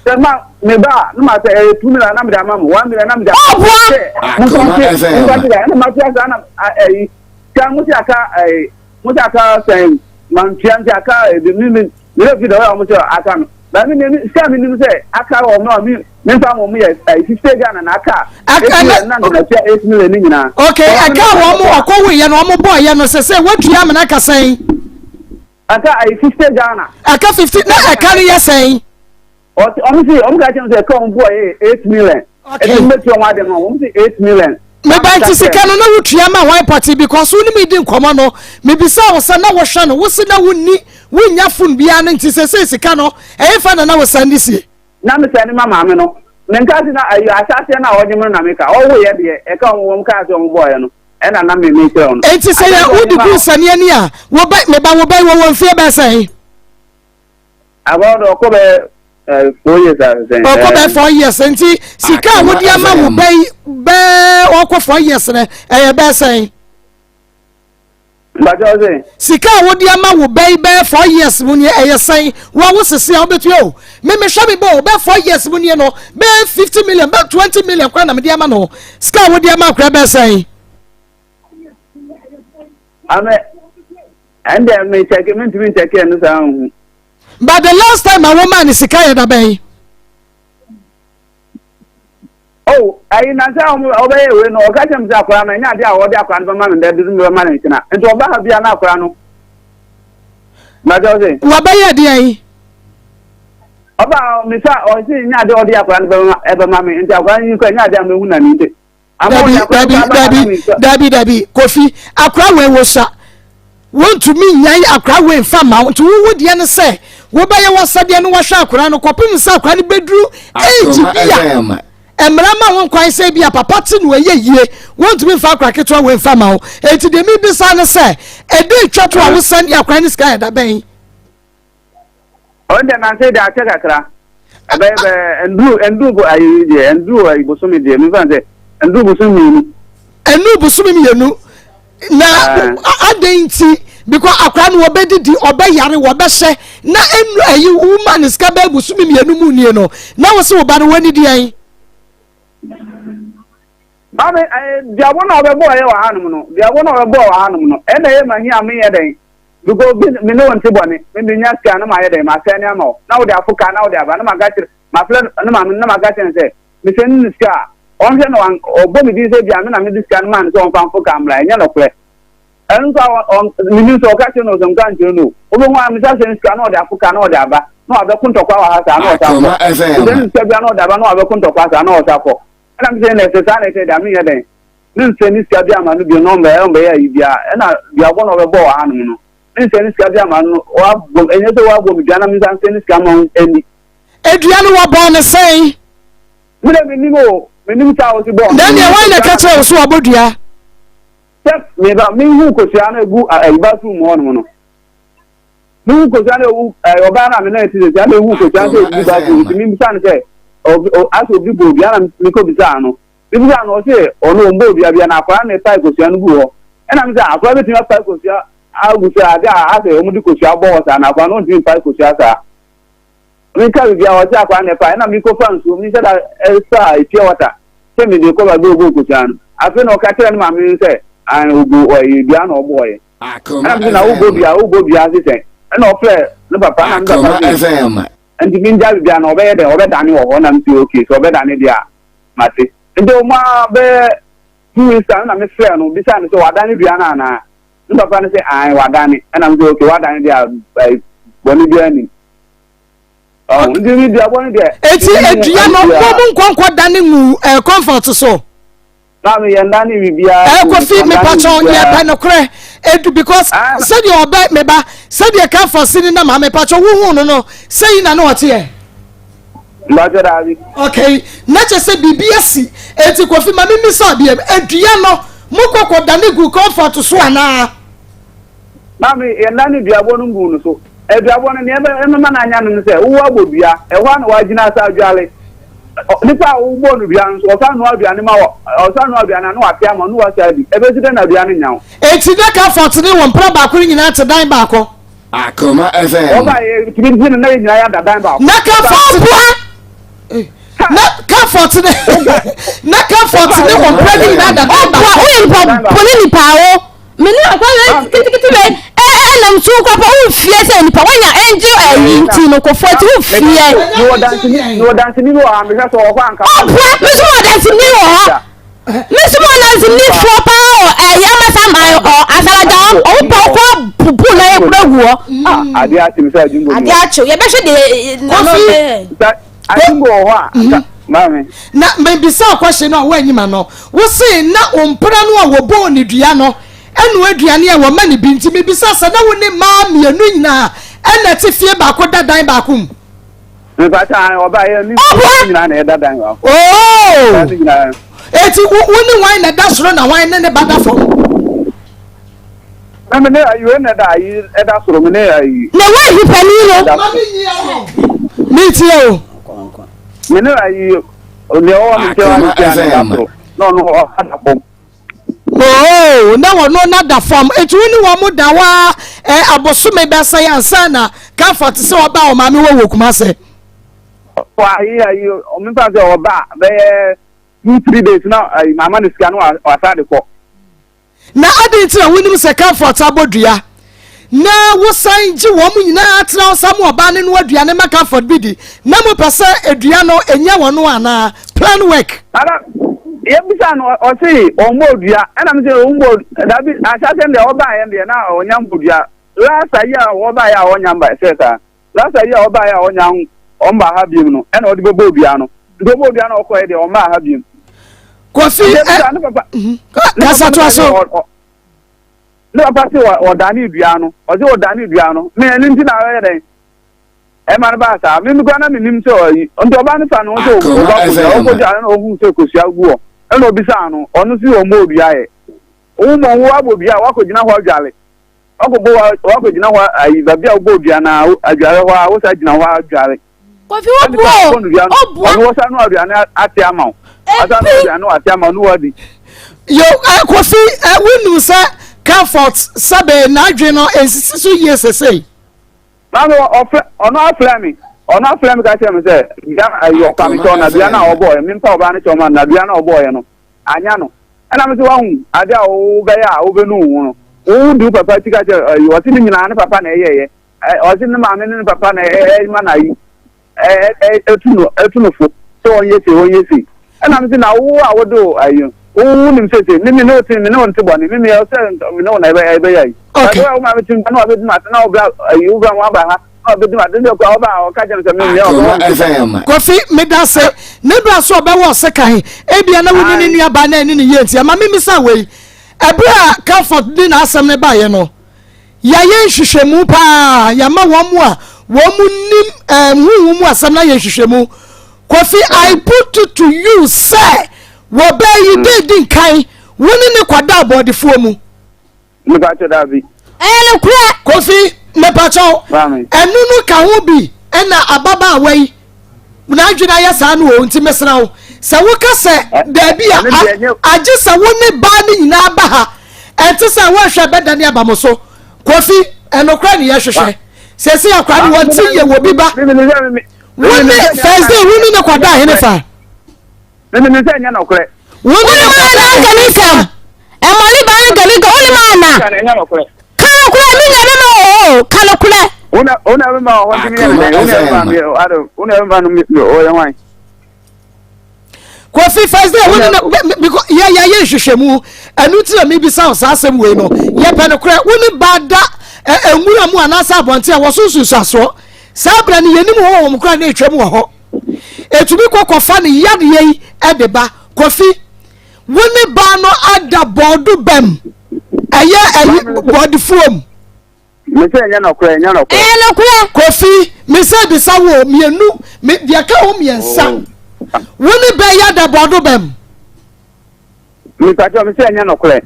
S6: sɛ ma me ba a no ma sɛ ɛyɛ 2 million na me de ama mo 1 million na me de ama mo sɛ mo nfa se mo nfa se ɛna ma tua saa na ɛyi Sɛ mo se aka ɛɛ mo se aka sɛn mantua nti aka ebi mi mi mi yɛ fi dɛ ɔyɛ ɔmo sɛ aka no na mi mi sika mi nim sɛ aka wɔ ɔmo a mi mi nfa mo yɛ ɛɛ 50 Ghana na aka 8 million na nka tua 8 million ne nyinaa.
S1: Okay ɛka wɔn mo ɔkɔ wo yɛ no ɔmo bɔ yɛ no sɛ sɛ watua amena ka sɛn.
S6: Aka ɛyɛ 50 Ghana.
S1: Aka 50 na ɛka no yɛ sɛn.
S6: Ɔsi ɔmo si ɔmo ka kyerɛ mi sɛ ɛka ɔmo bɔ yɛ 8 million.
S1: Okay.
S6: Ɛdi mbɛ tua ɔmo adi ma ɔmo si 8 million.
S1: Meba nti sika no na wotua ma hwan pɔtee because wo ne me di nkɔmmɔ no mebisa wo sɛ na wohwɛ no wo se na wonni wonnya phone biara no nti sɛsei sika no ɛhefa na na wo san de sie.
S6: Na me sɛne ma maame no menka se na ayi ahyɛaseɛ no a ɔgye me no na meka ɔwo yɛ deɛ ɛka ɔmo wɔn kaa sɛ ɔmo bɔɔyɛ no ɛna na me mekyerɛ wo no.
S1: Enti sɛ yɛ wode gu nsane ani a wo bɛ meba wo bɛn wɔwɔ mfeɛ bɛɛ sɛn?
S6: Abɔɔ do ɔkɔ bɛyɛ 4 years asesɛn.
S1: Ɔkɔ bɛyɛ 4 years nti sika a wode ama wo bɛyi bɛɛ ɔkɔ 4 years no ɛyɛ bɛɛ sɛn?
S6: Mbàjẹ́ ɔsè.
S1: Sika a wode ama wo bɛyi bɛyɛ 4 years mu nie ɛyɛ sɛn? Wo a wo sese a wobɛtua o. Me mehwɛ me bɔ o bɛyɛ 4 years mu nie no bɛyɛ 50 million bɛyɛ 20 million koraa na mede ama no. Sika a wode ama akora bɛyɛ sɛn?
S6: Ame ɛndeɛ me kyɛke mentumi nkyɛke ɛno saa nhu.
S1: But the last time a womaa ne sika yɛ da bɛn?
S6: Oh, ayi na sɛ ɔbɛyɛ wei no ɔka kyerɛ me sɛ akwaraa no ɛnyɛ adeɛ a ɔde akwaraa no bɛma me ndɛ de no bɛma no nkyena nti ɔba ha bia na akwaraa no mɛkyɛ wo se
S1: Wabɛyɛ deɛ yi?
S6: Ɔba mesa ɔse ɛnyɛ adeɛ a ɔde akwaraa no bɛma ɛbɛma me nti akwaraa no yi kɔ ɛnyɛ adeɛ a mɛhu nani nti
S1: Dabi dabi dabi dabi dabi Kofi akora wei wo sa wontumi nyan akora wei nfa ma wo nti wowo deɛ no sɛ wobɛyɛ wasɛdeɛ no wahwɛ akora no kɔpem sɛ akora no bɛduru age bi a mmara ma ho kwan sɛ bi a papa te no ɛyɛ yie wontumi nfa akora ketewa wei nfa ma wo enti deɛ mebisa ne sɛ ɛde twa to a wosan de akora no sika yɛ da bɛn?
S6: Ɔno deɛ nansa yi deɛ akyɛ kakra. Ɛbɛyɛ bɛ nduru nduru bo ayi deɛ nduru ayi bosome deɛ mefa sɛ nduru bosome mmienu.
S1: Nduru bosome mmienu na adɛn nti because akora no wɔbɛdidi ɔbɛyare wɔbɛhyɛ na enu ayi woma ne sika bɛyɛ bosome mmienu mu nie no na wɔsi wo ba no wɔn ani deɛn.
S6: Maame ɛɛ duabɔ na ɔbɛbɔ yɛ wɔ hanom no duabɔ na ɔbɛbɔ wɔ hanom no ɛna ɛyɛ ma hia meyɛ dɛn. Because obi me ne wo nte bɔne, me menya sika na mayɛ dɛn, masɛne ama wo, na wode afo kaa na wode aba, na maka kyerɛ, mafrɛ ne maame no na maka kyerɛ no sɛ, mesɛne no sika a, ɔnhwɛ na wan, ɔbɔ me din sɛ ebia me na mede sika no maa no sɛ ɔmfa mfo kaa mmra, ɛnyɛ nɔkorɛ. Ɛno nso a, ɔ, menim sɛ ɔka kyerɛ no o, sɛ ɔnka nkyerɛ no o, wobɛhu a mesa sɛne sika na ɔde afo kaa na ɔde aba, na wabɛko ntɔkwa wɔ ha saa na ɔsa kɔ. Mesɛne sika bia na ɔde aba na wabɛko ntɔkwa saa na ɔsa kɔ. Ɛna mesɛ na ɛsɛ saa na ɛsɛ deɛ menyɛ dɛn. Ne nsɛ ne sika bi ama no bio na ɔmbɛyɛ ɔmbɛyɛ ayi biara ɛna duabɔ na ɔbɛbɔ wɔ hanom no ne nsɛ ne sika bi ama no wabɔ ɛnyɛ sɛ wabɔ me dua na me nsa nsɛ ne sika ma wo ani.
S1: Edua no wɔbɔɔ no sɛn?
S6: Me de menim o menim saa a wɔsi bɔɔ no.
S1: Na ɛnneɛ hwan na ɛka kyerɛ wo so wabɔ dua?
S6: Sɛ meba mehu kosua no egu ayi bathroom hɔnom no mehu kosua no ewu ɛɛ ɔbaa no a me nan ti sɛ na ehu kosua no sɛ egu bathroom nti mebisa no sɛ asɛ obi bɔ dua na mekɔ bisaa no. Mebisaa no, ɔse ɔno ɔmbɔɔ dua bia na akwadaa no na ɛpae kosua no guu hɔ. Ɛna mese ah akwadaa bɛtumi apae kosua agu sɛ ade a asɛ wɔde kosua bɔ hɔ saa na akwadaa no ɔntumi mpae kosua saa. Menka biribiara ɔse akwadaa no na ɛpae. Ɛna mekɔfa nsuo mehyɛ da saa pure water sɛ mede kɔ baabi a ɔbɔɔ kosua no. Afei na ɔka kyerɛ ne maame no sɛ ah ɔbu ɔyɛ dua na ɔbɔɔyɛ. Ɛna mese na wobɔ dua wobɔ dua ase sɛn? Ɛna ɔfrɛ ne papa na ne papa se nti mengya biribiara na ɔbɛyɛ dɛn ɔbɛdane wɔ hɔ na mese okay sɛ ɔbɛdane deɛ a. mate. Nti ɔmo a bɛyɛ 2 weeks time na mefrɛ no bisa no sɛ wadane dua no anaa. Ne papa no sɛ ae wadane. Ɛna me sɛ okay wadane deɛ a bɔne biara nim. Ɔho nti ne duabɔ no deɛ.
S1: Eti edua no mo mo nkɔ nkɔ dane ngu ɛɛ comfort so.
S6: Maame yɛn da ne biribiara.
S1: Ɛ kofi mepatwɔ yɛ pɛ nokorɛ edu because sɛdeɛ ɔbɛ meba sɛdeɛ comfort si ne nam ha mepatwɔ wohu no no sɛyi na ne ɔte yɛ.
S6: Mepatwɔ daabi.
S1: Okay na kyɛ sɛ biribi asi eti kofi ma mi misa abiam edua no mo kɔkɔ da ne gu comfort so anaa.
S6: Maame, yɛnnane duabɔ no nguu no so. Aduabɔ no, nea ɛbɛma no anya no ne sɛ, wowɔ abɔ dua, ɛhɔ ara na wagyina asa adwale. Nipa a wobɔɔ no dua no nso, ɔsan noa aduane ma wɔ, ɔsan noa aduane a na wate ama wo, na wasa adi. Ɛbɛsi dɛn na dua no nya wo?
S1: Enti na Comfort ne wɔn mpena baako no nyinaa te dan baako.
S5: Akoma FM.
S6: Wɔba yɛ tumi gye no na yɛn nyinaa yɛada dan baako.
S1: Na Comfort ne na Comfort ne na Comfort ne wɔn mpena no nyinaa da dan baako.
S4: Ɔboa, woyɛ nipa bɔne nipa o. Me ne akwa wei kitikiti wei ɛnam so kɔ pɔ wofie sɛ nipa wanya ɛngye ɛyi nti no kɔfoɔ nti wofie.
S6: Mewɔ danseni mewɔ danseni bi wɔ ha mehwɛ sɛ ɔwɔ hɔ anka.
S4: Ɔboa me nso wɔ danseni wɔ hɔ me nso wɔ danseni foɔ paa wɔ ɛyɛ amasa man ɔ asalaja hɔ ɔmo pɔ kɔ bubu na yɛ kura gu hɔ.
S6: Adeɛ akye mi sɛ adwumbo ni hɔ.
S4: Adeɛ akye yɛbɛhwɛ deɛ nano bɛyɛ.
S6: Adwumbo wɔ hɔ a maame.
S1: Na mebisa ɔkwahye no a woanyi ma no wose na wo mpena no a wɔbɔɔ ne dua no ɛnoa aduane a wɔma ne bi nti mebisa sɛ na wo ne mmaa mmienu nyinaa ɛna ɛte fie baako da dan baako mu.
S6: Mepata ɔba yɛ ne nyinaa na ɛda dan baako.
S1: Oo eti wo ne wan na ɛda soro na wan ne ne ba da fam.
S6: Na me ne ayi wei na ɛda ayi ɛda soro me ne ayi.
S4: Na wɔn panin no.
S1: Mi tie o.
S6: Me ne ayi deɛ ɔwɔ me nkyɛn wa nkyɛn na ɛda soro na ɔno ɔda fam.
S1: Oo na wɔn na da fam eti wo ne wɔn mo da hɔ a ɛ abosome bɛsɛ yɛ ansa na comfort sɛ ɔba a ɔmaame wɔ wɔ Kumase.
S6: Ɔ ayi ayi ɔmo nfa sɛ ɔba bɛyɛ 2-3 days na ayi maama ne sika na wasa de kɔ.
S1: Na adɛn nti na wonim sɛ Comfort abɔ dua na wosan gye wɔn nyinaa tena hɔ sa mo ɔbaa no noa aduane ma Comfort bi di na mopɛ sɛ adua no ɛnya wɔn anaa? Plan work.
S6: Ara yɛbisa no ɔse ɔmmɔ dua ɛna me sɛ ɔmmɔ dabi ahyɛsɛm deɛ ɔbaeɛ deɛ na ɔnya mmɔ dua last ayi a ɔbaeɛ a ɔnya mba sɛ saa last ayi a ɔbaeɛ a ɔnya ɔmba ha biom no ɛna ɔde bɛbɔ dua no nti ɔbɔ dua no ɔkɔɛ deɛ ɔmba ha biom.
S1: Kofi ɛ kasa to aso.
S6: Ne papa se ɔdane dua no ɔse ɔdane dua no me ɛno nti na ɔyɛ dɛn ɛma no baa saa me kora na menim sɛ ɔyi nti ɔba no fa no sɛ ɔba kosua ɔkɔdwa no na ɔhu sɛ kosua gu hɔ ɛna ɔbisaa no ɔno se ɔmmɔ odua yɛ wo mmɔ wo abɔ dua a wakɔgyina hɔ adwale wakɔbɔ wakɔgyina hɔ ayi baabi a wobɔ dua no adwale hɔ a wosa gyina hɔ adwale
S4: Kofi wo boa o, o boa.
S6: Ɔno wɔsa no aduane ate ama wo. Ɔsa no aduane no ate ama wo no wadi.
S1: Yo, eh, Kofi, eh, wonim sɛ Comfort sɛbe n'adwene no nsisi so yie sesei.
S6: Maame ɔfrɛ ɔno afrɛ me ɔno afrɛ me ka kyerɛ me sɛ bia ayi ɔpa me kyɛw na dua no a ɔbɔɔyɛ mempa ɔbaa no kyɛw ma na dua no a ɔbɔɔyɛ no anya no ɛna me sɛ wahu ade a wobɛyɛ a wobɛnu wo ho no wo di wo papa akyi ka kyerɛ ayi ɔse ne nyinaa ne papa na ɛyɛɛyɛ Ɔse ne maame ne ne papa na ɛma no ayi ɛtu no ɛtu no fo sɛ ɔnyɛ sei ɔnyɛ sei ɛna me se na wo a wode o ayi wo wo nim sɛ sei me me ne wo te me ne wo nte bɔne me me ɔsɛ me ne wo na ɛbɛ ɛbɛyɛ ayi okay wo maame te na wabɛdi ma na wobra ayi wobra mo aba ha na wabɛdi ma de kora woba a ɔka kyerɛ me sɛ me me ɔbɛ
S1: Kofi meda se ne bra so ɔbɛwɔ ɔsekan ebia na wo ne ne nuabaa na ɛne ne yie nti ɛma memisa wei ɛberɛ a Comfort de n'asɛm no baeɛ no Yɛayɛ nhwehwɛmu paa, yɛama wɔn a wɔn nim eh, honhom mu asɛm no ayɛ nhwehwɛmu. Kofi, I put it to you sɛ wɔbɛɛ yi dɛ di nkan wo ne ne kɔda abɔdefoɔ mu.
S6: Mepakyɛ daabi.
S4: Ɛyɛ nokorɛ.
S1: Kofi, mepakyɛw, ɛno no ka ho bi ɛna ababaawa yi n'adwene ayɛ saa no o nti mesrɛ wo sɛ woka sɛ daabi a agye sɛ wo ne baa no nyinaa ba ha ɛnte sɛ woahwɛ bɛdane aba mo so kofi ɛnokorɛ ne yɛhwehwɛ sɛsi akora no wɔnte yɛ wɔ bi ba wo ne first day wo ne ne kɔda ahene fa
S4: Wo ne maa na nka ne nsɛm. Ɛmɔ ne ba nka ne nka wo ne maa na. Ka nokorɛ me nua bɛma wɔ hɔ o ka nokorɛ.
S6: Wo na bɛma wɔ hɔ ntumi yɛ ne dɛn wo na bɛma mi ado wo na bɛma no ɔyɛ hwan.
S1: Kofi first day wo ne no because yɛ yɛ yɛ nhwehwɛmu ɛnu ti na mi bisa wo saa asɛm wei no yɛ pɛ no korɛ wo ne ba da ɛ nwura mu anaasɛ abɔnten a wɔso nsunsuasoɔ saa abira no yɛnim hɔ wɔn kora na etwam wɔ hɔ etumi kɔ kɔfa ne yadeɛ yi ɛde ba Kofi wo ne ba no ada bɔɔdo bɛm ɛyɛ ɛyi bɔɔdefuom.
S6: Mese ɛnyɛ nɔkorɛ, ɛnyɛ nɔkorɛ.
S4: Ɛyɛ nokorɛ.
S1: Kofi, me sɛ bisa wo mienu, me deɛ ka ho miɛnsa. Oh. Wo ne bɛ yɛ da bɔdo bɛm.
S6: Mipatwa me sɛ ɛnyɛ nɔkorɛ.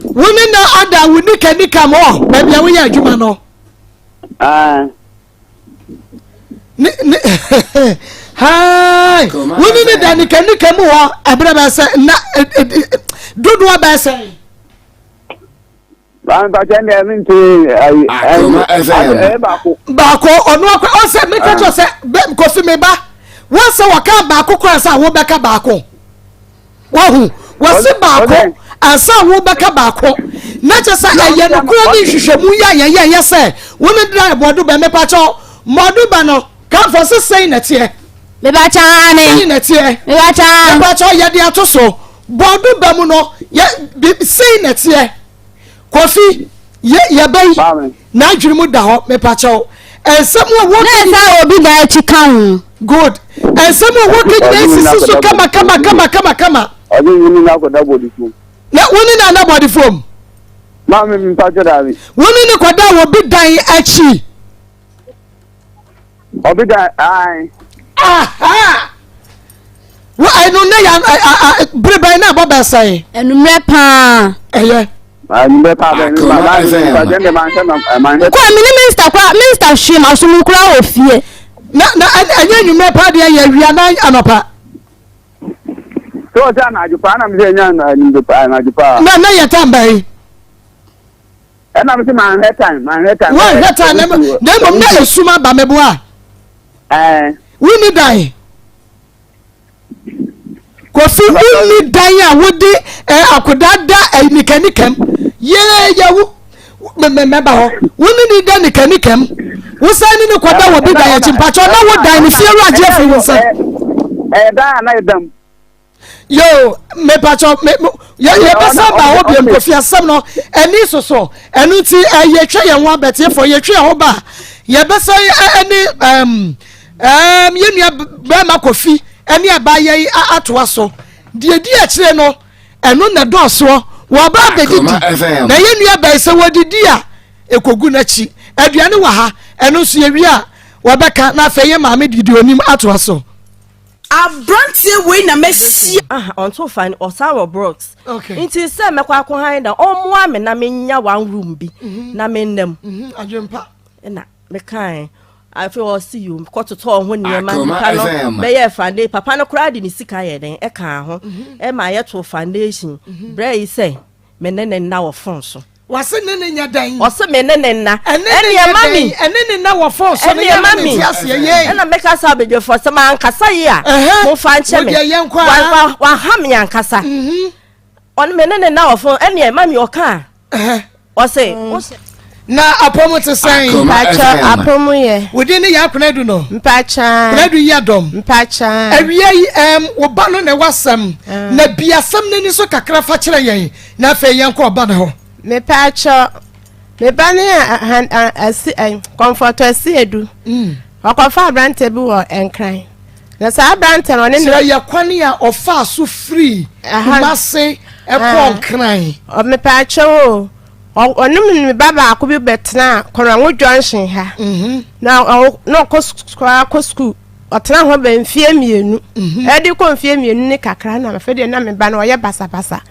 S1: Wo ne na ada wo nika nika mu ɔ baabi a woyɛ adwuma no.
S6: Ah.
S1: Ne ne hai wo ne ne da nika nika mu hɔ ɛbrɛ bɛ sɛ na dodoɔ bɛ sɛ.
S6: Mpakyɛ ndɛ mi nti ayi ayi baako.
S1: Baako ɔno akɔ ɔsɛ mi ka kyerɛ sɛ bɛ kofi mi ba wɔn sɛ wɔka baako kora ansa wo bɛka baako wahu wɔsi baako ansa wo bɛka baako na kyerɛ sɛ ɛyɛ no kura ne nhwehwɛmu yɛ a yɛyɛ yɛ sɛ wɔn ne dra bɔdo bɛ mepa kyɛw mɔdo bɛ no kanfɔ sɛ sɛn na teɛ.
S4: Mepa kyɛw ne.
S1: Sɛn na teɛ.
S4: Mepa kyɛw.
S1: Mepa kyɛw yɛde ato so. Bɔɔdo ba mu no yɛ bi sei na ɛteɛ Kofi yɛ yɛbɛ yi n'adwene mu da hɔ mepakyɛw nsɛm a wɔka
S4: na ɛsɛ obi da akyi ka ho
S1: good nsɛm a wɔka nyinaa esisi so kama kama kama kama kama.
S6: Ɔde wuni na akɔda bɔdi fam.
S1: Na wuni na ana bɔdi fam.
S6: Maame mpakyɛ daabi.
S1: Wuni ne kɔda wɔ bi dan akyi.
S6: Ɔbi da ae.
S1: Aha! Wo ɛno ne ya bere bɛn na ɛbɔ bɛn sɛn?
S4: Anummerɛ paa.
S1: Ɛyɛ.
S6: Anummerɛ paa bɛn ne ba ba ba gyɛn de manhwɛ na manhwɛ.
S4: Kɔ mi ne minista kora minista hwee ma so mu kora wɔ fie.
S1: Na na ɛnyɛ anummerɛ paa deɛ yɛ awia na anɔpa.
S6: Sɛ ɔsɛ anadwo paa na mi sɛ ɛnyɛ anadwo paa anadwo paa.
S1: Na na yɛ tan bɛn.
S6: Ɛna mi sɛ manhwɛ time manhwɛ time.
S1: Wɔnhwɛ time na mmom na esum aba mɛboa.
S6: Ɛɛ.
S1: Wonni dan. Kofi wonni dan a wode eh, akodaa da eh, nikanikam. Yee yɛwo mɛba hɔ. Wone ne da nikanikam. Wosan ne ne kɔda wɔ bi dan akyi mpakyɛ na wo dan no fie wura agye afiri wo nsa.
S6: Ɛyɛ dan a na yɛ dam.
S1: Yo mepakyɛ me yɛ yɛbɛsan ba hɔ biom Kofi asɛm no ani soso ɛno nti yɛtwa yɛn ho abɛteefoɔ yɛtwa yɛn ho ba yɛbɛsan ɛne ɛm ɛm yɛn nua bɛrima Kofi ɛne abaayɛ yi atoa so deɛ di akyire no ɛno na ɛdɔɔsoɔ wɔba abɛdidi na yɛn nua bɛn sɛ wɔdidi a ekogu n'akyi aduane wɔ ha ɛno nso yɛwie a wɔbɛka na afei yɛ maame didi onim atoa so.
S7: Abranteɛ wei na mɛhyia.
S2: Aha ɔnto fa no ɔsan wɔ Bronx.
S1: Okay.
S2: Nti sɛ mɛkɔ akɔ han da ɔmmoa me na menya one room bi mhm. na menna mu.
S1: Mhm, adwempa.
S2: Ɛna mekae afei ɔsi yo kɔtotɔɔ ho nneɛma nipa no bɛyɛ foundation papa no koraa de ne sika yɛ dɛn ɛkaa ho mhm. ɛma yɛto foundation brɛ yi sɛ Me ne ne nna wɔ fon so.
S1: Wase ne ne nyɛ dɛn?
S2: Ɔse me ne ne nna.
S1: Ɛne ne nyɛ dɛn? Ɛne ne nna wɔ fon so no yɛ na mente aseɛ yei.
S2: Ɛna mɛka sɛ abadwafoɔ sɛ mankasa yi a momfa nkyɛ me.
S1: Wodeɛ yɛnkɔ a.
S2: Waha me ankasa. Ɔne me ne ne nna wɔ fon ɛneɛ mami ɔka a. Ɔse wohyɛ.
S1: Na apɔm te sɛn?
S3: Mpakyɛ apɔm yɛ.
S1: Wo din ne Yaa Konadu no?
S3: Mpakyɛ.
S1: Konadu yi adɔm.
S3: Mpakyɛ.
S1: Awia yi ɛm wo ba no na ɛwɔ asɛm. Na bi asɛm n'ani so kakra fa kyerɛ yɛn na afei yɛn kɔ ɔba no hɔ.
S3: Mepakyɛ me ba ne asi kɔmfɔtɔ asi edu. Ɔkɔfa aberanteɛ bi wɔ Nkran. Na saa aberanteɛ no ɔne ne.
S1: Kyerɛ yɛ kwan a ɔfaa so firii Kumase ɛkɔɔ Nkran.
S3: Mepakyɛ o. Ɔne me ba baako bi bɛtenaa Kɔnɔngo Junction ha. Mhm. Na na ɔkɔ kɔ sukuu. Ɔtena hɔ bɛ mfeɛ mmienu. Mhm. Ɛde kɔ mfeɛ mmienu ne kakra na afei deɛ na me ba no ɔyɛ basabasa.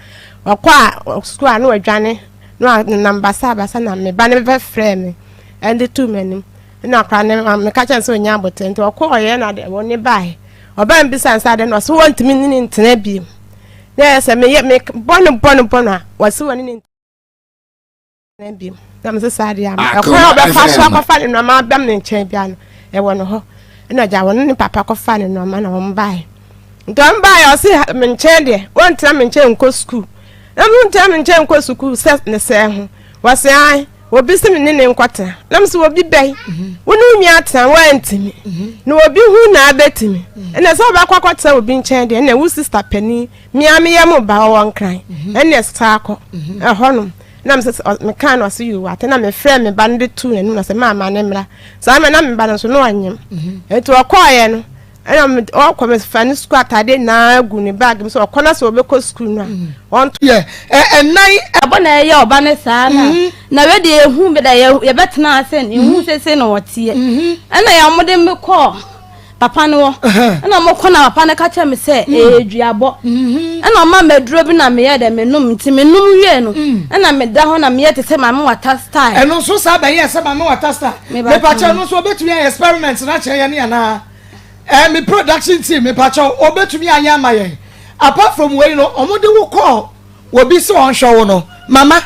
S3: Ɔkɔ a sukuu a na wadwane na ɔnam basabasa na me ba no bɛfrɛɛ me ɛde too m'anim. Na akora ne meka kyerɛ no sɛ ɔnya abotire nti ɔkɔ ɔyɛ na de wɔne baeɛ. Ɔbaa me bisa no sɛ adɛn na ɔse wɔntumi ne ne ntena bio. Na ɛyɛ sɛ meyɛ me bɔ no bɔ no bɔ no a wɔse wɔne ne ntena bio. Na mese saa deɛ ama ɛkwan a ɔbɛfa so akɔfa ne nnoɔma abam ne nkyɛn bia no ɛwɔ ne hɔ. Ɛna gya wɔne ne papa kɔfa ne nnoɔma na wɔn baeɛ. Nti wɔn baeɛ ɔse me nkyɛn deɛ wɔntena me nkyɛn nkɔ sukuu. Na mo ntena me nkyɛn nkɔ sukuu sɛ ne sɛɛ ho. Wɔse ae. Obi se me ne ne nkɔtena. Na me se obi bɛn? Wo ne wo nua atena woantumi. Na obi hu na abɛtumi. Ɛnna sɛ wobɛkɔ akɔtena obi nkyɛn deɛ ɛnna wo sista panin me ara meyɛ mo ba ɔwɔ Nkran. Ɛnna saa kɔ ɛhɔnom. Na me sɛ mekaa no ɔse yoo wate na mefrɛɛ me ba no de too n'anim na sɛ maama ne mmra. Saa mmerɛ na me ba no nso na ɔnyem. Nti ɔkɔɔeɛ no ɛna me ɔkɔ me fa ne sukuu ataadeɛ nyinaa gu ne baage mu sɛ ɔkɔ na sɛ ɔbɛkɔ sukuu no a mm. ɔnto.
S1: Yɛ ɛnan.
S4: Ɛbɔ na ɛyɛ ɔba ne saa na mm-hmm. na wei deɛ ehu bi da yɛ yɛbɛtena ase na ehu mm-hmm. sese na ɔteɛ mm-hmm. ɛna yɛ wɔn de me kɔɔ papa no hɔ ɛna wɔn kɔ na papa no ka kyerɛ me sɛ mm. ɛyɛ duabɔ ɛna ɔma me aduro bi na meyɛ dɛ me nom nti me nom wie no mm. ɛna me da hɔ na meyɛ te sɛ maame wata style.
S1: Ɛno nso saa bɛyɛ sɛ maame wata style. Mepakyɛw no nso obetumi ayɛ experiment no akyerɛ yɛn anaa? Eh, me production team mepakyɛw obetumi ayɛ ama yɛn. Apart from wei no, wɔn de wo kɔɔ obi sɛ ɔnhwɛ wo no, mama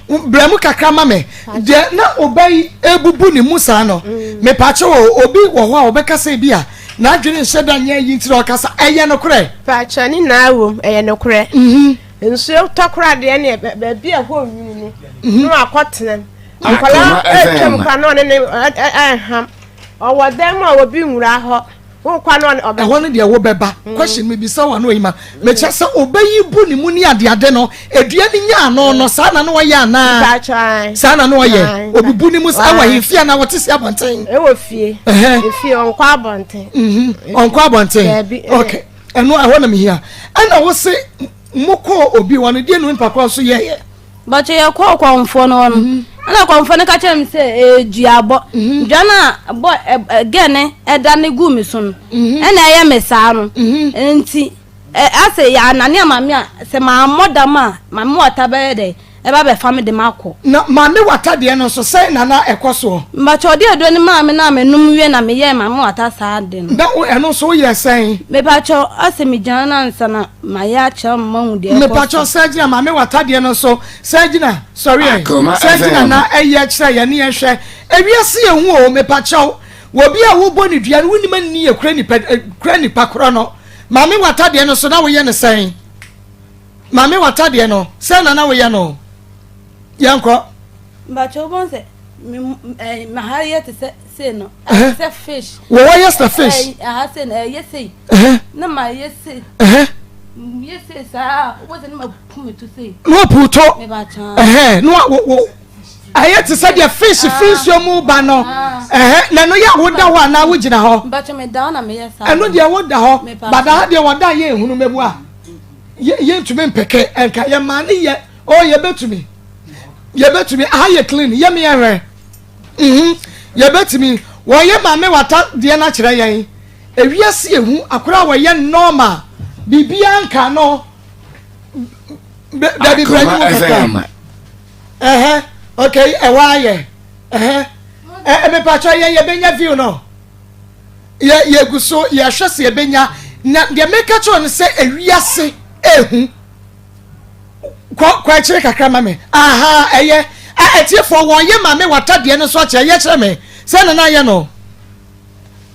S1: brɛ mu kakra ma me. Deɛ na ɔba yi ebubu ne mu saa no, mm. mepakyɛw o, obi wɔ hɔ a ɔbɛka sɛ bi a n'adwene nhyɛ da nyɛ yi nti na ɔkasa, ɛyɛ nokorɛ?
S3: Pakyɛ ne nyinaa wom, ɛyɛ nokorɛ. Mhm. Nsuo tɔ koraa deɛ ne baabi a ɛhɔ nwunu no, mhm. na wakɔtena mu. Akwadaa retwam kora na ɔne ne ɛreham. Ɔwɔ dan mu a obi nwura hɔ. Wokɔ na ɔne ɔbɛ.
S1: Ɛhɔ no deɛ wobɛba. Mm. Question mi bisa wa no oyi ma. Mekyɛ sɛ ɔbɛyi bu ne mu ne adeade no edua ne nya ano no saa na no ɔyɛ anaa? Saa na no ɔyɛ. Obubu ne mu ɛwɔ ahemfie anaa wɔte si abɔnten?
S3: Ɛwɔ fie. Efie ɔnkɔ abɔnten.
S1: Mhm. Ɔnkɔ abɔnten. Okay. Ɛno ɛhɔ na mehia. Ɛna wo se mokɔɔ obi hɔ no deɛ no nipa korɔ nso yɛyɛ.
S4: Bɔkyɛ yɛkɔɔ kɔmfoɔ no hɔ no mhm. ɛna kɔmfoɔ no ka kyerɛ me sɛ ɛyɛ duabɔ mhm. dua no a bɔ gɛ ne ɛda ne gu me so no mhm. ɛna ɛyɛ me saa no nti asɛ yɛ anane ama me a sɛ mammɔ dam a maame wata bɛyɛ dɛ ɛba bɛfa me de makɔ.
S1: Na maame wata deɛ no nso sɛn na na ɛkɔ soɔ.
S4: Mbakyɛ ɔde aduro no maa me na menom wie na meyɛɛ maame wata saa de no.
S1: Na ɛno nso woyɛ sɛn?
S4: Mepakyɛ asɛ megyina no ansa na Mayɛ akyerɛ mo mahu deɛ ɛkɔ so.
S1: Mepakyɛw san gyina maame w'atadeɛ no so san gyina sɔre ɛ san gyina na ɛyɛ kyerɛ yɛn ne yɛn hwɛ ewiase yɛ hu o mepakyɛw wɔ bi a wobɔ ne dua no wonim anni yɛ kura nipa kura nipa korɔ no maame w'atadeɛ no so na woyɛ no sɛn maame w'atadeɛ no sɛn na na woyɛ no yɛnkɔ.
S4: Mepakyɛw wobɛhu sɛ me ɛɛ ha yɛ te sɛ sei no ɛyɛ sɛ fish.
S1: Wɔwɔ yɛ sɛ fish.
S4: Ɛha sei no ɛyɛ sei. Na ma yɛ sei. Yɛ sei saa wobɛhu sɛ na ma pu me to sei.
S1: Na wapu to. Ɛhɛn na wa wo ɛyɛ te sɛ deɛ fish firi nsuo mu ba no ɛhɛn na ɛno yɛ a woda hɔ anaa wogyina hɔ.
S4: Mpakyɛ me da hɔ na meyɛ saa.
S1: Ɛno deɛ woda hɔ bada ha deɛ wɔda yɛ ehunu mɛbu a yɛntumi mpɛkɛ ɛnka yɛ maa ne yɛ oh yɛbɛtumi yɛbɛtumi aha yɛ clean yɛ mi ɛhwɛ mhm yɛbɛtumi wɔyɛ maame wata deɛ no akyerɛ yɛn ewiase ehu akora a wɔyɛ normal biribiara nka no dabi brɛ ne mu kakra ɛhɛ okay ɛwɔ ayɛ ɛhɛ ɛ mepatwa yɛ yɛbɛnya view no yɛ yɛgu so yɛhwɛ sɛ yɛbɛnya na deɛ meka kyerɛ no sɛ ewiase ehu. Kɔ kɔ akyire kakra ma me. Aha ɛyɛ. A atiefoɔ wɔn yɛ maame wata deɛ no nso akyerɛ yɛ kyerɛ me sɛ na na yɛ no.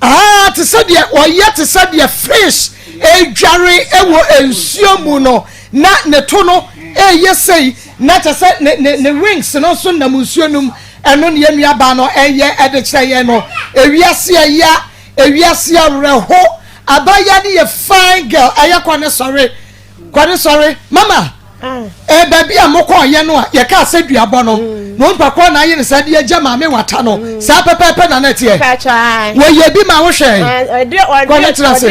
S1: Ah te sɛ deɛ ɔyɛ te sɛ deɛ fish edware ɛwɔ nsuo mu no na ne to no ɛyɛ sei na kyɛ sɛ ne ne ne wings no nso nam nsuo no mu ɛno ne yɛn nuabaa no ɛyɛ ɛde kyerɛ yɛn no ewiase ɛya ewiase awerɛho abaayewa no yɛ fine girl ɛyɛ kɔ ne sɔre. Kwade sɔre mama eh, baabi a mokɔɔyɛ no a yɛkaa sɛ duabɔ no mm. na onipa korɔ na ayɛ ne saa de agya maame wata no mm. saa pɛpɛɛpɛ na na ɛteɛ wɔyɛ bi ma wohwɛ kɔ ne tena ase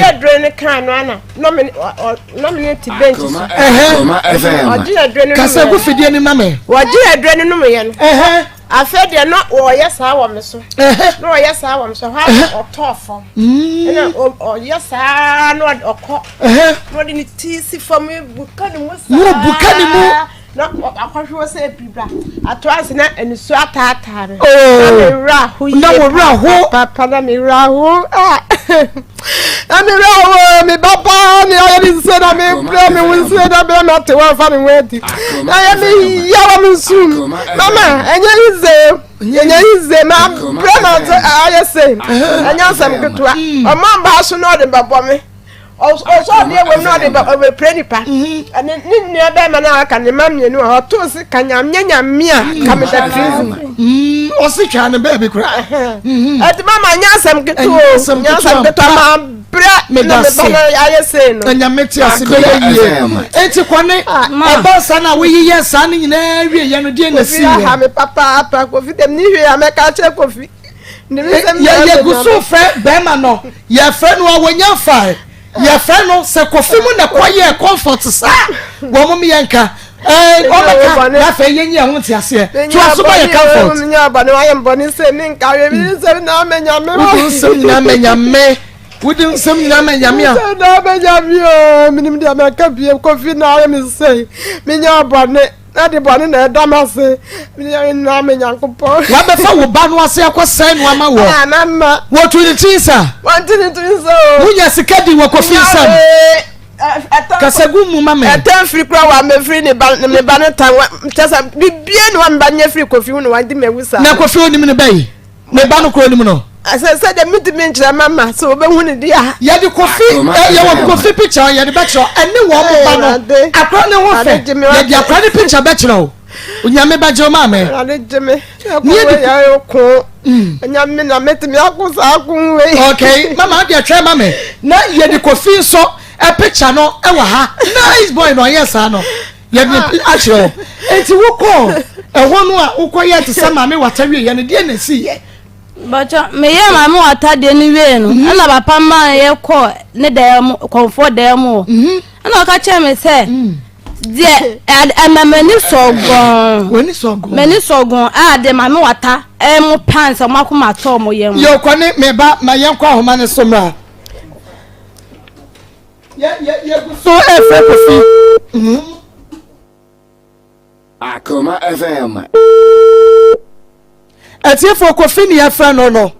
S1: kasa gu fidie no ma me
S3: wɔgye aduro no nomyɛ no Afei deɛ na ɔyɛ saa wɔ me so. Na ɔyɛ saa wɔ me so. Hɔ a ɔtɔɔ fam. Ɛna ɔyɛ saa na ɔkɔ. Na ɔde ne ti si fam buka ne mu saa.
S1: Na ɔbuka ne mu.
S3: Na akɔhwe wɔ sɛ ebibra. Ato ase na nisuo ataataa me. Na me werɛ aho yie.
S1: Na wo werɛ aho.
S3: Papa na me werɛ aho. Na me werɛ aho me ba paa ne ayɛ ne nsuo na me brɛ me ho nsuo na brɛ me ate wɔmfa me ho adi. Na yɛ me ya wɔ me nsu. Mama ɛnyɛ yize ɛnyɛ yize ma brɛ ma ayɛ se ɛnyɛ asɛm ketewa. Ɔma mbaa so na ɔde bɛbɔ me. Ɔsɔ adeɛ wɔ mu na ɔde ɔbɛpira nipa. Ɛne ne nua bɛrima no a aka ne mma mmienu a ɔtoo se ka nyame nyame a ka me da prison.
S1: Ɔse twaa ne baabi koraa.
S3: Ɛti mama nyɛ asɛm ketewa o nyɛ asɛm ketewa ma brɛ na me ba no ayɛ sei no.
S1: Nyame te ase bɛyɛ yie. Eti kɔne ɛba saa na woyeyɛ saa no nyinaa wie yɛ no deɛ na si
S3: yɛ. Kofi aha me papaapa Kofi dɛm ne hwee a mɛka akyerɛ Kofi.
S1: Yɛgu so frɛ bɛrima no yɛfrɛ no a wɔnya mfae yɛfrɛ no sɛ Kofi mu na kɔyɛ comfort saa wɔn mo yɛ nka ɔbɛka na afei yɛnyi ɛho nteaseɛ to aso ba yɛ comfort. Wode nsɛm nyinaa ma nyame wode nsɛm nyinaa ma nyame a.
S3: Nsɛm nyinaa ma nyame o menim deɛ mɛka biem Kofi na ayɛ me sɛi menya bɔne na de bɔne na ɛda m'ase na me Nyankopɔn.
S1: Wabɛfa wo ba no ase akɔsɛe no ama wɔ. Wɔtu ne ti nsa.
S3: Wɔnte ne ti nsa o.
S1: Wonya sika di wɔ Kofi nsam. Kasagu mu ma me.
S3: Ɛtɛn firi kura wa mefiri ne ba ne ba ne tan wa kyɛ sɛ bibie ne wa me ba nyɛ firi Kofi ho na wadi ma ewu saa.
S1: Na Kofi onim ne ba yi ne ba no kura onim no.
S3: Sɛ sɛ deɛ mentumi nkyerɛ mama sɛ wɔbɛhu ne deɛ a.
S1: Yɛde Kofi yɛwɔ Kofi picture yɛde bɛkyerɛ ɛne wɔn mo ba no akora ne ho fɛ yɛde akora ne picture bɛkyerɛ o onyame bɛgye o maame.
S3: Awurade gye me ɛko wei ayɛ ko nyame na mɛtumi ako saa ko wei.
S1: Okay mama adeɛ twɛn ma me na yɛde Kofi nso picture no ɛwɔ ha nice boy na ɔyɛ saa no yɛde akyerɛ o eti wokɔ ɛhɔ no a wokɔ yɛ te sɛ maame wata wie yɛ no deɛ na esi yɛ.
S4: Bàtchɔ meyɛ maame wata deɛ no wie no mhm. ɛna papa maa yɛ kɔ ne dan mu kɔnfoɔ dan mu hɔ mhm. ɛna ɔka kyerɛ me sɛ mm. deɛ ɛma m'ani sɔ gɔn m'ani sɔ gɔn a deɛ maame wata ɛmo pants ɔmo akoma atɔ ɔmo yam.
S1: Yɛ kɔ ne meba ma yɛn kɔ ahoma ne so mmra. Yɛ yɛ yɛ gu so ɛfɛ kofi. Mhm.
S5: Akoma FM.
S1: Atiefoɔ Kofi ne yɛfrɛ no no.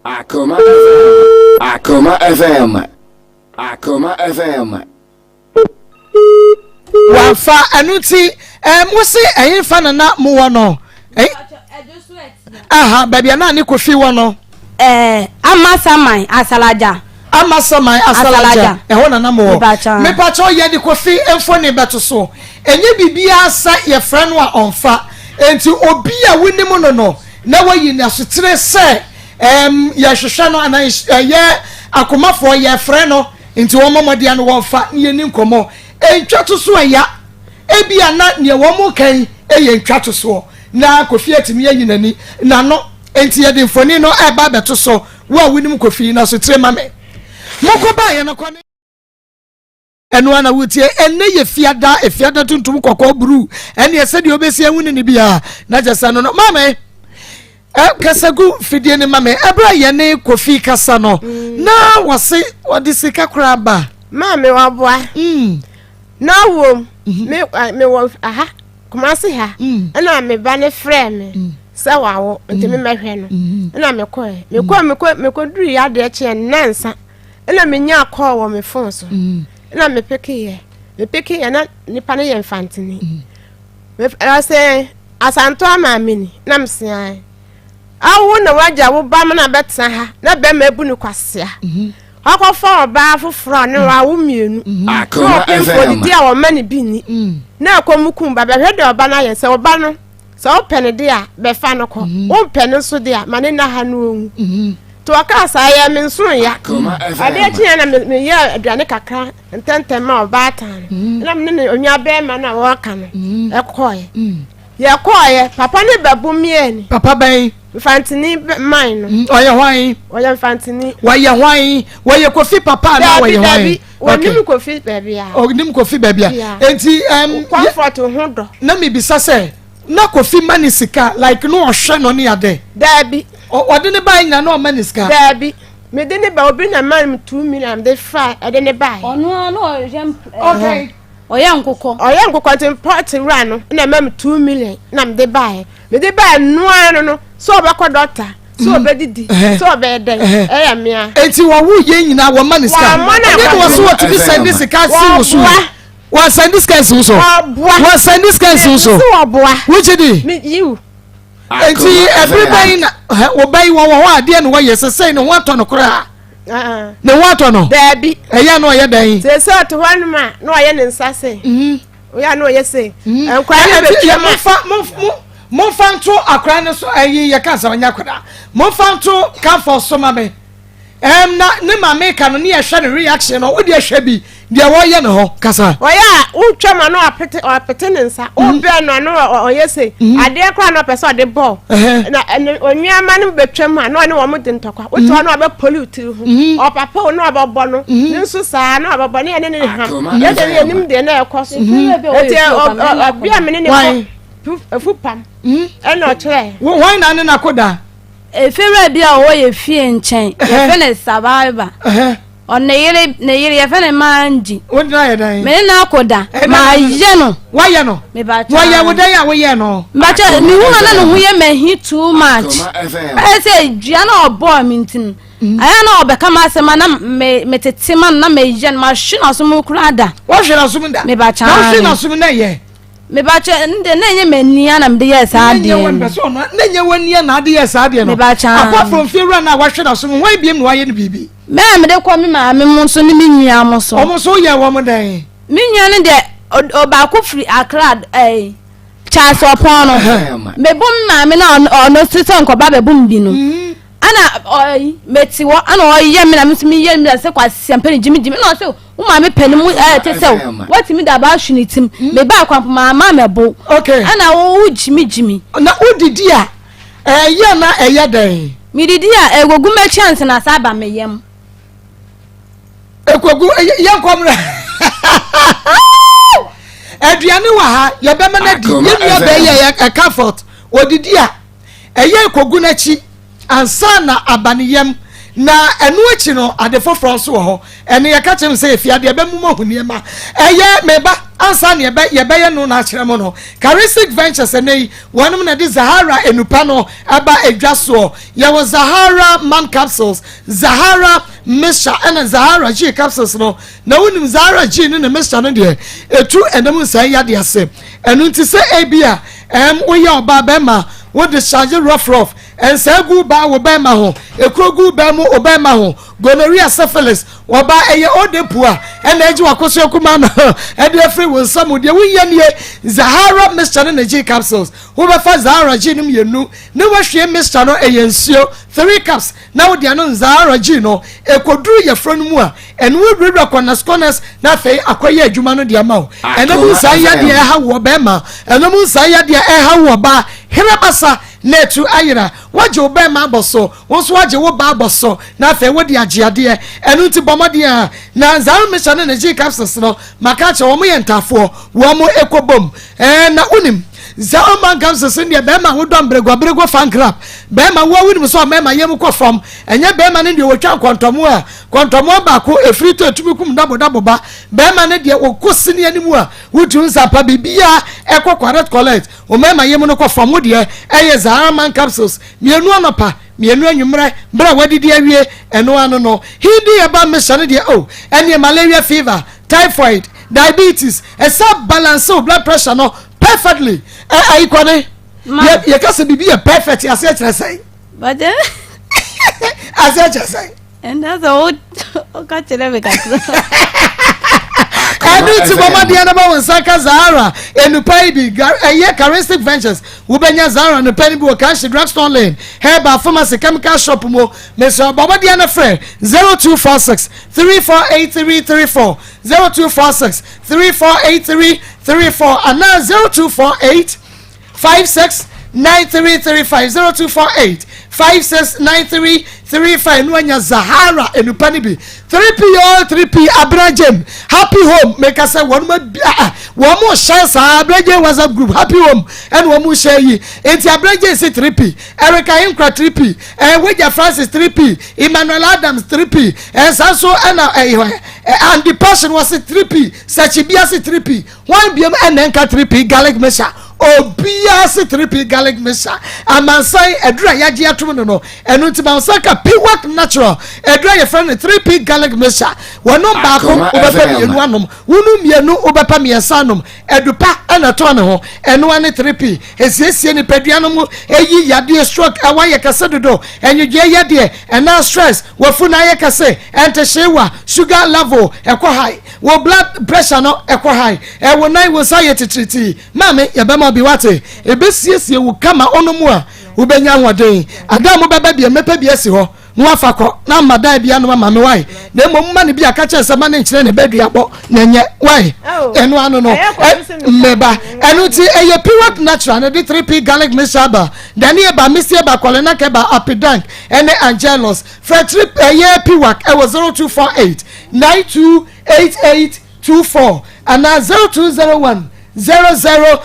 S5: Akoma FM. Akoma FM. Akoma FM.
S1: Wamfa ɛno nti ɛɛ mo se ɛyinfa na na mowɔ no. Aha baabi a na ne Kofi wɔ no.
S4: Ɛɛ Amasaman Asalaja.
S1: Amasaman Asalaja ɛhɔ na na mowɔ. Mepakyɛw yɛde Kofi mfoni bɛto so. Ɛnyɛ biribiara sɛ yɛfrɛ no a ɔmfa. Enti obi a wonim no no na wayi no asotire sɛ ɛɛm yɛhwehwɛ no anaa ɛyɛ akomafoɔ yɛfrɛ no nti wɔmmɔ mmɔden ano wɔmfa ne yɛni nkɔmmɔ. Ɛntwa to so ɛya. Ebia na nea wɔreka yi yɛ ntwatosoɔ, na Kofi atumi ayi n'ani, n'ano, enti yɛde mfoni no reba abɛto so. Wo a wonim Kofi yi, na so tire ma me. Mokɔ baeɛ no kɔ ne. Ɛno ara na wotie. Ɛnnɛ yɛ fiada, efiada tuntum, kɔkɔɔ, bruu, ɛnneɛ sɛdeɛ wobɛsi ahu ne ne biara, na kyɛ sɛ no no. Maame, kasa gu fidie no ma me. Ɛberɛ a yɛne Kofi kasa no, mm. na wɔse wɔde sika koraa ba.
S3: Maame waboa. Mm. Na wom, mhm. me me wɔ aha Kumasi ha, mm. ɛna me ba ne frɛ me mm. sɛ wawo nti me mɛhwɛ no, mm. ɛna me kɔɛ, me kɔ me kɔ me kɔ duru yɛ adeɛ kyeɛ nnansa, ɛna me nya kɔɔ wɔ me fon so, ɛna me peke yɛ, me peke yɛ na nipa no yɛ mfantini, me ɔsɛ asanto ama me ni, na me sea, awo na wagya wo ba ma na bɛtena ha, na bɛma ebu no kwasea. Mhm. Ɔkɔfa ɔbaa foforɔ a ne mm. wawo mmienu mm-hmm. na ɔpemfoɔ didi a ɔma ne bi nni mm. na ɛkɔm kum ba bɛhwɛ deɛ ɔba no ayɛ sɛ ɔba no sɛ wopɛ no de a bɛfa no kɔ mm-hmm. wompɛ no nso de a ma ne nna ha no ɔwu mm-hmm. nti ɔkaa saa yɛ me nso ya adeɛ kyeɛ na meyɛ aduane kakra ntɛntɛm ma ɔbaatan no na mene ne onua bɛrima no a wɔka no ɛkɔɛ Yɛkɔɔeɛ, papa no bɛbo me ani.
S1: Papa bɛn?
S3: Mfantini man no.
S1: Mm, ɔyɛ hwan?
S3: Ɔyɛ Mfantini.
S1: Wɔyɛ hwan? Wɔyɛ Kofi papa anaa wɔyɛ hwan?
S3: Dabi, dabi, wɔnim Kofi baabi a.
S1: Ɔnim Kofi baabi a. Enti
S3: ɛm. Comfort ho dɔ.
S1: Na mibisa sɛ, na Kofi ma ne sika like no ɔhwɛ no ne ade?
S3: Dabi.
S1: Ɔde ne baa nyina na ɔma ne sika?
S3: Dabi. Mede ne ba obi na ma me 2 million de fa ɛde ne baa.
S4: Ɔno ara na ɔhwɛ.
S1: Okay.
S4: Ɔyɛ nkokɔ.
S3: Ɔyɛ nkokɔ nti pɔt wura no na ɛma me 2 million na mede baeɛ. Mede baeɛ noa no no sɛ ɔbɛkɔ dɔkta sɛ mm. ɔbɛdidi sɛ ɔbɛyɛ dɛn ɛyɛ mmea.
S1: Eti wɔwo yɛn nyinaa wɔma ne sika.
S3: Wɔama no
S1: Ɛnyɛ ne wɔ so wɔtumi sɛnde sika si wo so. Wɔn sɛnde sika si wo so. Wɔn sɛnde sika si wo so.
S3: Wɔboa.
S1: Wogye di.
S3: Yiw.
S1: Eti ɛbere bɛn na wɔbɛyi wɔn wɔ hɔ adeɛ na wɔyɛ sɛ sɛn ne ho atɔ no koraa. Ne ho atɔ no?
S3: Daabi.
S1: Ɛyɛ na ɔyɛ dɛn?
S3: Sɛ sɛ ɔte hɔ nom a na ɔyɛ ne nsa se.
S1: Mhm.
S3: Ɔyɛ na ɔyɛ se. Mhm. Nkwadaa no bɛtwa
S1: ma. Momfa nto akwadaa no so ɛyi yɛ ka sɛ ɔnyɛ akwadaa. Momfa nto kamfɔ so ma me. Ɛm na ne maame ka no ne yɛhwɛ ne reaction no wode ɛhwɛ bi deɛ wɔyɛ ne hɔ kasa.
S3: Ɔyɛ a wotwa ma no ɔpete ɔpete ne nsa mm. wobɛn no ano ɔyɛ se mm. adeɛ koraa na ɔpɛ sɛ ɔde bɔɔl na onweama no bɛtwam a na ɔne wɔn de ntɔkwa wote hɔ na ɔbɛpoli wo tiri ho mm. ɔpapa wo na ɔbɛbɔ no ne nso saa na ɔbɛbɔ ne yɛne ne ham yɛde ne yɛnim deɛ na ɛkɔ so ɛti ɔbea me ne ne kɔ afu pam ɛna ɔkyerɛ.
S1: Wɔn na ne na ko da.
S4: Efiewura bi a ɔwɔ yɛ fie nkyɛn, yɛfrɛ no Sabaiba. Ɔne yere ne yere yɛfrɛ no Manji.
S1: Wo dena yɛ dɛn?
S4: Me ne no akɔda. Mayɛ no.
S1: Wayɛ no? Wɔyɛ wo dɛn a woyɛ no?
S4: Mbakyɛ mehu no na ne ho yɛ mahi too much. Ɛyɛ sɛ dua na ɔbɔɔ me nti no. Ayɛ na ɔbɛka m'asɛm a na me metete ma no na meyɛ no mahwe n'asom koraa da.
S1: Woahwe n'asom da?
S4: Mebakyɛ.
S1: Na wohwe n'asom na ɛyɛ?
S4: Mebakyɛ ndɛ na ɛnyɛ m'ania na mede yɛɛ saa adeɛ no.
S1: Na ɛnyɛ w'ania na ade yɛɛ saa adeɛ no.
S4: Mebakyɛ.
S1: Apart from fiewura no a wahwɛ n'aso no, hwan biem na wayɛ no biribi?
S4: Me a mede kɔ me maame mo so ne me nua mo so.
S1: Wɔn nso woyɛɛ wɔn dɛn?
S4: Me nua no deɛ ɔbaako firi Accra ɛɛ Charles Ɔpɔn no. Mebo me maame na ɔno nso sɛ nkɔba bɛbo me bi no. Mm. Ana ɔyi mete hɔ ana ɔyɛ me na me nso meyɛ me sɛ kwasia mpɛ ne gyimigyimi na ɔsɛ wo maame pɛ ne mu ɛɛ te sɛ watumi de aba ahwe ne tim mm. me ba akwampo maa maa mɛbo ɛna wo gyimigyimi.
S1: Na wodidi a ɛyɛ na ɛyɛ dɛn.
S4: Medidi a ɛgogu m'akyi ansa na asa aba me yam.
S1: Ekogu yɛn kɔmra aduane wɔ ha yɛbɛma no adi yɛn nua bɛyɛ ɛka fɔt odidi a. Ɛyɛ ekogu n'akyi ansa na aba ne yam, na ɛno akyi no, ade foforɔ nso wɔ hɔ. Ɛno yɛka kyerɛ mo sɛ yɛfi adeɛ ɛbɛmu mo ahu nneɛma. Ɛyɛ me ba, ansa na yɛbɛ yɛbɛyɛ no na akyerɛ mo no, Charistic Ventures ɛnɛ yi, wɔnom na ɛde Zahara enupa no ɛba edwa soɔ. Yɛwɔ Zahara Man Capsules, Zahara Mixture ɛna Zahara G Capsules no. Na wonim Zahara G ne ne mixture no deɛ, ɛtu ɛnam nsɛe yadeɛ ase. Ɛno nti sɛ ebia ɛɛm woyɛ ɔbaa bɛɛma wo discharge rough rough, nsaa gu baa wo bɛɛma ho, ekuro gu bɛɛ mu wo bɛɛma ho, gonorrhea syphilis, ɔbaa ɛyɛ ode pua ɛna agye w'akosua kumaa no ɛde afiri wo nsa mu, deɛ wohia nie Zahara mixture ne ne G capsules, wobɛfa Zahara G no mmienu ne wahwie mixture no ɛyɛ nsuo 3 cups na wode ano Zahara G no ɛkɔduru yɛfrɛ no mu a Ɛno awurawura corners corners na afei akɔyɛ adwuma no de ama wo. Ɛno mu nsaa yadeɛ ɛha wo ɔbɛrima, ɛno mu nsaa yadeɛ ɛha wo ɔbaa. Herabasa na ɛtu ayera. Woagye wo bɛrima abɔ so, wo nso woagye wo baa abɔ so na afei wode agye adeɛ. Ɛno nti bɔ mmɔden a na Nzaro Mixture ne ne G capsules no maka akyerɛ wɔn yɛ ntaafoɔ, wɔn ɛkɔ bom. Ɛɛ na wonim Nzaro Man capsules no deɛ bɛrima wodɔ mberegɔ beregɔ fan club. Bɛrima wo a wonim sɛ ɔmɛrima yam kɔ fam, ɛnyɛ bɛrima no deɛ wɔtwa nkɔntɔmo a Kɔntɔmmoa baako, ɛfiri tɔ ɛtumi kum dabodabo ba. Bɛrima no deɛ ɔkɔ sini anim a wotumi nsa pa biribiara ɛkɔ correct correct. Wo mmarima yam no kɔ fam, wo deɛ ɛyɛ Zaraman capsules mmienu anɔpa, mmienu anwummerɛ berɛ a woadidi awie, ɛno ano no. Hindi herbal mixture no deɛ oh, ɛneɛ malaria fever, typhoid, diabetes, ɛsa balance wo blood pressure no perfectly. Ɛ ayi kwane, yɛka sɛ biribi yɛ perfect aseɛ kyerɛ sɛn? Aseɛ kyerɛ sɛn?
S4: Ɛnna sɛ woka kyerɛ me kakra.
S1: Ɛno nti bɔ mmɔden na ma wo nsa ka Zahara nnupa yi bi. Ɛyɛ Charistic Ventures. Wobɛnya Zahara nnupa no bi wɔ Kanshi Drugstore Lane, Herbal Pharmacy, Chemical Shop mu. Mesrɛ bɔ mmɔden na frɛ 0246 348334, 0246 348334 anaa 0248 56 9335 0248 5693 35 no anya Zahara enupa no bi 3P o 3P Abena Jane Happy Home meka sɛ wɔn ma bi a wɔn mo hyɛ saa Abena Jane WhatsApp group Happy Home ɛna wɔn mo hyɛ yi nti Abena Jane si 3P Erica Hinkra 3P ɛɛ Wagya Francis 3P Emmanuel Adams 3P ɛnsa nso ɛna ɛyɛ Andy Passion wɔ se 3P Sɛkyi Bia se 3P Hwan biom ɛna ɛnka 3P garlic mixture? Obiara se 3P garlic mixture amansan aduru a yɛagye atom no no. Ɛno nti ma wo nsa ka Piwak Natural aduru a yɛfrɛ no 3P garlic mixture. Wɔnom baako,
S5: Akoma
S1: wobɛpɛ
S5: FM.
S1: mmienu anom. Wonom mmienu, wobɛpɛ mmiɛnsa anom. Adu pa na ɛtɔn ne ho. Ɛno ara ne 3P. Ɛsiesie nipadua no mu, ɛyi yadeɛ, stroke, ɛwa yɛ kɛse dodo, ɛnwodwoeɛ yadeɛ, ɛnaa stress, wafunu ayɛ kɛse, ɛntehyeewa, sugar level ɛkɔ high. Wo blood pressure no ɛkɔ high, wo nan wo nsa yɛ titiritii. Maame yɛbɛma bi wate. Ɛbɛsiesie wo kama ɔno mu a wobɛnya ahoɔden. Ada a mobɛba bia mɛpɛ bi asi hɔ na wafa kɔ na ama dan bi anom ama me wae. Na mmom ma no bi a ka kyerɛ sɛ ma ne nkyerɛ ne bɛduabɔ na ɛnyɛ wae. Ɛno ano no mmeba. Ɛno nti ɛyɛ Piwak Natural na ɛde 3P garlic mixture aba. Dani eba, Misty eba, Kɔlenak eba, Apidank ɛne Angelus. Frɛ kyere ɛyɛ Piwak ɛwɔ 0248 928824 anaa 0201 0000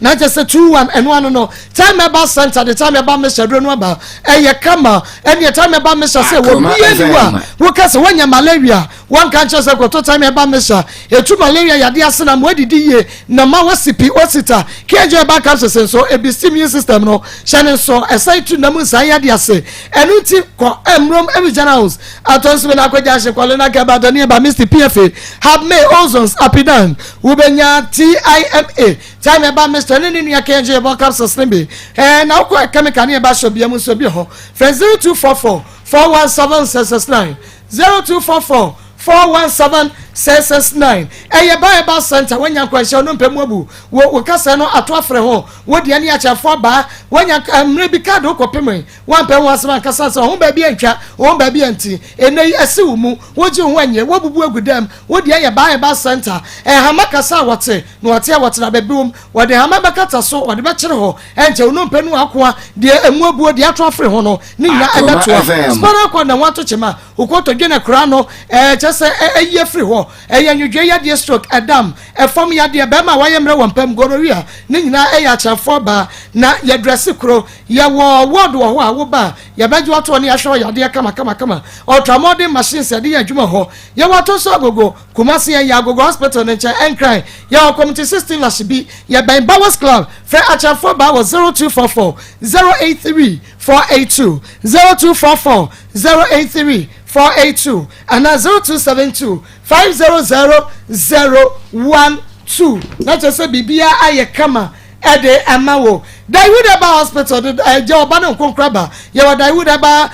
S1: na kyɛ sɛ 21 ɛno ano no. Time Herbal Center de Time Herbal Mixture duro no aba. Ɛyɛ kama. Ɛneɛ Time Herbal Mixture sɛ
S5: Akoma
S1: wɔbie ni
S5: FM.
S1: a woka sɛ woanya malaria wɔnka nkyerɛ sɛ kɔtɔ Time Herbal Mixture ɛtu malaria yadeɛ ase na ma woadidi yie na ma woasi pi osita KJ Herbal Capsules nso ebi steam immune system no hyɛ ne nso ɛsan tu nam nsan yadeɛ ase. Ɛno nti kɔ Mmrom Regional House atɔ nso bi na akɔgya ahye kɔle na kɛba Daniel ba Misty PFA Hab May Ozons Apidan wobɛnya TIMA Time Herbal Mixture ne ne nua KJ Herbal Capsules ne bi ɛɛ na wokɔ chemical ne ɛba shop bia mu nso bi hɔ. Frɛ 0244 417 669 0244 417 669. Ɛyɛ ba Herbal Center. Woanya nkwanhyia no mpɛ mu abu wo wo kasa no ato afrɛ ho wo deɛ ne akyɛfoɔ abaa woanya mmerɛ bi kaade wokɔpem woampɛ ho asɛm ankasa sɛ ho baabi antwa ho baabi anti ɛnɛ yi ɛsi wo mu wogye wo ho anyɛ woabubu agu dɛm wo deɛ yɛ ba Herbal Center. Ɛhama kasa a wɔte na wɔte a wɔtena baabi wom wɔde hama bɛkata so wɔde bɛkyere hɔ ɛnkyɛ wo nompe no akoa deɛ ɛmu abuo deɛ ato afere ho no ne nyinaa
S5: Akoma
S1: ɛbɛtoa
S5: FM.
S1: spinal cord na ho ato kyema wokɔtɔ dwene kora no ɛkyɛ sɛ ɛyi afiri hɔ. Ɛyɛ nwodwe yadeɛ, stroke, ɛdam ɛfam yadeɛ, bɛrima a wayɛ mmerɛ wɔ mpam, gonorrhea ne nyinaa ɛyɛ akyerɛfoɔ baa na yɛdrɛse kuro. Yɛwɔ ward wɔ hɔ a woba a yɛbɛgye watoɔ ne yɛahwɛ wɔ yadeɛ kama kama kama. Ultramodern machines yɛde yɛ adwuma hɔ. Yɛwɔ ato so Agogo, Kumase yɛyɛ Agogo Hospital ne nkyɛn. Ɛnkran yɛwɔ Community 16 Lashibi, yɛbɛn Bowers Club. Frɛ akyerɛfoɔ baa wɔ 0244 083 482, 0244 083 482 anaa 0272 500 012 na kyerɛ sɛ biribiara ayɛ kama ɛde ama wo. Dawood Herbal Hospital de ɛgya ɔba ne nkonkora ba. Yɛwɔ Dawood Herbal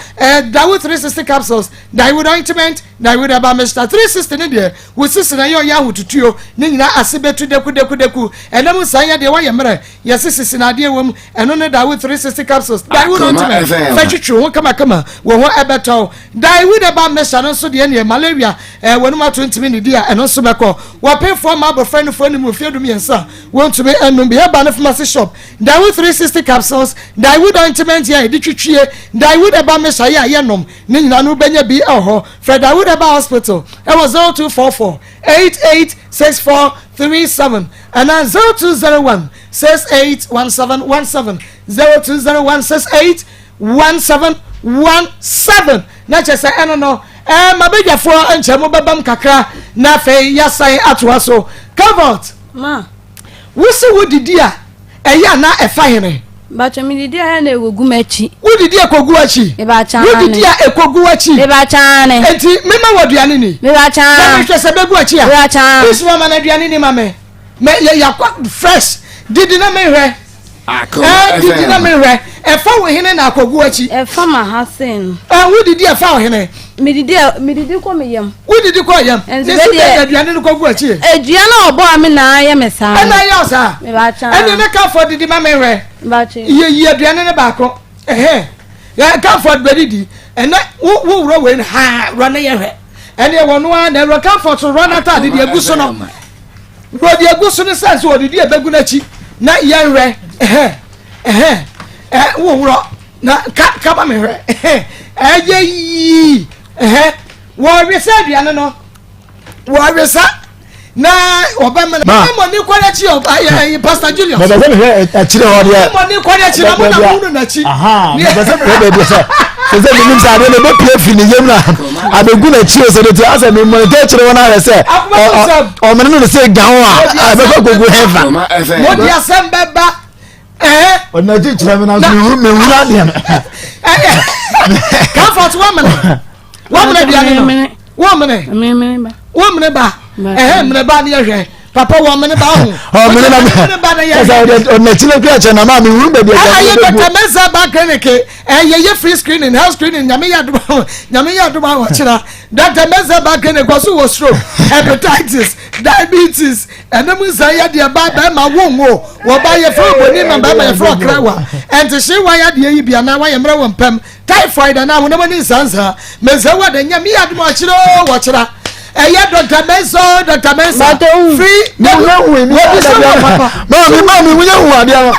S1: Dawood 360 capsules, Dawood ointment, Dawood Herbal mixture 360 ne deɛ wosisi na ɛyɛ ɔyɛ ahotutuo ne nyinaa ase bɛtu deku deku deku. Ɛnam nsan yɛ deɛ wɔyɛ mmerɛ yɛse sisi na adeɛ wɔ mu. Ɛno ne Dawood 360 capsules. Dawood
S5: Akoma
S1: ointment
S5: FM.
S1: fɛ twitwi ho kamakama wɔ ho ɛbɛtɔw. Dawood Herbal mixture no nso deɛ neɛ malaria wɔnum ato ntumi ne di a ɛno nso bɛkɔ. Wɔpemfoɔ ma abɔfra nufoɔ ne mu mfeɛ 13 wɔntumi ɛnum bi. Ɛba no pharmacy shop. Dawood 360 capsules, Dawood ointment yɛ a yɛde twitwie, Dawood Herbal mixture yɛ a yɛnom ne nyinaa no wobɛnya bi ɛwɔ hɔ. Frɛ Dawood Herbal Hospital ɛwɔ 0244 886437 anaa 0201 681717, 0201 681717 na kyerɛ sɛ ɛno no mabadwafoɔ nkyɛn mo bɛbam kakra na afei yɛasan atoa so. Comfort,
S4: Ma.
S1: Wosi wodidi a ɛyɛ ana ɛfa hene?
S4: Bàtchɛ mi didi a ɛyɛ na ekogu m'akyi.
S1: Wodidi ekogu akyi?
S4: Mebakyɛ.
S1: Wodidi a ekogu akyi?
S4: Mebakyɛ ne.
S1: Enti mema wɔ aduane ni
S4: Mebakyɛ.
S1: na mehwɛ sɛ bɛgu akyi a.
S4: Mebakyɛ.
S1: Isma ma no aduane ni ma me mɛ yɛ yakɔ fresh didi na mehwɛ.
S5: Akoma
S1: Didi na
S5: FM.
S1: mehwɛ ɛfa wo hene na akɔgu akyi.
S4: Ɛfa ma ha sen no.
S1: Wodidi ɛfa wo hene?
S4: Mi didi a mi didi kɔ mi yam.
S1: Wodidi kɔ yam?
S4: Nso
S1: ne si
S4: bɛ deɛ-
S1: bɛ aduane no kɔgu akyi.
S4: Edua na ɔbɔ a mi na ayɛ mi saa.
S1: Ɛna ayɛ wo saa?
S4: Mebakyɛ.
S1: Ɛne ne Comfort didi ma mehwɛ.
S4: Mebakyɛ.
S1: Yɛ yi aduane no baako ɛhɛn yɛ Comfort bɛdidi. Ɛnɛ wo wo wura wei no ha wura ne yɛ hwɛ ɛne ɛwɔ no ara na ɛwura Comfort wura n'ataade deɛ egu so no wura deɛ egu so no sɛ sɛ ɔdidi ɛbɛgu n'akyi na yɛn hwɛ ɛhɛn ɛhɛn ɛ wo wura na ka kama mi hwɛ ɛhɛn ɛyɛ yii ɛhɛn wɔwesa aduane no wɔwesa na ɔbɛma
S8: Ma.
S1: na mo ni kɔ n'akyi ɔ ɛyɛ ɛyɛ Pastor Julius.
S8: Mɛbɛ sɛ mehwɛ akyire hɔ deɛ.
S1: Mo ni kɔ n'akyi na mo na mo nu n'akyi.
S8: Aha, mɛbɛ sɛ mehwɛ baabi sɛ sɛ. Sɛ menim sɛ adeɛ no ɛbɛpue firi ne yam na abɛgu n'akyi o sɛ de ti asɛ memɔnetɛ akyerɛ wɔn ayɛ sɛ ɔmene no sɛ gan a ɛbɛkɔ kɔgu hefa.
S1: Mode asɛm bɛba.
S8: Ɔde n'akyi kyerɛ me na mehunu adeɛ no.
S1: Comfort wɔmene wɔmene aduane no wɔmene wɔmene ba ɛhɛ mene ba ne yɛhwɛ papa wɔmene ba ho
S8: ɔmene na
S1: mene ba ne yɛhwɛ
S8: ɔde n'akyi no kura kyerɛ na maa mehunu baabi a
S1: ɛyɛ dɔkta mɛnsa ba clinic ɛyɛ yɛ free screening health screening nyame yɛ adom nyame yɛ adom awɔkyerɛ dɔkta mɛnsa ba clinic ɔso wɔ stroke hepatitis diabetes Ɛna mu nsa yɛ deɛ ba bɛrima wo nwo wɔ ba yɛfrɛ oboni ma bɛrima yɛfrɛ ɔkrawa ɛntehye wa yɛ adeɛ yi bi anaa wayɛ mmerɛ wɔ mpam typhoid anaa honam ani nsansa mɛnsa wa da nyame yɛ adom ɔkyerɛ o wɔkyerɛ ɛyɛ Dr. Mensah o Dr. Mensah free
S8: wɔbi sɛ wɔ papa maame maame wonyɛ hu adeɛ no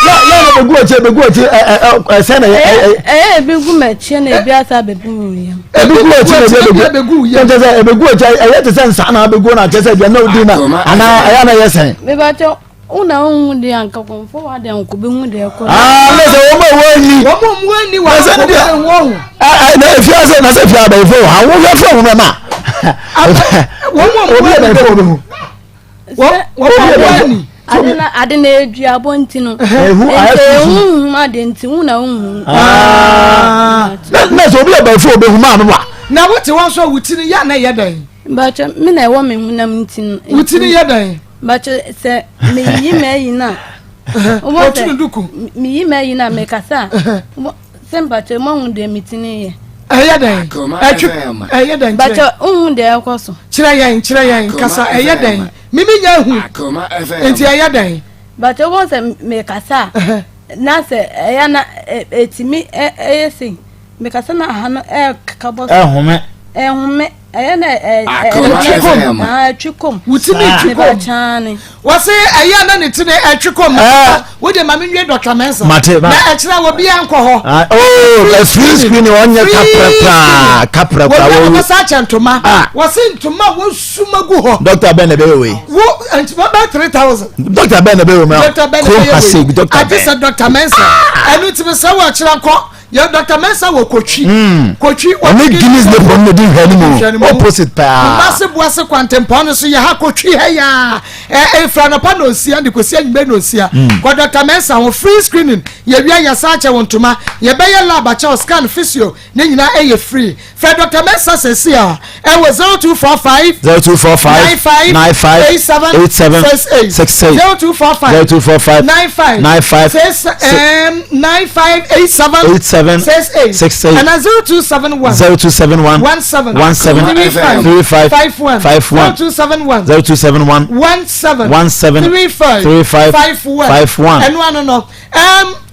S8: yɛ yɛ na bɛgu akyi bɛgu akyi ɛ ɛ ɛ sɛ na yɛ
S4: ɛ ɛyɛ ebi gu m'akyi na ebi asa bɛgu mu yam
S8: ebi gu akyi na ebi abegu yam kyɛ sɛ ebegu akyi ɛyɛ te sɛ nsa na abegu na kyɛ sɛ deɛ na odi na anaa ɛyɛ na ɛyɛ sɛn.
S4: mebatɛ wo na wohu deɛ anka kɔmfo wa deɛ nko bɛhu deɛ ɛkɔ.
S8: aa ne sɛ wɔn a wɔnni.
S1: wɔn a wɔnni wɔn a wɔn wɔn.
S8: ɛ na efi ase na sɛ fi abɛɛfo wɔ ha wɔn fɛ wɔn ma.
S1: wɔn a
S8: obi abɛɛfo wɔ bɛhu.
S1: Wɔn
S4: ade na ade na edua abɔ nti no.
S8: Ehu ayɛ
S4: nti
S8: sunsun.
S4: ehu hu ade nti hu na hu.
S8: Na na sɛ obi abɛɛfo obehu maa no wa.
S1: Na wote wɔn so wo ti no yɛ na ɛyɛ dɛn?
S4: Bàtchɛ mi na ɛwɔ mi hunam nti no.
S1: Wo ti no yɛ dɛn?
S4: Bàtchɛ sɛ meyi m'ayi na.
S1: Wɔtu no duku.
S4: Meyi m'ayi na mekasa. Sɛ mpakyɛ mo ahu deɛ me ti ne yɛ.
S1: Ɛyɛ dɛn? Ɛtwe ɛyɛ dɛn kyerɛ.
S4: Mpakyɛ nhu deɛ ɛkɔ so.
S1: Kyerɛ yɛn kyerɛ yɛn kasa ɛyɛ dɛn? Mimi nya hu. Nti ɛyɛ dɛn?
S4: Mpakyɛ wɔn sɛ me kasa na sɛ ɛyɛ na ɛtumi ɛyɛ sei me kasa na aha no ɛkeka bɔ so.
S8: Ɛhome.
S4: Ɛhome. Ɛyɛ na
S1: ɛtwe kɔm.
S4: Ɛtwe kɔm.
S1: Wo ti ne twe kɔm. Wɔse ɛyɛ na ne ti ne ɛtwe kɔm. Wo de ma me nwie Dr. Mensah.
S8: Mate
S1: ma. Na ɛkyerɛ wɔ bi ankɔ hɔ.
S8: Oh, free screen ɔnyɛ kaprɛ koraa kaprɛ koraa.
S1: Wɔbi akɔsa akyɛ ntoma. Wɔse ntoma wɔsuma gu hɔ.
S8: Dr. Ben na ɛbɛyɛ wei.
S1: Wo ntoma bɛ 3000.
S8: Dr. Ben na ɛbɛyɛ wei.
S1: Dr. Ben na ɛbɛyɛ wei. Agye sɛ Dr. Mensah. Ɛno ti sɛ wɔkyerɛ nkɔ. Yɛ Dr. Mensah wɔ Kotwi.
S8: Hmm.
S1: Kotwi
S8: wɔ Ɔne Guinness ne pɔn na di nhwɛanimu. Opposite paa.
S1: Kumasi Boase kwantempɔn no so yɛ ha Kotwi ha yaa. Ɛ efra nɔpa na osia de kosi anwummerɛ na osia. Hmm. Kɔ Dr. Mensah ho free screening. Yɛwia yɛsan akyɛ wo ntoma. Yɛbɛyɛ lab akyɛw scan physio ne nyinaa ɛyɛ free. Frɛ Dr. Mensah sɛsi a ɛwɔ 0245
S8: 0245
S1: 95
S8: 87
S1: 87 68
S8: 68
S1: 0245
S8: 0245
S1: 95
S8: 95
S1: 6 95 87
S8: 87
S1: 68
S8: 68
S1: and 0271
S8: 0271
S1: 17
S8: 17
S1: 35
S8: 35
S1: 51
S8: 51
S1: 0271
S8: 0271
S1: 17
S8: 17
S1: 35
S8: 35
S1: 51
S8: 51
S1: ɛno ano no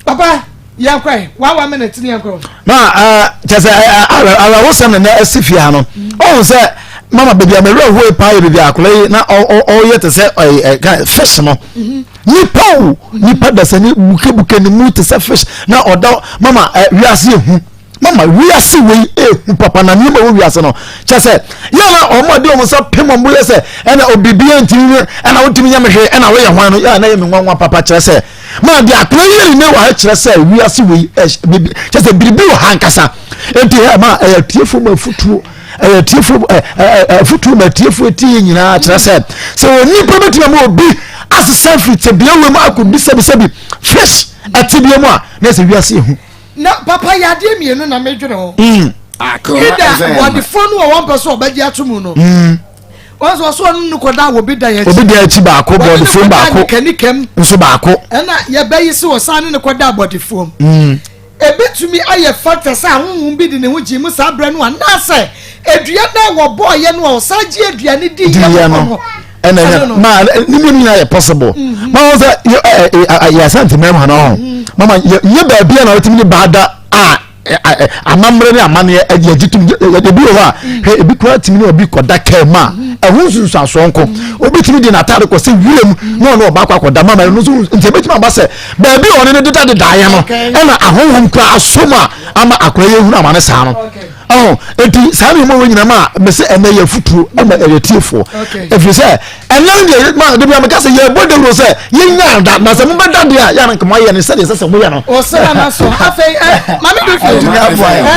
S1: papa yɛnkɔ ɛ one one minute ni yɛnkɔ.
S8: na eh, kyɛ sɛ eh, eh, awerɛhosɛm na na asi fie ha no ɔhu sɛ mama baabi a mawura hoe paa yɛ baabi a akwadaa yi na ɔyɛ te sɛ fish no mhm. nipa o nipa dasani bukebuke ne mu te sɛ fish na ɔda mama wiase ehu mama wiase wei ehu papa na nneɛma wɔ wiase no kyɛ sɛ yɛn na wɔn a de wɔn nsa pem wɔn bo yɛ sɛ ɛna obibi ntumi ɛna wotumi nyɛ me hwee ɛna woyɛ hwan no yɛn na yɛ me nwanwa papa kyerɛ sɛ maa deɛ akora yi yɛ ne wɔ ha kyerɛ sɛ wiase wei ɛɛ kyerɛ sɛ biribi wɔ ha ankasa nti ɛ ma ɛyɛ tiefo ma afutuo ɛyɛ tiefo ɛ ɛ afutuo ma tiefo ti yɛ nyinaa kyerɛ sɛ sɛ onipa bɛtumi ama obi asesa firi tebea wɔ mu akɔdi sɛbisɛbi fish ɛtebea mu a na ɛsɛ wiase ehu.
S1: Na papa yɛ adeɛ mmienu na medwene ho. Ida wɔdefoɔ no wɔ wɔn pɛ so ɔbɛgye ato mu no. Mm. Wɔn sɛ ɔso ɔno no kɔda wɔ bi dan akyi.
S8: Obi dan akyi baako bɔdefoɔ baako.
S1: Kanikam.
S8: Nso baako.
S1: Ɛna yɛbɛyi sɛ ɔsan ne no kɔda bɔdefoɔ. Mm. Ebetumi ayɛ factor sɛ ahonhom bi de ne ho gye mu saa berɛ no anaasɛ edua no a wɔbɔɔyɛ no a ɔsan gye aduane di yɛ no.
S8: Ɛna ɛna maa ne mmienu nyinaa yɛ possible. Mm-hmm. Maa wɔn sɛ yɛ ɛ ɛ yɛ asante mɛmu ha na ɔho. Mm-hmm. Mama yɛ yɛ baabi a na wɔtumi ne baada a. amammerɛ ne amanneɛ yɛgye tom ebi wɔ hɔ a hwɛ ebi koraa tumi ne obi kɔda kaa mu a ɛho nsunsuansoɔ nko obi tumi de n'ataade kɔ sɛ wiem na ɔne ɔbaako akɔda mama ɛno nso nti ebetumi aba sɛ baabi a ɔne ne deda dedaeɛ no ɛna ahonhom koraa asom a ama akora yɛ hunu amane saa no. Ɔho eti saa nneɛma wɔ nyinaa ma mɛ sɛ ɛnɛ yɛ futuo ɛma ɛyɛ tiefoɔ efiri sɛ ɛnɛ no deɛ ma de bi a meka sɛ yɛbɔ dawuro sɛ yɛnya da na sɛ mobɛda deɛ a yɛa nka moayɛ no sɛdeɛ ɛsɛ sɛ moyɛ no.
S1: Ɔsɛ na so afei ɛ maame bi fi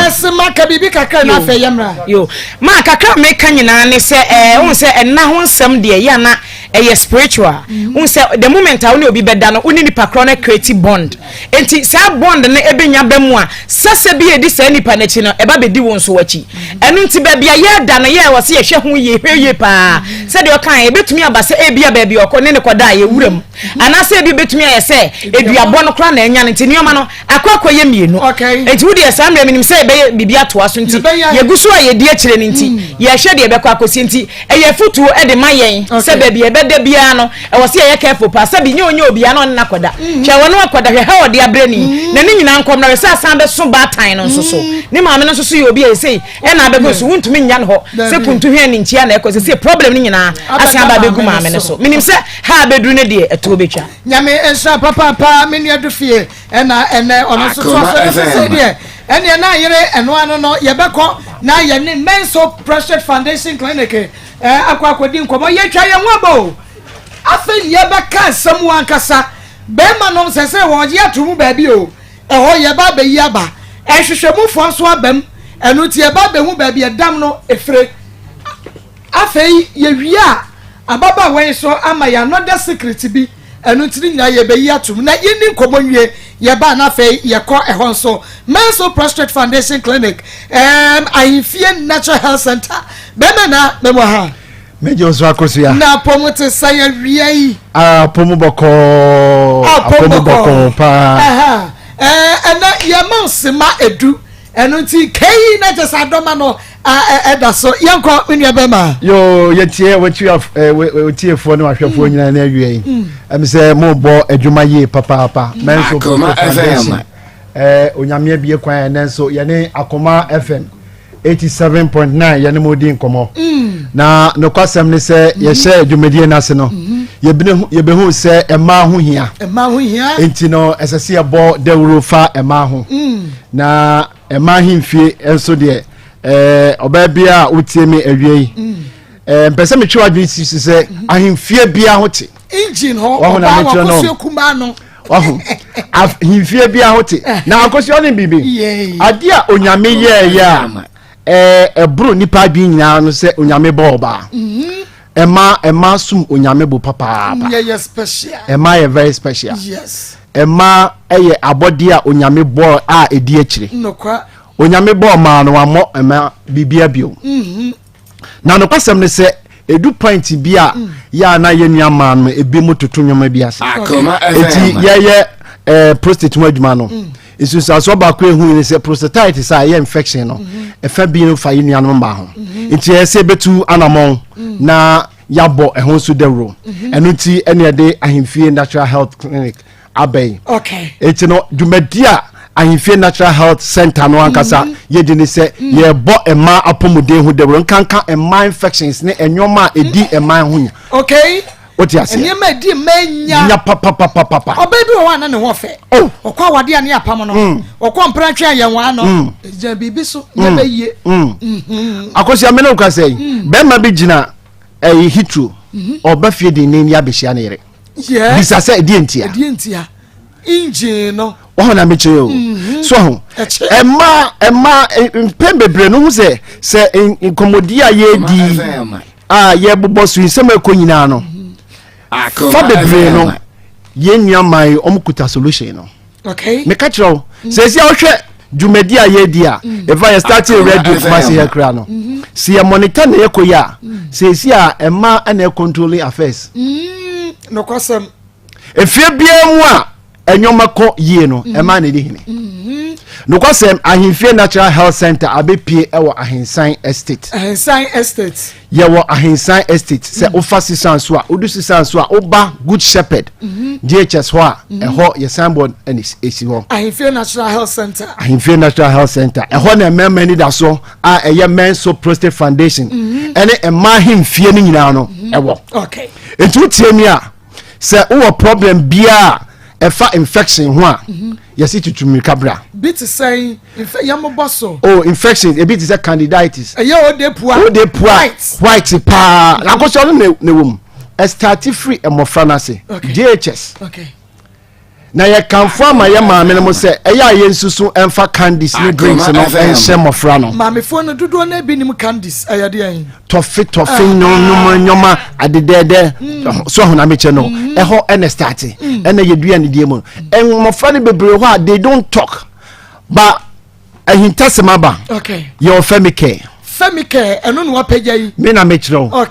S1: ɛsɛ ma ka biribi kakra na afei yɛ mmra.
S7: Yo ma kakra meka nyinaa ne sɛ ɛɛ wohu sɛ ɛnna ho nsɛm deɛ yɛ ana ɛyɛ spiritual wohu sɛ the moment a wo ne obi bɛda no wo ne nipa korɔ no create bond. Enti saa bond no bɛnya ba mu a, sɛsɛ bi a ɛdi saa nipa no akyi no, ɛba bɛdi wo nso w'akyi. Ɛno nti baabi a yɛreda no, yɛ wɔ sɛ yɛhwɛ ho yie, hwɛ yie paa. Sɛdeɛ ɔkaeɛ, ɛbɛtumi aba sɛ ebia baabi a ɔkɔ ne no kɔda a yɛ wura mu. Anaasɛ ebi bɛtumi ayɛ sɛ eduabɔ no koraa na anya no, nti nneɛma no akɔ akɔyɛ mmienu. Enti wo deɛ saa mmerɛ menim sɛ yɛbɛyɛ biribi atoa so nti, yɛgu so a yɛdi akyire no nti, yɛhwɛ deɛ ɛbɛkɔ akɔsi nti, ɛyɛ afutuo de ma yɛn sɛ baabi a yɛbɛda biara no, ɛwɔ sɛ yɛyɛ careful paa sɛbi nyɛ ɔnyɛ obiara na ɔne no akɔda mm. hwɛ wɔne akɔda hwɛ ha ɔde abrɛ ni mm. na ne nyinaa nkɔm na hwɛ sɛ asan bɛso baatan no nso so mm. ne maame no nso so yɛ obi a ɛsei ɛna abɛgu so wontumi nnya no hɔ sɛ kuntu hwɛ ne nkyia na ɛkɔ sɛ sɛ problem no nyinaa asan aba abɛgu maame no so menim sɛ ha abɛduru no deɛ ɛtoɔ bɛtwa.
S1: Nyame nhyira papaapa me nua du fie ɛna ɛnɛ ɔno nso to aso ne sese deɛ ɛneɛ na yere ɛno ano no yɛbɛkɔ na yɛne Menso Precious Foundation Clinic akɔ akɔdi nkɔmmɔ yɛtwa yɛn ho aba o Afei nea ɛbɛka asɛm wo ankasa bɛrima nom sɛ sɛ wɔgye ato mu baabi o ɛhɔ yɛba abɛyi aba nhwehwɛmufoɔ nso aba mu ɛno nti yɛba abɛhu baabi ɛdam no ɛfire afei yɛwie a ababaawa yi nso ama yɛ another secret bi ɛno nti ne nyinaa yɛbɛyi ato mu na yɛnni nkɔmmɔ nwie yɛba na afei yɛkɔ ɛhɔ nso Menso Prostrate Foundation Clinic um, Ahemfie Natural Health Center bɛrima na mɛmɔ ha.
S8: Megye wo so akosua.
S1: Na apɔmu te sɛn awia yi?
S8: Apɔmu bɔkɔɔ. Apɔmu bɔkɔɔ paa.
S1: Ɛnɛ yɛma nsema edu ɛno nti kei na kyɛ sɛ adɔma no ɛda so yɛnkɔ me nua bɛma.
S8: Yoo yɛtie wɔtiefoɔ ne wahwɛfoɔ nyinaa ne awia yi ɛm sɛ mobɔ adwuma yie papaapa mɛnso foundation onyame abie kwan ɛnɛ nso yɛne Akoma FM 87.9 yɛne mo di nkɔmmɔ mm. na nokwasɛm ne sɛ mm-hmm. yɛhyɛ dwumadie no ase no mm-hmm. yɛbɛhu sɛ ɛmaa ho hia enti no ɛsɛ sɛ yɛbɔ dawuro fa ɛmaa ho mm. na ɛmaa hemfie nso deɛ ɔbaa biara a wotie me awie yi mm. mpɛ sɛ metwe w'adwene si so sɛ mm-hmm. ahemfie biara ho te
S1: engine hɔ ɔbaa wakɔsua kumaa no
S8: wahu ahemfie biara ho te na akosua ne biribi adeɛ a onyame yɛɛyɛ a ɛboro nipa adwene nyinaa no sɛ onyame bɔ ɔbaa mhm. ɛma ɛma sum onyame bo papaapa ɛma yɛ very special ɛma ɛyɛ abɔdeɛ a onyame bɔ a ɛdi akyire onyame bɔ ɔmaa no wammɔ ɛma biribia bio mhm. Na nokwasɛm ne sɛ, edu point bi a mm. yɛ a na yɛn nua maa no ebi mu toto nneɛma bi ase. Eti yɛyɛ ɛɛ eh, prostate ho adwuma no. Mm. Nsunsuansoɔ baako ehu ne sɛ prostatitis a ɛyɛ infection no mm-hmm. ɛfɛ bi no fa yɛn nuanom mmaa ho. Mm-hmm. Nti ɛyɛ sɛ ebetu anamɔn mm. na yabɔ ɛho nso dawuro. Mm-hmm. Ɛno nti ɛna yɛde ahemfie natural health clinic aba yi eti no dwumadi a ahemfie natural health center no ankasa mm. yɛdi ne sɛ mm. yɛbɔ mmaa apɔmuden ho dawuro nkanka mmaa infections ne nneɛma a ɛdi mm. mmaa ho nya
S1: okay
S8: o ti aseɛ
S1: nneɛma ɛdi mmaa nya
S8: nya papapapapa
S1: ɔbaa bi wɔ hɔ a na ne ho ɔfɛ oh. ɔkɔ awadeɛ a ne apam no ɔkɔ mprantwe a yɛn wɔn ano gyina biribi so nyɛ bɛ yie
S8: mm-hmm. akosua mene wo kasa yi bɛrima bi gyina ɛyi hitro ɔba fie de ne ni abɛhyia ne yere bisa sɛ ɛdeɛ ntia
S1: ɛdeɛ ntia engine no
S8: wɔn na mekyerɛ o mhm. so ho ɛma ɛma mpɛn bebree no ho sɛ sɛ nkɔmɔdi a yɛredi a yɛbobɔ so nsɛm ɛkɔ nyinaa no mhm. fa bebree no yɛn nua man wɔn kuta solution no.
S1: Okay.
S8: Meka kyerɛ wo mm. sɛ esi a wohwɛ dwumadi a yɛredi a mm. ɛfa yɛ starting radio kumase yɛ kura no mm-hmm. sɛ yɛ monitor na yɛkɔ yi a mm. sɛ esi a ɛma ɛna ɛ controlling affairs.
S1: Nokwasɛm.
S8: Efie biara mu a ɛnyɔma kɔ yie no ɛma na ɛdi hene. Mm-hmm. Nokwasɛm Ahemfie Natural Health Center abɛpie ɛwɔ Ahensan Estate.
S1: Ahensan Estate.
S8: Yɛwɔ Ahensan Estate sɛ mm. wofa Sisan so a wodu Sisan so a woba Good Shepherd mm-hmm. GHS hɔ a mm-hmm. ɛhɔ yɛ signboard ɛna esi hɔ.
S1: Ahemfie Natural Health Center.
S8: Ahemfie Natural Health Center ɛhɔ na mmarima anidasoɔ a ɛyɛ Men's Prostate Foundation mm-hmm. ɛne mmaa ahemfie no nyinaa no ɛwɔ.
S1: Okay.
S8: Nti wotie mi a sɛ wowɔ problem biara. Ɛfa infection ho a, yɛsi tutu mmirika bra.
S1: Bi te sɛn yɛmobɔ so?
S8: Oh, infection ebi te sɛ candidiatis.
S1: Ɛyɛ ode pua.
S8: Ode pua white, white paa. Na akosua no na ɛwɔ mu. Ɛstarte firi mmɔfra no ase. JHS.
S1: Okay.
S8: Na yɛkamfo ama yɛ maame no mo sɛ ɛyɛ a yɛnsusu ɛmfa candies ne drinks no ɛnhyɛ mmɔfra no.
S1: Maamefoɔ no dodoɔ no bi nim candies ɛyɛ deɛn?
S8: Tɔfe tɔfe nnwom nnwoma adedɛɛdɛ mm. so ahona mekyɛ no mm. ɛhɔ ɛna starte mm. ɛna yɛdua ne deɛ mu mmɔfra no bebree hɔ a they don't talk ba ahintasɛm aba. Yɛwɔ Femicare.
S1: Femicare ɛno na wapagya yi.
S8: Me na mekyerɛ wo.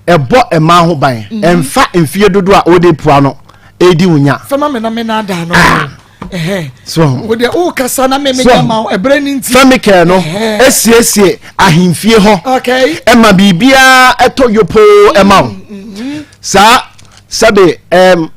S8: Ɛbɔ mmaa ho ban. Ɛmfa mfie dodoɔ a wode pua no ɛdi wo nya.
S1: Fɛma me na me na ada no. Ah. So wo deɛ wokasa na me menya ma wo ɛberɛ no nti.
S8: Femicare no ɛsiesie ahemfie hɔ. Ɛma biribiara ɛtɔ yopoo ɛma wo. Saa sɛbe ɛm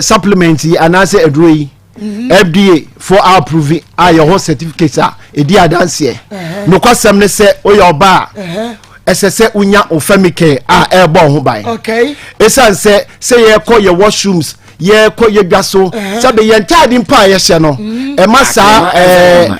S8: supplement yi anaasɛ aduro yi. Mm-hmm. FDA fo approve a yɛ hɔ certificate a ɛdi adanseɛ. Nokwasɛm ne sɛ woyɛ ɔba a ɛsɛ sɛ wonya wo Femicare a ɛrebɔ ho ban. Ɛsiane sɛ sɛ yɛkɔ yɛ washrooms, yɛkɔ yɛ dwa so, sɛbe yɛn ntaade mpo a yɛhyɛ no mm. ɛma saa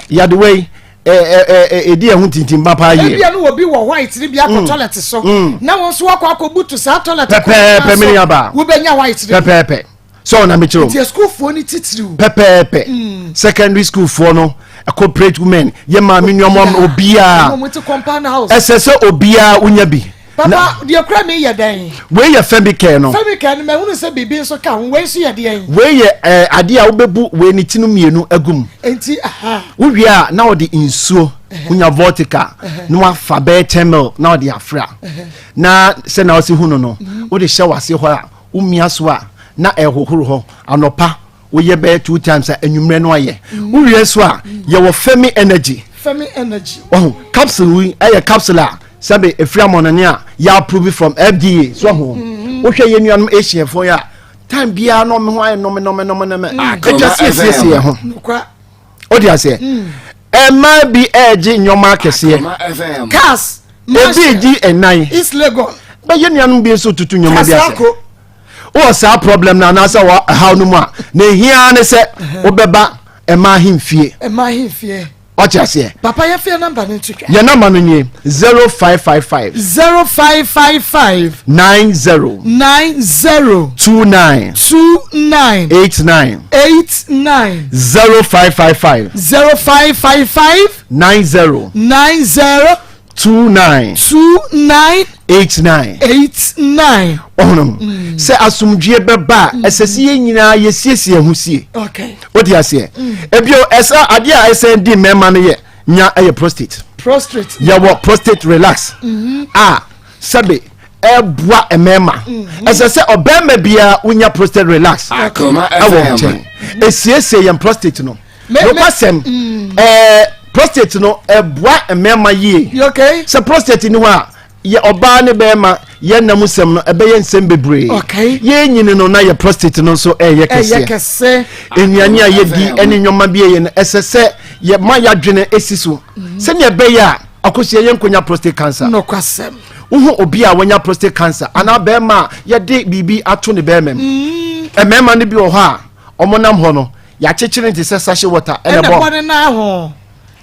S8: yadewa yi ɛdi ɛho tintimba paa yie.
S1: Ebia no obi wɔ white ni bi akɔ mm. toilet so mm. na wɔn nso akɔ akɔ butu saa toilet
S8: pɛpɛɛpɛ mi ni aba
S1: wobɛnya white ni
S8: pɛpɛɛpɛ. Sɛ ɔna mekyerɛ o.
S1: Nti sukuufoɔ no titiriw.
S8: Pɛpɛɛpɛ. Mm. Secondary school foɔ no, corporate women, yɛ maame nnuamoa obiara. Ɛsɛ sɛ obiara wonya bi.
S1: Papa, deɛ kura mi yɛ dɛn?
S8: Wei yɛ Femicare no.
S1: Femicare no, mɛhunu sɛ biribi nso ka ho. Wei nso yɛ deɛn?
S8: Wei yɛ ɛɛ adeɛ a wobɛbu wei ne ti no mmienu agu mu.
S1: Nti aha.
S8: Wowie a na wɔde nsuo, wonya Voltica, na wafa bɛyɛ 10 mil na wɔde afra. Na sɛ na wɔsi hu no no, wode hyɛ w'ase hɔ a, Womia so a na ɛhohoro hɔ anɔpa woyɛ bɛyɛ two times a anwummerɛ no ayɛ mm. Wowie so a yɛwɔ Femi Energy.
S1: Femi Energy
S8: wahu capsule yi ɛyɛ capsule a sɛbe efiri amɔnɔne a yɛ approve from FDA so ahu mm-hmm. Wohwɛ yɛn nuanom Asianfoɔ yi a time biara na ɔmo ho ayɛ nɔme nɔme nɔme nɔme mm. Atwa siesie yɛn ho o de aseɛ mmaa bi ɛregye nneɛma akɛseɛ
S1: cars
S8: ebi gye ɛnan
S1: East Legon
S8: bɛyɛ nuanom bi nso tutu nneɛma bi ase wɔ saa problem no anaasɛ wɔ ɛhaw no mu a na ehia ne sɛ wobɛba mmaa ahemfie.
S1: Mmaa ahemfie.
S8: Wate aseɛ.
S1: Papa yɛ fie namba no nto dwa.
S8: Yɛ namba no nie 0555.
S1: 0555.
S8: 90.
S1: 90.
S8: 29.
S1: 29.
S8: 89.
S1: 89.
S8: 0555.
S1: 0555.
S8: 90.
S1: 90.
S8: 29.
S1: 29.
S8: 89.
S1: 89.
S8: Ɔhono mm. sɛ asomdwie bɛba a mm. ɛsɛ sɛ yɛn nyinaa yɛsiesie ɛho sie.
S1: Okay.
S8: Wote aseɛ. Mm. Ebio ɛsɛ adeɛ a ɛsɛ di mmarima no yɛ nya ɛyɛ prostate.
S1: Prostate.
S8: Yɛwɔ prostate relax. Mm -hmm. A sɛbe ɛboa mmarima. Mm-hmm. Ɛsɛ sɛ ɔbarima biara wonya prostate relax. Ɛwɔ nkyɛn. Esiesie yɛn prostate no. Nokwasɛm mm. ɛɛ prostate no ɛboa mmarima yie.
S1: Okay.
S8: Sɛ prostate ni hɔ a yɛ ɔbaa ne bɛrima yɛ nna mu sɛm no ɛbɛyɛ nsɛm bebree.
S1: Okay.
S8: Yɛn nyini no na yɛ prostate no nso ɛyɛ
S1: kɛseɛ. Ɛyɛ kɛse.
S8: Nnuane a yɛdi ɛne nneɛma bi yɛ no ɛsɛ sɛ yɛ ma yɛadwene esi so mm. sɛnea ɛbɛyɛ a akosua yɛn nkonya prostate cancer.
S1: Nokwasɛm.
S8: Wohu obi a wanya prostate cancer anaa bɛrima a yɛde biribi ato ne bɛrima mu. Mm. Mmarima no bi wɔ hɔ a wɔn nam hɔ no yɛakyekyere no te sɛ sachet water ɛna
S1: ɛbɔ ne nan ho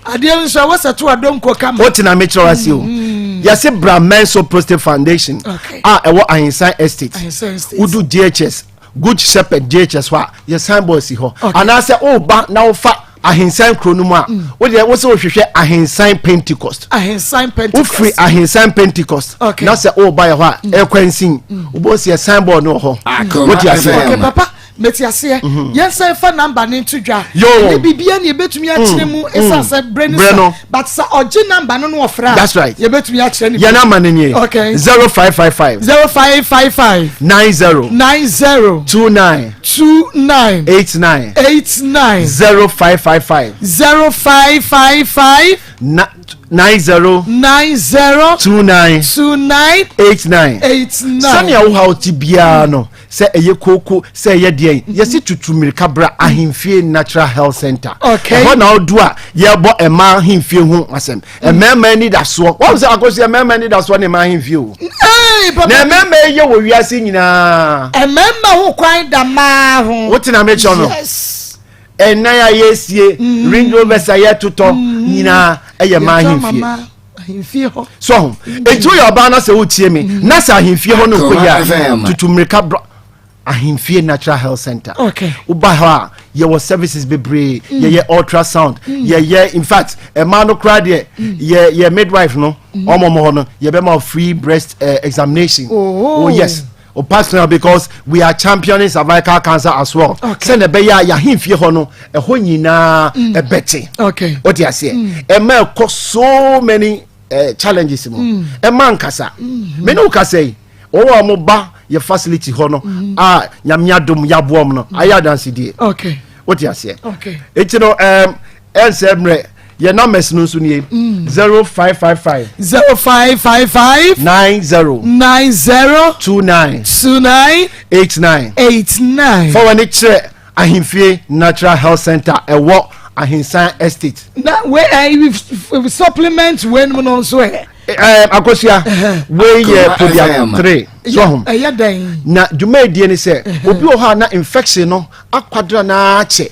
S1: adeɛ nso a wɔsɛ to adonko kama.
S8: O tena mi kyerɛ ase o mm. yɛse bra Menso Prostate Foundation a ɛwɔ Ahinsan Estate wodu JHS Good Shepherd JHS hɔ a yɛ signboard si hɔ anaasɛ woba na wofa Ahinsan kuro no mu a mm. wo deɛ wosɛ wohwehwɛ Ahinsan Pentecost.
S1: Ahinsan Pentecost
S8: wofiri Ahinsan Pentecost na sɛ woba yɛ hɔ a ɛkwansin mm. wobɔ si yɛ signboard no wɔ hɔ wote aseɛ.
S1: Papa mete aseɛ mhm. yɛnsan fa namba no nto dwa ɛne biribia ne yɛbɛtumi akyerɛ mu ɛsiane mm. sɛ berɛ no sa but sɛ ɔgye namba no no ɔfrɛ a
S8: that's right
S1: yɛbɛtumi akyerɛ ne
S8: yɛ namba no nie
S1: okay
S8: 0555
S1: 0555
S8: 90
S1: 90
S8: 29
S1: 29
S8: 89
S1: 89
S8: 0555
S1: 0555
S8: 90
S1: 90
S8: 29
S1: 29
S8: 89
S1: 89
S8: sɛnea wo haw te biara no Sɛ ɛyɛ kooko, sɛ ɛyɛ deɛn, yɛsi tutu mmirika bra Ahemfie Natural Health Center.
S1: Okay.
S8: Ɛhɔ na ɔdu a yɛbɔ mmaa ahemfie ho asɛm. Mmarima anidasoɔ. Wɔn sɛ akosua mmarima anidasoɔ ne mmaa ahemfie o. Na mmarima yɛ wɔ wiase nyinaa.
S1: Mmarima ho kwan da mmaa ho.
S8: Wote na mekyɛ no.
S1: Yes.
S8: Ɛnan a yɛsie, Range Rovers a yɛtotɔ nyinaa ɛyɛ mmaa ahemfie.
S1: Ahemfie hɔ.
S8: So ho. Enti woyɛ ɔbaa na sɛ wotie me na sɛ ahemfie hɔ no nkɔ yie a, tutu mmirika bra Ahemfie Natural Health Center.
S1: Okay.
S8: Woba hɔ a yɛwɔ services bebree. Yɛyɛ ultrasound. Yɛyɛ, in fact, ɛmaa no koraa deɛ, yɛ midwife no ɔmo ɔmo hɔ no yɛbɛma free breast examination.
S1: Oh.
S8: Oh yes. Oh, personal, because we are championing cervical cancer as well.
S1: Okay.
S8: Sɛ na ɛbɛyɛ a yɛahemfie hɔ no ɛhɔ nyinaa ɛbɛte.
S1: Okay.
S8: Wote aseɛ? Ɛma ɛkɔ so many challenges mu. Ɛma nkasa. Me ne wo kasa yi, wɔn a wɔn ba yɛ facility hɔ no a Nyame adom yɛaboa wɔn no ayɛ adansedie.
S1: Okay.
S8: Wote aseɛ?
S1: Okay.
S8: Eti no ɛnsɛ mmerɛ yɛ numbers no nso nie: 0555
S1: 0555
S8: 90
S1: 90
S8: 29
S1: 29
S8: 89.
S1: 89.
S8: Fa w'ani kyerɛ Ahemfie Natural Health Center, ɛwɔ Ahensan Estate.
S1: Na we supplement wei nom no nso ɛ?
S8: Akosua, wei yɛ
S5: Akoma
S8: Probia
S5: FM.
S8: 3 so ho.
S1: Ɛyɛ dɛn?
S8: Na dwumadie ne sɛ obi wɔ hɔ a na infection no akwadra na akyɛ.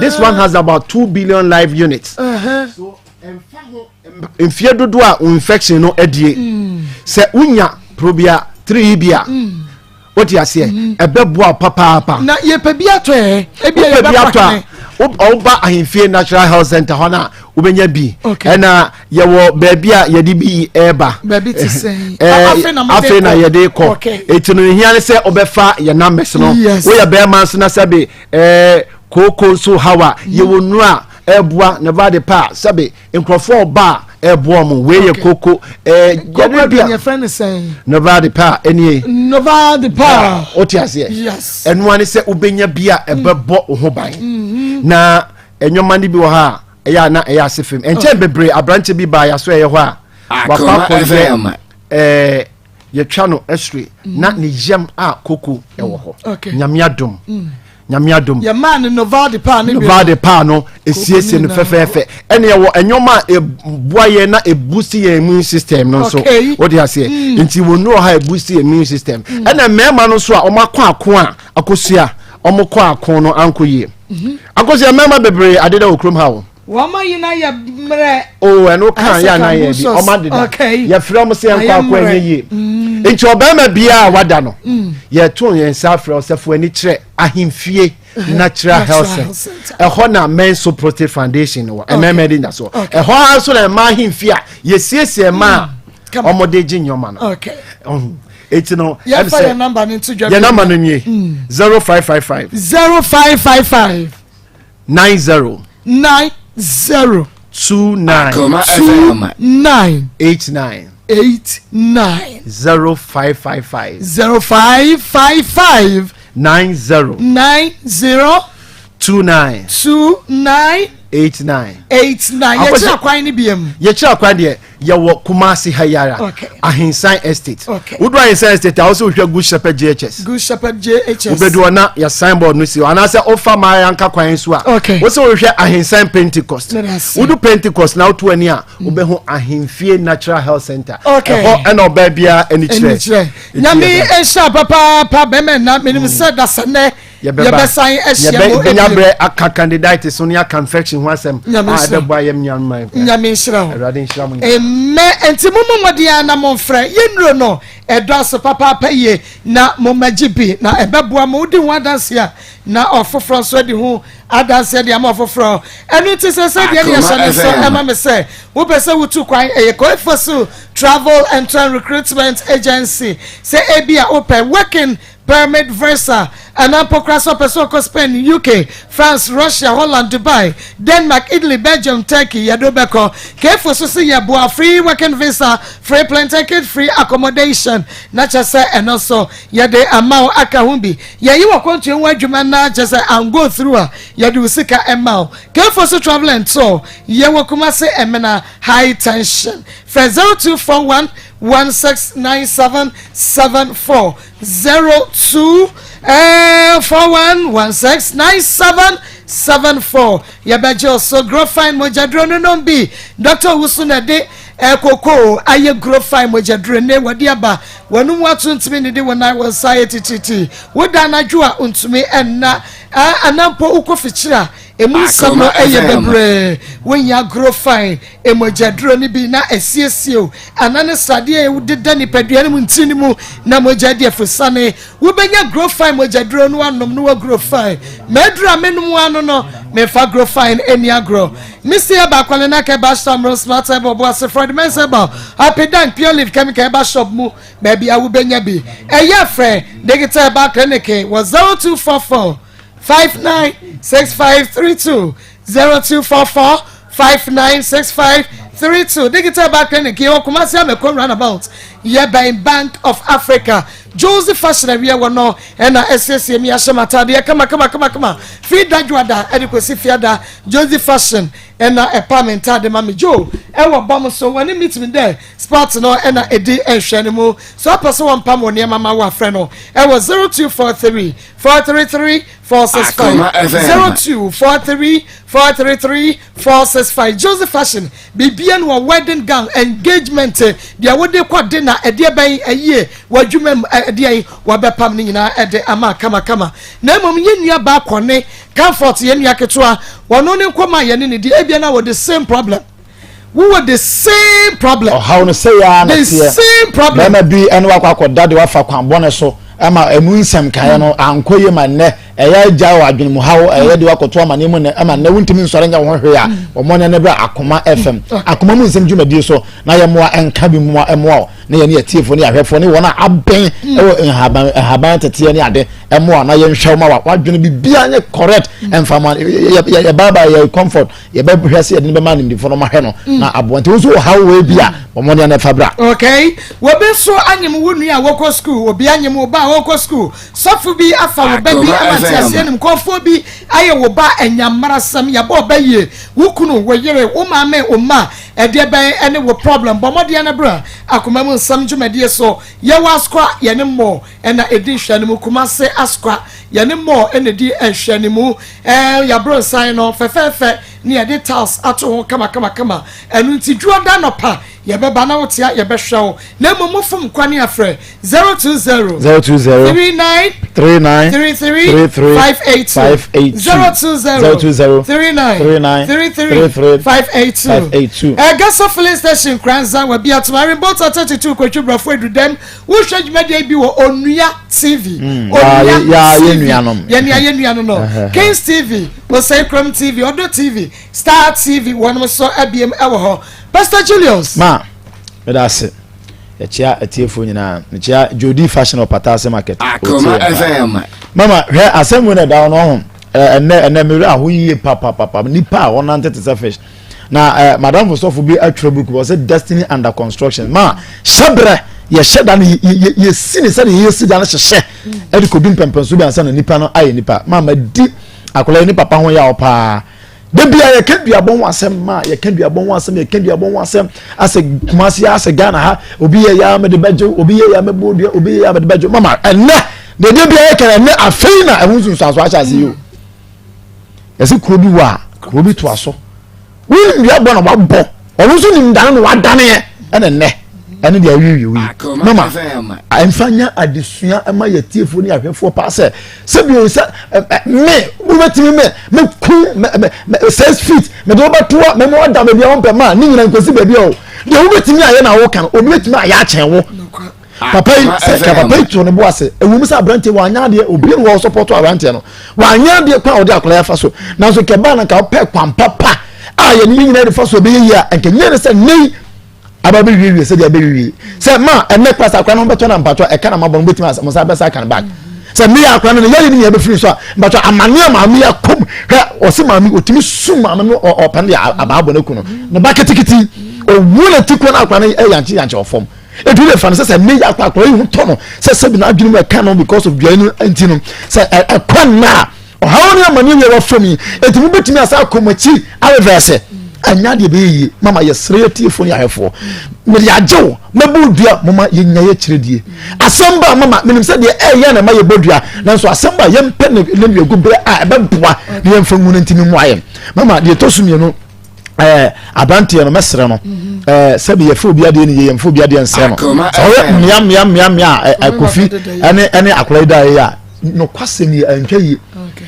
S8: This one has about 2 billion live units. So ɛmfa ho mfie dodoɔ a wo infection no adie, sɛ wonya Probia 3 yi bi a, wote aseɛ, ɛbɛboa wo papaapa.
S1: Na yɛpɛ bi atɔ ɛ, ebi a
S8: wopɛ bi
S1: yɛbɛkɔ
S8: atɔ a
S1: hene?
S8: woba Ahemfie Natural Health Center hɔ no a wobɛnya bi. Ɛna yɛwɔ baabi a yɛde bi ɛreba.
S1: Baabi te sɛn?
S8: Afei
S1: na mode
S8: afei na
S1: kɔ.
S8: yɛde kɔ. Eti no ehia ne sɛ wobɛfa yɛn numbers no. Woyɛ bɛrima nso na sɛbe kooko nso hawa, yɛwɔ nnuro a ɛɛboa na ba de pa a sɛbe nkurɔfoɔ ɔba a ɛɛboa ɔmo. Wei yɛ kooko
S1: Koko
S8: yɛde bi
S1: bi
S8: a
S1: yɛfrɛ no sɛn?
S8: Nova de pa a ɛnie.
S1: Nova de pa.
S8: Wote aseɛ?
S1: Yes.
S8: Ɛnoa ne sɛ wobɛnya bi a ɛbɛbɔ wo ho ban. Na ɛnwoma no bi wɔ hɔ a ɛyɛ a na ɛyɛ ase fam ɛnkyɛn bebree. Aberanteɛ bi baa yɛaso ɛyɛ hɔ a wakɔ
S5: Akoma
S8: akɔyɛ
S5: FM.
S8: Yɛtwa no x-ray na ne yam a koko ɛwɔ hɔ. Nyame adom, Nyame adom.
S1: Yɛmaa no Nova de pa ne bi.
S8: Nova de paa no esiesie no fɛfɛɛfɛ. Ɛne ɛwɔ ɛnwoma a ɛboa yɛn na ɛboost yɛn immune system no nso. Wode aseɛ? Nti wɔn nnuro ha ɛboost yɛn immune system. Ɛna mmarima no nso a wɔn akɔ ako a, Akosua, wɔn kɔ ako no ankɔ yie. Akosua, mmarima bebree adeda wɔ kurom ha o.
S1: Wɔn ayi na yɛ mmerɛ.
S8: O ɛno kan yɛ anan yɛ bi ɔmo adeda. Yɛfrɛ ɔmo sɛ yɛnkɔ ako ɛnyɛ yie. Nti ɔbarima biara a wada no, yɛto yɛn nsa afrɛ ɔsɛfo ani kyerɛ Ahemfie Natural Health Center. Ɛhɔ na Menso Prostate Foundation wɔ, mmarima de nya so. Ɛhɔ ara nso na mmaa ahemfie a yɛsiesie mmaa a ɔmo de gye nneɛma no. Eti no
S1: yɛmfa yɛn number no nto dwa.
S8: Yɛn number no nie: 0555
S1: 0555
S8: 90
S1: 90
S8: 29
S5: Akoma
S1: 2
S5: FM.
S1: 9
S8: 89.
S1: 89.
S8: 0555
S1: 0555
S8: 90
S1: 90
S8: 29
S1: 29
S8: 89.
S1: 89. Yɛkyerɛ akwan no biam.
S8: Yɛkyerɛ akwan deɛ, yɛwɔ Kumase ha yara. Ahensan Estate. Wodu Ahensan Estate a, wosɛ wohwɛ Good Shepherd JHS.
S1: Good Shepherd JHS.
S8: Wobɛdu hɔ na yɛ signboard no si hɔ, anaasɛ wofa Maayanka kwan so a, wosɛ wohwɛ Ahensan Pentecost. Wodu Pentecost na woto ani a, wobɛhu Ahemfie Natural Health Center. Ɛhɔ ɛna ɔbaa biara ani kyerɛ.
S1: Nyame nhyira papaapa. Bɛmɛ na menim sɛ dasa nɛ yɛbɛsan ahyia mu.
S8: Yɛbɛnya berɛ aka candiditis so ne aka infection ho asɛm a ɛbɛboa yɛm nuanom.
S1: Nyame nhyira wo.
S8: Awurade nhyira mo nyinaa.
S1: Mmɛ nti mommɔ mmɔden a na momfrɛ yɛnnuro no, ɛdɔ aso papaapa yie, na mommɛgye bi na ɛbɛboa mo. Wodi ho adanse a, na ɔfoforɔ nso adi ho adanseɛ de ama ɔfoforɔ. Ɛno nti sɛ deɛ ne yɛhyɛ ne so ɛma me sɛ wopɛ sɛ wotu kwan, ɛyɛ Koefosu Travel and Tour Recruitment Agency. Sɛ ebi a wopɛ working permit visa, anaa mpo koraa sɛ ɔpɛ sɛ ɔkɔ Spain, UK, France, Russia, Holland, Dubai, Denmark, Italy, Belgium, Turkey, yɛde wobɛkɔ. Kefo so se yɛboa free working visa, free plane ticket, free accommodation, na kyɛ sɛ ɛno nso yɛde ama wo aka ho bi. Yɛyi wɔ kwantuo ho adwuma na kyɛ sɛ an go through a, yɛde wo sika ɛma wo. Kefo so Travel and Tour, yɛwɔ Kumase Ɛmena High Tension. Frɛ 0241 169774, 02 41 169774. Yɛbɛgye wo so. Grofine mogyaduro no nom bi. Dr Owusu na ɛde. Ɛkoko ayɛ guro fine mogyaduro ne wɔde aba wɔn mu ato ntumi nnidi wo nan wo nsa ayɛ tititi woda anadwo a ntumi nna anaa mpo wokɔ fikyiri a emu nsɛm no ɛyɛ bebree wonya guro fine mogyaduro no bi na asiesie o ana ne sradeɛ a wodeda nipadua no mu ntini no mu na mogya di afusane wobɛnya guro fine mogyaduro no anom no wɔ guro fine maduro a menom ano no mefa guro fine ɛni agorɔ Missy Herbal Kwalena Herbal Shamro Smart Herbal Boase Freud Men's Herbal Apedan Pure Leaf Chemical Herbal Shop mu baabi a wobɛnya bi. Ɛyɛ frɛ Digital Herbal Clinic wɔ 0244 596532 0244 596532 Digital Herbal Clinic yɛwɔ Kumasi Ameko Roundabout yɛbɛn Bank of Africa. Josie Fashion awie wɔ no ɛna asiesie mi ahyɛ m'ataadeɛ kama kama kama kama firi da dwoada ɛde kɔsi fiada. Josie Fashion ɛna ɛpa me ntaade ma me. Joe ɛwɔ bɔm so wɔne meet me dɛ spot no ɛna ɛdi nhwɛ no mu. So ɔpɛ sɛ wɔmpam wɔ nneɛma ma wo afrɛ no ɛwɔ 0243 433 465 0243 433 465. Josie Fashion bibia no wɔ wedding gown, engagement, deɛ wode kɔ de na ɛdeɛ bɛn ɛyie w'adwuma mu ɛdeɛ yi wɔbɛpam no nyinaa ɛde ama kamakama. Na mmom yɛn nua baa kɔne Comfort, yɛn nua ketewa, wɔno ne nkɔmɔ a yɛne ne di ebia na wɔ the same problem, wowɔ the same problem.
S8: Ɔhaw no sɛ yɛa na
S1: the
S8: teɛ
S1: same problem.
S8: Bɛrima bi ɛne wakɔ akɔda de wafa kwan bɔne so ɛma ɛmu nsɛm kaeɛ no ankɔ yie ma nnɛ ɛyɛ agya wɔ adwene mu haw ɛyɛ de wakɔto amaneɛ mu nnɛ ɛma nnɛ wontumi nsɔre nyɛ wo ho hwee a wɔmmɔ ne ne berɛ Akoma FM akoma mu nsɛm dwumadie so na yɛmmoa ɛnka bi mmoa ɛmmoa wo na yɛne atiefoɔ ne ahwɛfoɔ ne wɔn a abɛn ɛwɔ nhaban nhaban teteɛ ne ade ɛmmoa na yɛnhwɛ wo ma wa wadwene biribiara nyɛ correct ɛmfa ma yɛbaaba yɛ comfort yɛbɛhwɛ sɛ yɛde no bɛma animdefoɔ no mahwɛ no na aboa. Nti wo nso wɔ haw wei bi a, bɔ mmɔden na ɛfa bra.
S1: Okay, obi nso anyim wo nua a wɔkɔ school, obi anyim wo ba a wɔkɔ school, sɔfo bi afa wo ba bi ama nteaseɛ nim kɔnfoɔ bi ayɛ wo ba anyammarasɛm yɛbɔ ɔba yie, wo kunu, wo yere, wo maame, wo ma ɛdeɛ bɛn ɛne wo problem, bɔ mmɔden no bra Akoma mu Nsɛm dwumadie so. Yɛwɔ Asokwa yɛne mmɔ ɛna ɛdi nhwɛ no mu. Kumase Asokwa yɛne mmɔ ɛna ɛdi nhwɛ no mu. Yɛaboro nsan no fɛfɛɛfɛ ne yɛde tiles ato ho kamakamakama. Ɛno nti dwoɔ da nɔpa yɛbɛba na wotea yɛbɛhwɛ wo. Na mmom mofom kwane afrɛ 020
S8: 020
S1: 39
S8: 39
S1: 33
S8: 33
S1: 582
S8: 582
S1: 020
S8: 020
S1: 39
S8: 39
S1: 33
S8: 33
S1: 582
S8: 582.
S1: Ɛgasa filling station Kranza wabi atomare bɔta 32 kotwi brɔfo edudɛm wohwɛ dwumadie bi wɔ Onua TV. Onua
S8: yɛ
S1: TV
S8: nuanom.
S1: Yɛne ayɛ nuanom no Kings TV, Osei Krom TV, Ɔdɔ TV, Star TV, wɔnom so abiem ɛwɔ hɔ. Pastor Julius.
S8: Ma meda ase, yɛkyea atiefoɔ nyinaa, mekyea Jodi Fashion of Patase Market.
S5: Akoma
S8: Ɔtie yɛn paa.
S5: FM.
S8: Mama, hwɛ asɛm wei na ɛda hɔ no ɔho ɛnɛ mmerɛ aho yie papapapa nipa a ɔnante te sɛ fish na madam sɔfo bi atwerɛ book bi ɔsɛ Destiny Under Construction. Ma hyɛbrɛ yɛhyɛ da no yɛsi ne sɛdeɛ yɛsi da no hyehyɛ ɛde kɔdu mpɛmpɛnso bi ansa na nipa no ayɛ nipa. Ma ma di akwadaa yi ne papa ho yɛ paa da bia yɛka duabɔ ho asɛm, ma yɛka duabɔ ho asɛm, yɛka duabɔ ho asɛm asɛ Kumase, asɛ Ghana ha, obi yɛ ya mede bɛgye, obi yɛ ya mɛbɔ dua, obi yɛ ya mede bɛgye. Mama, ɛnɛ deɛ bia yɛka no, ɛnɛ afei na ɛho nsunsuanso ahyɛ ase yi o. Yɛsɛ kuro bi wɔ a kuro bi toa so wonim duabɔ na wabɔ ɔno nso nim dane na wadaneɛ ɛna nnɛ ɛne deɛ awiwie yi.
S5: Akoma
S8: Mama,
S5: FM.
S8: ɛmfa nya adesua ɛma yɛ tiefoɔ ne ahwɛfoɔ paa sɛ sɛbi o sɛ ɛ ɛ me wobɛtumi me me ku me me me 6 feet mede wobɛtoa mɛma wada baabi a wɔmpɛ ma ne nyina nkosi baabi a o deɛ wobɛtumi ayɛ na woka no obi bɛtumi ayɛ akyɛn wo. Papa yi sɛ ka papa yi to ne bo ase ewu mu sɛ aberanteɛ wanya adeɛ obi na wɔ support aberanteɛ no wanya adeɛ kwan a ɔde akwadaa afa so, nanso kɛbaa na nka ɔpɛ kwan papa a yɛn ne nyinaa de fa so ɛbɛyɛ yie a nka nyɛ ne sɛ ne yi aba bɛ wiewie sɛdeɛ ɛbɛ wiewie sɛ ma ɛnɛ kora sɛ akwadaa no bɛtɔ na mpatɔ ɛka na ma bɔ no bɛtumi asa mo nsa bɛsa aka no back sɛ mmea akwadaa no yɛyɛ ne nyinaa bɛfiri so a mpatɔ amane a maame yɛ kɔm hwɛ ɔsi maame otumi sum maame no ɔpɛ no de abaabɔ no ku no ne ba ketekete owu na ti kɔ na akwadaa no ɛyankye yankye ɔfam edu de fa no sɛ sɛ ne yɛ akɔ akwadaa yi ho tɔ no sɛ sɛbi n'adwene mu ɛka no because of dua no nti no sɛ ɛkɔ nna a ɔhaw ne amane wie wɔ fam yi eti mo bɛtumi asa akɔ mo akyi arevɛsɛ ɛnya deɛ bɛyɛ yie. Mama, yɛsrɛ yɛ tiefoɔ ne ahwɛfoɔ, mede agye wo mɛbɔ dua moma yɛnya yɛ kyerɛ die asɛm ba. Mama, menim sɛ deɛ ɛyɛ na ɛma yɛbɔ dua, nanso asɛm ba yɛmpɛ ne ne nuagu berɛ a ɛbɛboa na yɛmfa ngu no ntimi mmoa yɛn. Mama, deɛ ɛtɔ so mmienu Ɛɛ aberanteɛ no mɛsrɛ no mhm. ɛɛ sɛbi yɛfɛ obi adeɛ ne yie yɛmfɛ obi adeɛ nsɛ no sɛ ɔyɛ mmea mmea mmea mmea a ɛɛ kofi ɛne ɛne akwadaa yi da yɛ a nokwasɛm yi ɛntwa yie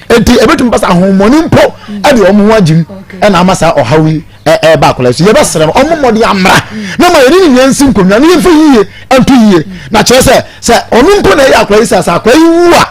S8: eti ebetumi ba sɛ ahommɔne mpo mm. ɛde wɔn ho agyim ɛna ama saa ɔhaw yi ɛɛba akwadaa yi so yɛbɛsrɛ no ɔmo mmɔde amra mm. na ma yɛne ne nyinaa nsi nkonnwa ne yɛmfa yie ɛnto yie mm. na kyerɛ sɛ sɛ ɔno mpo na ɛyɛ akwadaa yi sɛ sɛ akwadaa yi wu a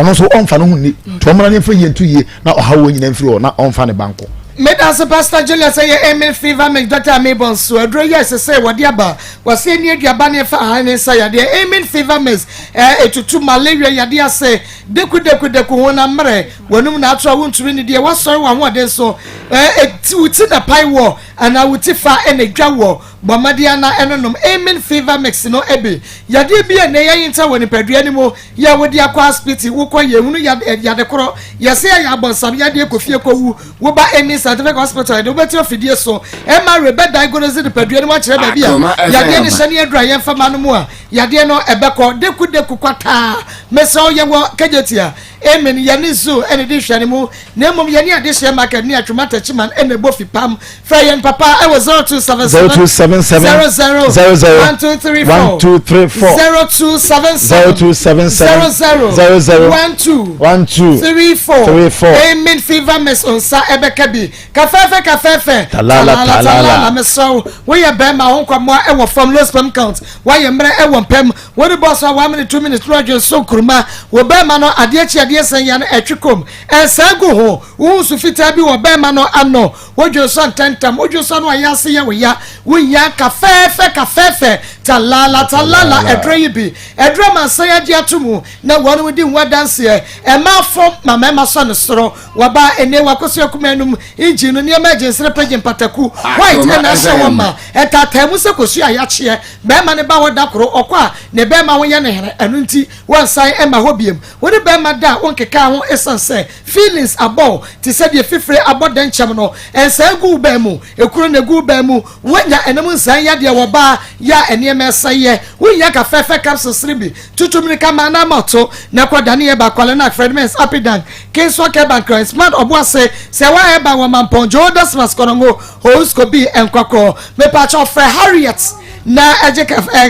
S8: ɔno nso ɔmfa ne ho nni nti ɔmmra ne mfa yie nto yie na ɔhaw wɔ nyina mfiri hɔ na ɔmfa ne ba nkɔ.
S1: Medase Pastor Julius ɛyɛ Amen Fever Mix Doctor Amebɔ nso aduro yi a ɛsɛ sɛ wɔde aba wɔsɛ ɛni aduaba ne ɛfa ahan ne nsa yadeɛ Amen Fever Mix ɛtutu malaria yadeɛ ase deku deku deku honam mmerɛ wɔnum na ato a wontumi ne deɛ wɔasɔre wɔn ahoɔden so ɛti wo ti na pae wɔ anaa wo ti fa ɛna dwa wɔ Bɔ mmɔden ara na ɛnonom Amen Fever Mix no bi. Yadeɛ bi a ɛnnɛ yɛahinta wɔ nipadua no mu yɛ a wode akɔ asipiti, wokɔ yɛhunu yade korɔ, yɛse ɛyɛ abɔnsam yadeɛ kɔ fie kɔwu. Woba Amen Scientific Hospital yɛde wo bɛto afidie so, MRA bɛ diagnose nipadua no mu akyerɛ baabi a yadeɛ no hyɛ ne aduru a yɛmfa ma no mu a yadeɛ no ɛbɛkɔ. Deku deku kwataa. Mesrɛ wo yɛwɔ Kejetia. Amen yɛne zoo ɛna di nhwɛne mu na mmom yɛne adehyeɛ market ne atwoma takyiman ɛna ɛbɔ fipam frɛ yɛn papa ɛwɔ 0277
S8: 0277
S1: 00
S8: 00
S1: 1234
S8: 1234
S1: 0277
S8: 0277
S1: 00
S8: 00
S1: 12
S8: 12
S1: 34
S8: 34
S1: Amen fever miss nsa ɛbɛka bi kafɛɛfɛ kafɛɛfɛ
S8: Talala, talala.
S1: mesrɛ wo woyɛ bɛrima ho nkwamoa ɛwɔ fam low sperm count woayɛ mmerɛ ɛwɔ mpam Wode bɔ so a one minute two minutes na wadwen so nkuruma wɔ bɛɛma no adeɛ kye adeɛ sɛn ya no ɛtwe kom ɛnsaa gu ho wohu su fitaa bi wɔ bɛɛma no ano wodwen so ntɛntɛm wodwen so ano ayɛ ase yɛ wo ya wohia kafɛɛfɛ kafɛɛfɛ talala talala ɛdurɛ yi bi ɛdurɛ mansan agye ato mu na wɔn di ho adanseɛ ɛma fam ma mɛma sɔ ne soro wɔba ɛnɛ wakɔso akuma anum engine no nneɛma agyensere pɛgye mpataku white ɛna ahyɛ wɔn ma ɛtaataa mu sɛ kosua a yɛakyeɛ Barima no ba hɔ da koro, ɔkɔ a, ne barima ho yɛ no hene, ɛno nti wɔnsan mma hɔ biom. Wo ne barima da a wonkekaa ho esiane sɛ feelings abɔ wo te sɛ deɛ fifire abɔ dɛnkyɛm no. Nsaa gu wo baa mu, ekuro na egu wo baa mu, woanya ɛnam nsaa yadeɛ wɔ baa yɛ a nneɛma ɛsɛeɛ. Wohia kafɛɛfɛ capsules no bi, tutu mmirika ma anaa ma ɔto na kɔ Daniel Ba, Kwalenak, Fred Mens, Apidank, Kingswalk Herbal, Nkran, Smart Ɔboase, Sɛwa Herbal wɔ Mampɔn, Joe Dasmas, Kɔnɔngo, Housko bi nkɔkɔ. Mepakyɛw frɛ Harriet na ɛgye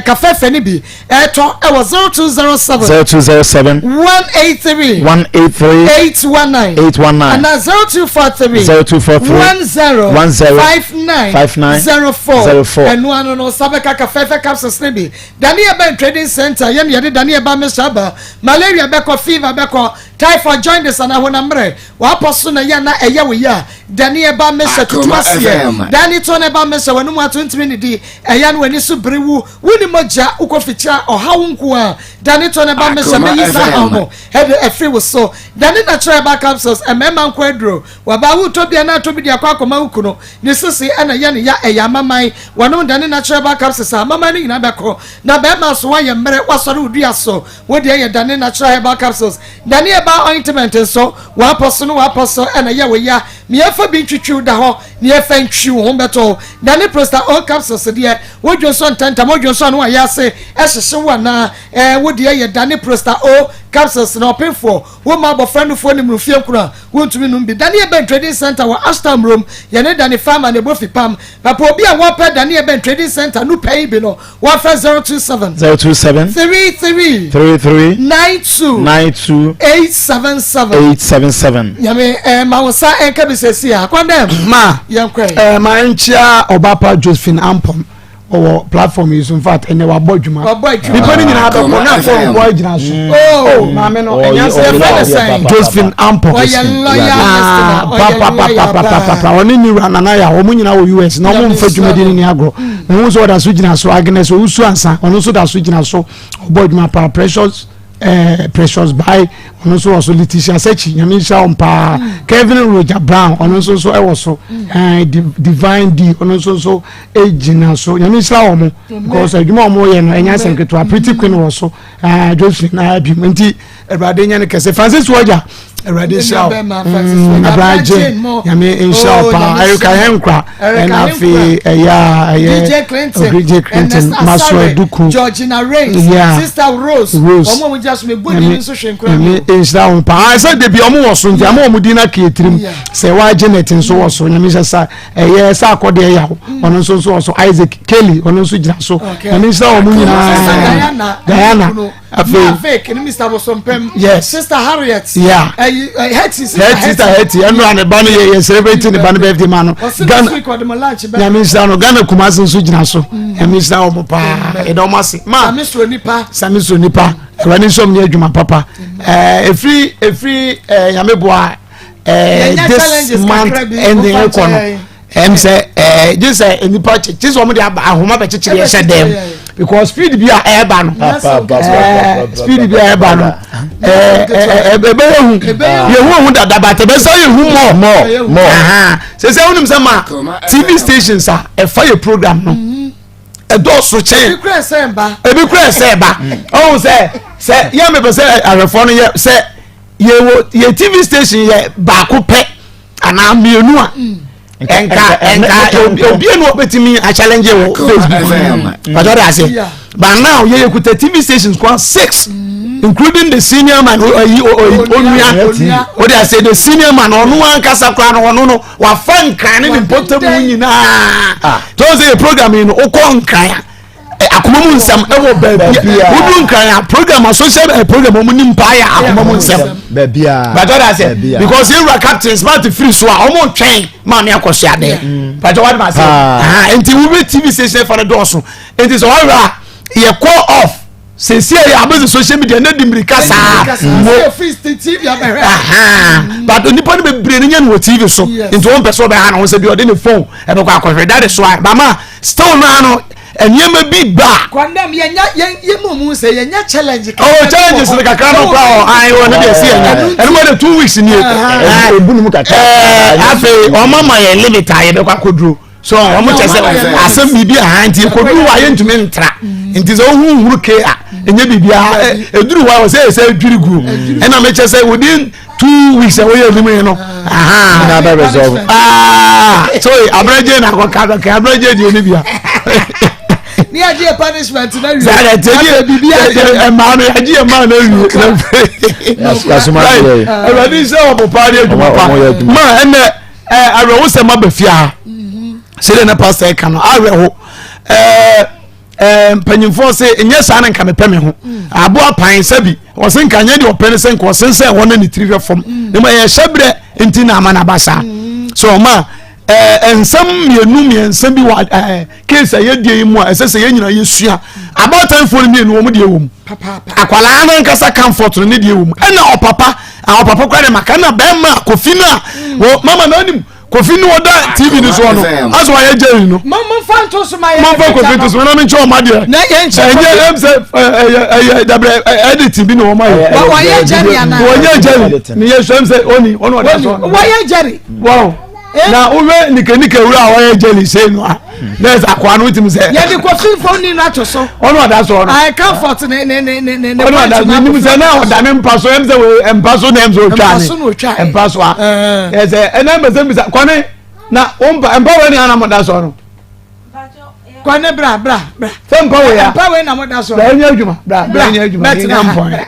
S1: kafɛfɛ no bi ɛtɔ ɛwɔ 0207
S8: 0207
S1: 183
S8: 183
S1: 819
S8: 819
S1: ana 0243
S8: 0243
S1: 10
S8: 10
S1: 59
S8: 59
S1: 04
S8: 04.
S1: ɛno ano no nsa bɛka kafɛfɛ capsules no bi Daniel Bɛn Trading Center yɛne yɛde Daniel ba Mr. Aba malaria bɛkɔ fever bɛkɔ typhoid jaundice anaa honam mmerɛ W'apɔ so na yɛ na ɛyɛ wo ya. Dani ɛba mmɛhyɛ tutu
S5: Akoma
S1: aseɛ.
S5: FM.
S1: Dani tɔn ɛba mmɛhyɛ w'anum ato ntumi nnidi. Ɛya no w'ani so bere wo. Wonni mogya wokɔ fikyire a ɔhaw nko a. Dani tɔn ɛba mmɛhyɛ
S5: Akoma
S1: bɛyi saa haw
S5: FM.
S1: no ɛde afiri wo so. Dani natural herbal capsules mmarima nko aduro. W'abaa wotɔ bi anaa atɔ bi de akɔ akɔma wo kunu. Ne sisi ɛna ɛyɛ ne ya ɛyɛ amaman. Wɔnom Dani natural herbal capsules a amaman no nyinaa bɛkɔ. Na barima nso woayɛ mmerɛ woasɔre wo dua so. Wo deɛ yɛ Dane Natural Herbal Capsules, Dane Herbal Ointment nso, w'apɔ so ne w'apɔ so na ɛyɛ wo ya. Nea ɛfa bi ntwitwiw da hɔ, nea ɛfa ntwiw ho bɛtɔ wo. Dane Prosta O Capsules deɛ, wo dwonsɔ ntɛmntɛm, wo dwonsɔ ano ayɛ ase hyehye wo anaa? Ɛɛ, wo deɛ yɛ Dane Prosta O Capsules na ɔpemfoɔ, wo mma abɔfra nufoɔ ne mmurufie nkono a, wontumi nnom bi. Dane Eben Trading Centre wɔ Ashtown Murom, yɛne Dane Farmer na ɛbɔ fipam. Papa obi a wɔpɛ Dane Eben Trading Centre no pɛ yi bi no, Wɔfrɛ 027.
S8: 027.
S1: 33.
S8: 33.
S1: 92.
S8: 92.
S1: 877.
S8: 877.
S1: Nyame eh, ma wo nsa nka bi sɛsi a kwan dɛm.
S9: Ma.
S1: Yɛn kɔ
S9: Eh, ma nkyia ɔbapa Josephine Ampon ɔwɔ platform yi so in fact ɛnɛ wabɔ adwuma.
S1: Wabɔ adwuma.
S9: Nipa ni nyinaa bɛ kɔ na afɔ nkɔ agyina so.
S1: Oh.
S9: Maame no ɛnyɛ sɛ
S1: Yɛfrɛ no sɛn?
S9: Josephine Ampon.
S1: Ɔyɛ lawyer listener. Ɔyɛ lawyer paa.
S9: Papapapapapa ɔne ne wura Nana Yaw wɔn nyinaa wɔ US na wɔn nfa dwumadi no ni agorɔ. Mehu sɛ ɔda so gyina so Agnes Owusu Ansa ɔno nso da so gyina so ɔbɔ adwuma paa Precious eh, Precious Bai ɔno nso wɔ so Letitia Sekyi nyame nhyira wɔn paa Kevin Roger Brown ɔno nso nso ɛwɔ so eh, Divine D ɔno nso nso gyina so nyame nhyira wɔn because adwuma wɔn yɛ no ɛnyɛ asɛm ketewa Pretty Queen wɔ so eh, Josephine Abim nti Awurade nyɛ no kɛse Francis Wagya. Awurade nhyira wo. Abragye Nyame nhyira wo paa. Erika Henkra ɛna afei ɛyɛ a ɛyɛ
S1: DJ Clinton,
S9: DJ Clinton, Maso Aduku,
S1: Georgina Rains,
S9: yeah.
S1: Sister Rose,
S9: Rose.
S1: Wɔn a wɔn gyina so mɛ bɔ din nso hwɛ nkura
S9: mi. Nyame nhyira wo paa. Sɛ debi wɔn wɔ so nti ama wɔn din na kee tirim. Sɛ waa Janet nso wɔ so Nyame nhyɛ sa ɛyɛ sɛ akɔdeɛ yaw ɔno nso nso wɔ so Isaac Kelly ɔno nso gyina so. Nyame nhyira wɔn nyinaa. Diana.
S1: Afei Vic ne Mr. Bosompem.
S9: Yes.
S1: Sister Harriet.
S9: Yeah.
S1: Ɛyi eh, Hetty Sister
S9: Hetty. Sister Hetty ɛnu a ne ba no yɛ yɛ celebrate ne ba no birthday ma no.
S1: Ghana
S9: Nyame nhyira no Ghana Kumasi nso gyina so. Mm. Nyame nhyira wɔn paa yɛda wɔn ase.
S1: Ma Sami soro nipa.
S9: Sami soro nipa ɛwɛ ne nsɔm ne adwuma papa. Ɛɛ efiri efiri ɛɛ Nyame boa ɛɛ this month ending ɛkɔ no ɛm sɛ ɛɛ gye sɛ nipa kye sɛ wɔn de ahoma bɛ kyekyere ɛhyɛ dɛm because speed bi a ɛɛba no ɛɛ speed bi a ɛɛba no ɛɛ ɛɛ ɛbɛyɛ hu yɛ hu ehu dada but ɛbɛ sɛ yɛ hu mɔ
S8: mɔ mɔ
S9: sɛ sɛ wonim sɛ ma tv stations a ɛfa yɛ program no ɛdɔɔso kyɛn
S1: ebi kura ɛsɛ ɛba
S9: ebi kura ɛsɛ ɛba ɔhun sɛ sɛ yɛn mepɛ sɛ ahwɛfoɔ no yɛ sɛ yɛ wɔ yɛ tv station yɛ baako pɛ anaa mmienu a nka nka obi enu obetumi a challenge wɔ facebook pàtó de ase but now yɛ yɛ kuta tv stations kwan six mm. including the senior man oyi oyi onua o de ase the senior man ɔno ankasa koraa no ɔno no wafa nkran ne ne mpɔtamu nyinaa ah. tó ń sɛ yɛ program yi no okɔ nkran a. akoma mu nsɛm ɛwɔ baabi wodu nkran a program a social eh, program ɔmo ni mpa yɛ akoma mu nsɛm bàtɔ da sɛ because ewura captain smart firi so a ɔmo twɛn maame akɔso adeɛ bàtɔ wà dùn ase nti wúwé tv station fa no dɔɔso nti sɛ wàhwɛ a yɛ call off sese yɛ abɛsɛ social media ne di mirika saa mo but nipa no bebree ne nya no wɔ tv so nti wɔn pɛ sɛ ɔbɛha ne ho sɛ bi ɔde ne phone ɛbɛkɔ akɔhwɛ that is why bama still naa no nneɛma bi ba.
S1: Kɔndɛm yɛn nya yɛn yɛn mu mu sɛ yɛn nya challenge
S9: kakra. Oh challenges ni kakra no kora ɔ ayi wɔ ne deɛ si yɛn nya ɛnu mo de 2 weeks nie.
S8: Ebu ni mu kakra.
S9: Ɛɛ afei ɔmo ama yɛn limit a yɛbɛkɔ akɔduro so ɔmo kyɛ sɛ asɛm biribi a nti koduru hɔ a yɛntumi ntra nti sɛ ohun huru ke a enye biribi a eduru hɔ a wɔsɛ ɛsɛ edwiri gu ɛna mekyɛ sɛ within 2 weeks a wɔyɛ anim yi no
S8: na bɛ resolve
S9: aa so abiragye na akɔka dɔkɛ abiragye deɛ ne bia
S1: ní agye yɛ punishment na wie
S9: saa de tiɛ
S1: afɛ biribi
S9: agye ɛmaa no agye ɛmaa no awie awurade nhyɛ wɔ papa ne adwuma pa ma ɛnɛ awerɛhosɛm aba fie ha sɛdeɛ na pastor ɛka no awerɛho ɛɛ ɛɛ mpanyinfoɔ se nyɛ saa na nka mepɛ me ho mm. aboa pan sɛbi ɔse nka nyɛ deɛ ɔpɛ ne sɛ nka ɔsensɛn hɔ ne ne tiri hwɛ fam mm. ne ma yɛ hyɛ berɛ nti na ama n'aba saa mm. so ɔma ɛɛ nsɛm mmienu mmiɛnsa bi wɔ ɛɛ case a yɛdie yi mu a ɛsɛ sɛ yɛn nyinaa yɛsua abatanfoɔ no mmienu wɔn deɛ wɔ mu akwalaa no ankasa comfort no ne deɛ wɔ mu ɛna ɔpapa ɔpapa kora de maka na bɛrima kofi no a wɔ mama na anim kofi no ɔda tv no soɔ no asɛ ɔyɛ jerry no
S1: momfa nto so ma yɛ
S9: momfa kofi nto so na menkyɛ ɔma deɛ ɛnyɛ ɛm sɛ ɛyɛ ɛyɛ dabrɛ edit bi na wɔn ayɛ
S1: wɔyɛ jerry anaa
S9: wɔyɛ jerry ne yɛ sɛm sɛ oni ɔno ɔda so
S1: wɔyɛ jerry
S9: wow na wohwɛ nikanika wura a wɔyɛ jelly sei no a na ɛsɛ akoa no wotumi sɛ
S1: yɛde kofi mfoni no ato so
S9: ɔno ɔda so ɔno
S1: I comfort ne ne ne ne ne
S9: ɔno ɔda so nim sɛ na ɔda ne mpa so ɛm sɛ wei mpa so na ɛm sɛ ɔtwa ne mpa so a ɛsɛ ɛna mbɛsɛ mbisa kwane na wo mpa mpa wei ne ana mo da so no
S1: kwane bra bra bra
S9: sɛ mpa wei a
S1: mpa wei na mo da so
S9: bra ɛnyɛ adwuma bra bra ɛnyɛ adwuma ɛnyɛ mpɔn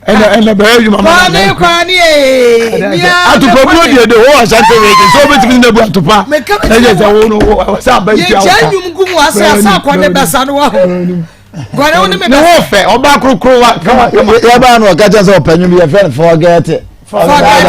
S9: ɛnɛ ɛnɛ bɛyɛ adwuma ma
S1: kwane kwane ee
S9: atupa buo deɛ de wo asante region sɛ wobɛtumi ne bu atupa ɛyɛ sɛ wo no wo sɛ aba ntua wo
S1: ka yɛgya nnwom gu mu ase asa kwane bɛsa no wɔ ho kwane wo ne me
S9: ne ho fɛ ɔba korokoro wa kama kama
S8: yɛbaa no ɔka kyerɛ sɛ ɔpɛ nwom yɛfrɛ no forget
S9: forget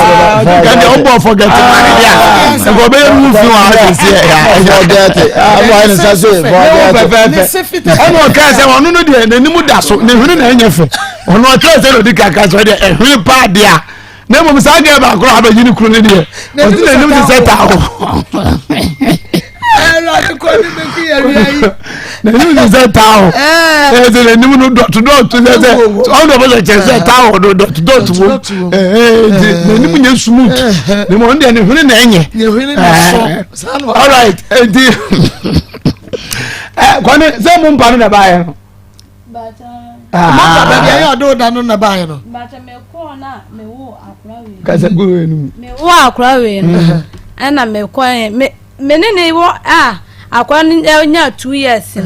S9: ɔbɔ forget mane deɛ nka ɔbɛyɛ mu fi wɔ ha sisi ɛ
S8: forget ɔbɔ ayɛ ne nsa se forget
S9: ɛna ɔkaa sɛ ɔno no deɛ n'anim da so ne hwene na ɛnyɛ fɛ ɔno ɔkyerɛ sɛ na ɔdi kaka sɛ ɔdeɛ ɛhwene paa deɛ a na mmom saa deɛ baako a abɛgye ne kunu no deɛ ɔsi n'anim te sɛ taa hɔ n'anim te sɛ taa hɔ ɛsɛ n'anim no dɔto dɔto sɛ sɛ ɔno ɔbɛ sɛ kyerɛ sɛ taa hɔ no dɔto dɔto wɔ nti n'anim nyɛ smooth ne mu ɔno deɛ ne hwene na ɛnyɛ alright nti kwane sɛ mo mpa no na ɛbaayɛ no.
S1: Mɔta baabi a yɛ ɔde wo da no na baayɛ no.
S4: Bàtɛ mɛ kɔɔ na mɛ wo akora wei.
S8: Kasa gu wei no mu.
S4: Mɛ wo akora wei no ɛna mɛ kɔ yɛ mɛ mɛ ne ne wɔ a akora no nya 2 years no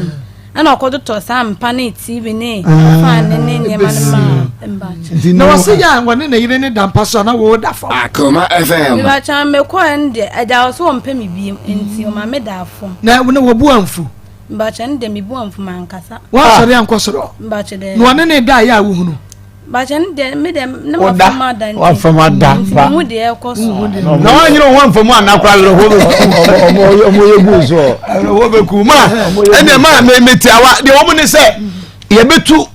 S4: ɛna ɔkɔtotɔ saa mpa ne tv ne fan ne ne nneɛma no ma mbakyɛ.
S1: Na wɔsi yɛ a wɔne ne yere ne da mpa so a na wɔwɔ da fam.
S5: Akoma FM.
S4: Mbakyɛ mɛ kɔɔ yɛ no deɛ ɛgya wɔ so wɔn pɛ mi biem nti ɔma mɛ da fam.
S1: Na na wɔbu anfu.
S4: Mbakyɛ no deɛ mebu amfu mankasa.
S1: Woansɔre ankɔ soro.
S4: Mbakyɛ dɛ.
S1: Na ɔne ne da yɛ a wohunu.
S4: Mbakyɛ no deɛ me deɛ ne ma fam ada nti.
S8: Wafam ada
S4: pa. Nti mehu deɛ ɛkɔ so.
S8: Na wanyere ho amfa mu anna koraa werɛhoɔ bɛku.
S10: Ɔmo yɛ gu so.
S8: Werɛhoɔ bɛku ma ɛnna ma me me tiawa deɛ wɔn ne sɛ yɛbɛtu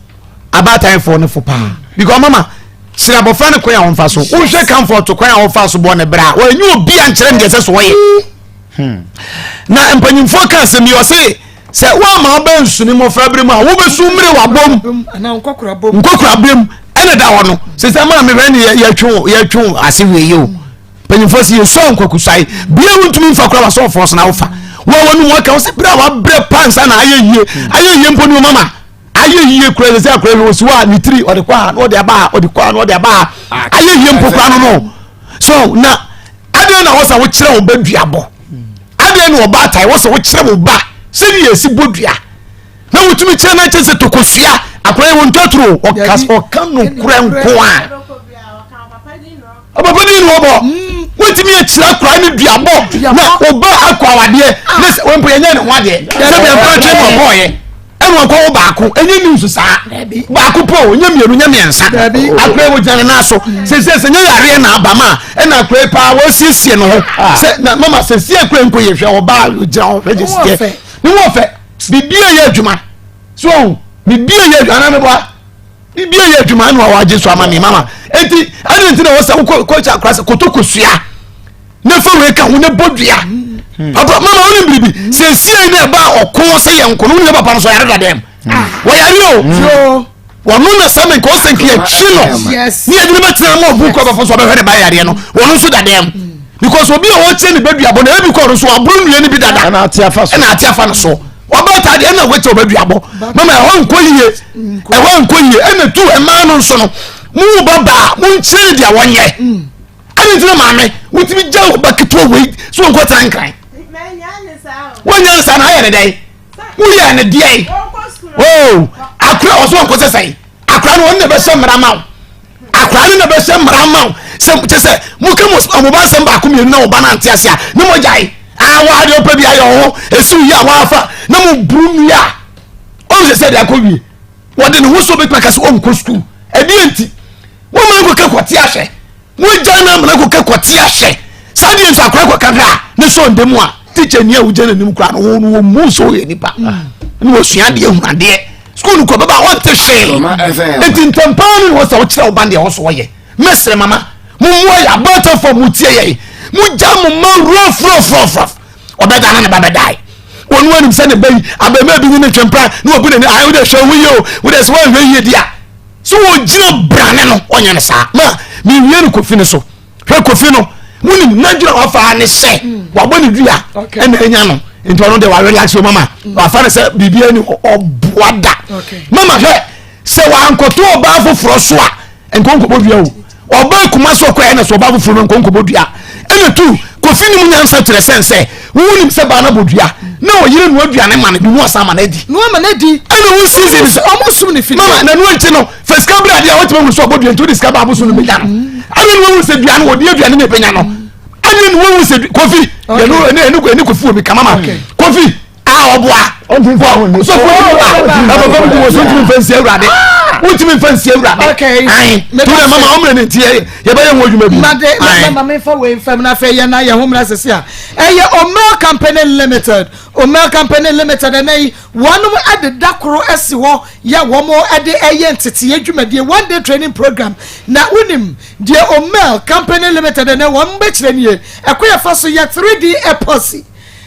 S8: abaatan no fo paa because mama kyerɛ abɔfra no kwan a wɔmfa so wohwɛ comfort kwan a wɔfa so bɔ ne bra wɔnyɛ obi ankyerɛ ne deɛ ɛsɛ so wɔyɛ. Hmm. Na mpanyimfoɔ ka asɛm yi ɔse sɛ woama wobɛ nsuni mmɔfra berɛ mu a wobɛsu mmere wabom nkɔkora berɛ mu ɛna da hɔ no sɛ sɛ maa mehwɛ ne yɛtwe ase wie yi o mpanyimfoɔ sɛ yɛsua nkwakusae bia wontumi mfa kora wasɔfoɔ so na wofa wɔwɔ no mu aka wo sɛ berɛ a wabrɛ pa nsa na ayɛ yie ayɛ yie mpo ne mama ayɛ yie kura sɛ sɛ akora yi osi hɔ a ne tiri ɔde kɔ ha na ɔde aba ha ɔde kɔ ha na ɔde aba ha ayɛ yie mpo kora no no so na adeɛ na wɔsɛ wokyerɛ wo ba dua bɔ adeɛ na ɔba atae wɔsɛ wokyerɛ wo ba sɛdeɛ yɛsi bɔ dua na wotumi kyerɛ no akyɛ sɛ tokosua akora yi wɔn ntaturo ɔka ɔka nokorɛ nko a ɔpapa ni na ɔbɔ wotumi akyerɛ akora ne dua bɔ na ɔba akɔ awadeɛ ne sɛ wɔn mpo yɛnyɛ ne ho adeɛ sɛ bɛn mpa twɛ na ɔbɔɔyɛ ɛna ɔkɔ wo baako ɛnyɛ news saa baako po nyɛ mmienu nyɛ mmiɛnsa akora yi wogyina ne nan so sese sɛ nyɛ yareɛ na aba ma ɛna akora yi paa wɔasiesie ne ho ah. sɛ na mama sese akora yi nko yɛ hwɛ ɔbaa gyina hɔ hwɛ gyesi deɛ ne ho ɔfɛ biribi a yɛ adwuma so biribi a yɛ adwuma anam bɔ biribi a yɛ adwuma ɛna wagye so ama mi mama eti ɛna nti na wɔsɛ wokɔ kɔ akora sɛ kotokosua. ne fa wei ka ho ne bɔ dua hmm. papa mama wo ne biribi hmm. sɛsie ne ɛba ɔko sɛ yɛ nko no wo ne papa no so ɔyare dadɛm hmm. wɔyare o wɔno na sɛ menka ɔsɛ nka yɛtwe no ne yɛde no bɛtena ma ɔbu kɔ bɛfo so ɔbɛhwɛ ne ba yareɛ no wɔno nso dadɛm because obi a wɔkyerɛ ne bɛduabɔ na ebi kɔ no so aboro nnua no bi dada ɛna ate afa no so wɔbɛta deɛ ɛna wɔkyɛ wɔbɛduabɔ mama ɛhɔ nkɔ yie ɛhɔ nkɔ yie ɛna tu ɛmaa no nso no mu ba baa mo nkyerɛ ne deɛ wɔnyɛ adi nti na maame wotumi gya wo ba ketewa wei so wɔn nkɔtena nkran wɔnyɛ nsa na ayɛ ne dɛn woyɛ ne deɛn oo akora wɔ so wɔn nkɔ sɛsɛn akora no wɔn na ɛbɛhyɛ mmara ma wo akora no na ɛbɛhyɛ mmara ma wo sɛ kyɛ sɛ mo ka mo mo ba nsɛm baako mmienu na mo ba nante ase a ne mo gyae a wɔade ɔpɛ bi ayɛ ɔho esi yi a wɔafa na mo buru nnua a ɔn sɛ sɛ de akɔ wie wɔde ne ho so bɛtuma kasa ɔnkɔ sukuu ɛdeɛ nti wɔn ma nkɔka kɔte ahwɛ wogya no amena kɔka kɔte ahwɛ saa deɛ nso akora kɔka hwɛ a ne sɔ ndɛ mu a tikya ni a wogya n'anim koraa no wɔn wɔn mu nso yɛ nipa na wɔsua adeɛ hunu adeɛ sukuu no kɔ bɛba wɔnte hwee nti ntɛmpaa no na wɔsɛ wokyerɛ wo ba deɛ wɔso wɔyɛ mɛsrɛ mama mo mmoa yɛ abɔntɛfoɔ mo tie yɛ mo gya mo ma rɔfrɔfrɔfrɔf ɔbɛda na ne ba bɛdae wɔn anim sɛ ne ba yi abɛɛmɛ bi ne ne twɛmpra na wɔbu n'ani ayi wode hwɛ ho yie o wode sɛ wɔnhwɛ yie di a so wɔgyina brane no ɔnyɛ no saa ma mewie no kofi no so hwɛ kofi no wonim n'adwene a wafa ne sɛ mm. wabɔ ne dua ɛna anya no nti ɔno deɛ warelax o mama mm. wafa no sɛ biribi ani ɔboa da mama hwɛ sɛ wankɔto ɔbaa foforɔ so a nkonkɔbɔ dua o ɔbaa kuma so ɔkɔ ɛna so ɔbaa foforɔ no nkonkɔbɔ dua ɛna tu kofi ne mu nyansa kyerɛ sɛn sɛ wonim sɛ baa no bɔ dua na ɔyere nua aduane ma no bi mu ɔsan ma no adi
S1: nua ma no adi
S8: ɛna wo season sɛ
S1: ɔmo sum ne fidie
S8: mama na nua nti no fɛ sika bere adeɛ a wɔtumi hu sɛ ɔbɔ dua nti wode sika baabo so no bɛnya no ɛna nua hu sɛ dua no wɔde aduane na ɛbɛnya no ɛna nua hu sɛ kofi ɛnu ɛnu ɛnu kofi wɔ mi kama ma kofi a ɔboa sɔfo ni ba papa bi wɔ so ntumi nfa nsi awurade wontumi nfa nsi awurade ayi tu na mama ɔmuna ne nti yɛ yɛbɛyɛ ho adwuma bi.
S1: Made mama mi nfa wei nfam na afei yɛn na yɛn ho mmerɛ sisi a ɛyɛ Omel Company Limited Omel Company Limited ɛnɛ yi wɔnom ɛde da koro ɛsi hɔ yɛ wɔn ɛde ɛyɛ nteteɛ dwumadie one day training program na wonim deɛ Omel Company Limited ɛnɛ wɔn bɛkyerɛ nie ɛkɔ yɛ fa so yɛ 3D epoxy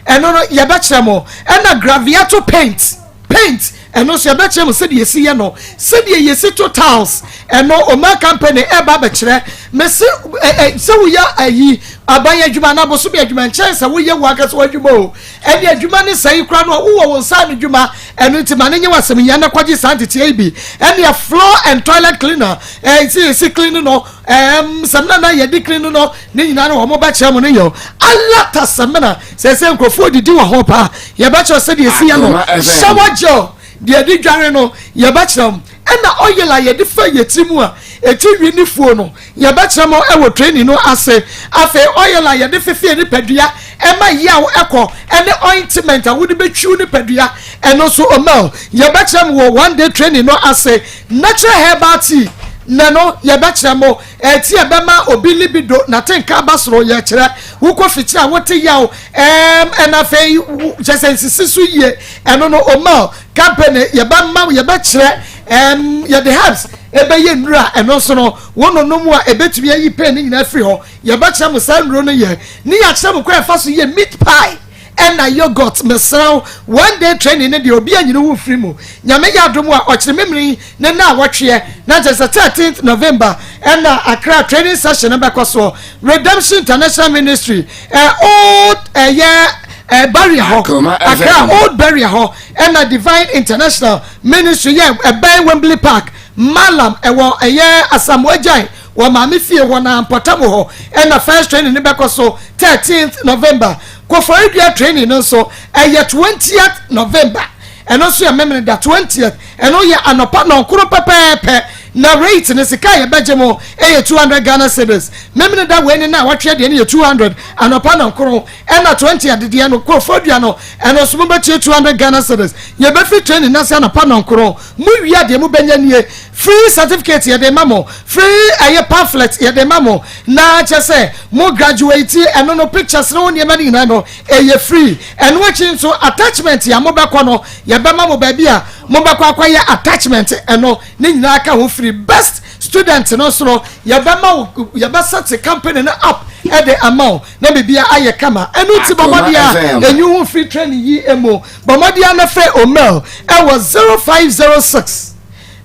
S1: ɛno no yɛbɛkyerɛ mo ɛna graviato paint paint Ɛno nso yɛbɛkyerɛ mo sɛdeɛ yɛsi yɛ no, sɛdeɛ yɛsi to tiles. Ɛno Omar company ɛreba abɛkyerɛ. Mese ɛ ɛ sɛ woyɛ ayi aban adwuma anaa bosome adwuma nkyɛn sɛ woyɛ wo ankasa w'adwuma o. Ɛne adwuma ne sɛe koraa no a wowɔ wo nsa ano dwuma. Ɛno nti ma no nyɛ w'asɛm hia na kɔgye saa nteteɛ yi bi. Ɛneɛ floor and toilet cleaner ɛɛ sɛ yɛsi clean no ɛɛm samina na yɛde clean no ne nyinaa no wɔn bɛkyerɛ mo no yɛ alata samina sɛ sɛ nkurɔfoɔ didi wɔ hɔ paa yɛbɛkyerɛ sɛdeɛ ɛsi yɛ no shower gel deɛ yɛde dware no yɛbɛkyerɛ mo ɛna oil a yɛde fa yɛ ti mu a ɛti nwi ne fuo no yɛbɛkyerɛ mo ɛwɔ training no ase afei oil a yɛde fefe yɛ nipadua ɛma yaw ɛkɔ ɛne ointment a wode bɛtwiw nipadua ɛno nso ɔmɛl yɛbɛkyerɛ mo wɔ one day training no ase natural herbal tea na no yɛbɛkyerɛ mo Ɛti ɛbɛma obi libido n'atenka aba soro yɛkyerɛ wokɔ fikyiri a wote yaw ɛɛm ɛna afei kyɛ sɛ nsisi so yie ɛno no omal company yɛbɛma yɛbɛkyerɛ ɛɛm yɛde herbs ɛbɛyɛ nnuro a ɛno nso no wo nonom a ɛbɛtumi ayi pain no nyinaa firi hɔ yɛbɛkyerɛ mo saa nnuro no yɛ ne yɛakyerɛ mo kwan ɛfa so yɛ meat pie ɛna yogurt mesrɛ wo one day training no deɛ obi anyini wo mfiri mu nyame yɛ adom a ɔkyerɛ memene ne na awɔtweɛ na kyerɛ sɛ 13th November ɛna Accra training session no bɛkɔ soɔ Redemption International Ministry ɛ old ɛyɛ ɛ barrier hɔ Accra old barrier hɔ ɛna Divine International Ministry yɛ ɛbɛn Wembley Park Malam ɛwɔ ɛyɛ Asamoah Gyan wɔ maame fie hɔ na mpɔtam hɔ ɛna first training no bɛkɔ so 13th November Koforidua training no nso ɛyɛ 20th November ɛno nso yɛ Memeneda 20th ɛno yɛ anɔpa nɔnkoro pɛpɛɛpɛ na rate no sika a yɛbɛgye mo ɛyɛ 200 Ghana cedis Memeneda wei ne na wɔtwe deɛ no yɛ 200 anɔpa nɔnkoro ɛna 20th deɛ no Koforidua no ɛno nso mobɛtua 200 Ghana cedis yɛbɛfiri training no ase anɔpa nɔnkoro mo wie a deɛ mobɛnya nie Free certificate yɛde ma mo, free ɛyɛ pamphlet yɛde ma mo, na kyɛ sɛ mo graduate ɛno no pictures ne ho nneɛma no nyinaa no ɛyɛ free. Ɛno akyi nso attachment a mobɛkɔ no yɛbɛma mo baabi a mobɛkɔ akɔyɛ attachment ɛno ne nyinaa ka ho free. Best student no nso no yɛbɛma wo yɛbɛsɛte company no up ɛde ama wo na biribiara ayɛ kama. Ɛno nti bɔ mmɔden a ɛnyi ho free training yi mu. Bɔ mmɔden a na frɛ Omel ɛwɔ 0506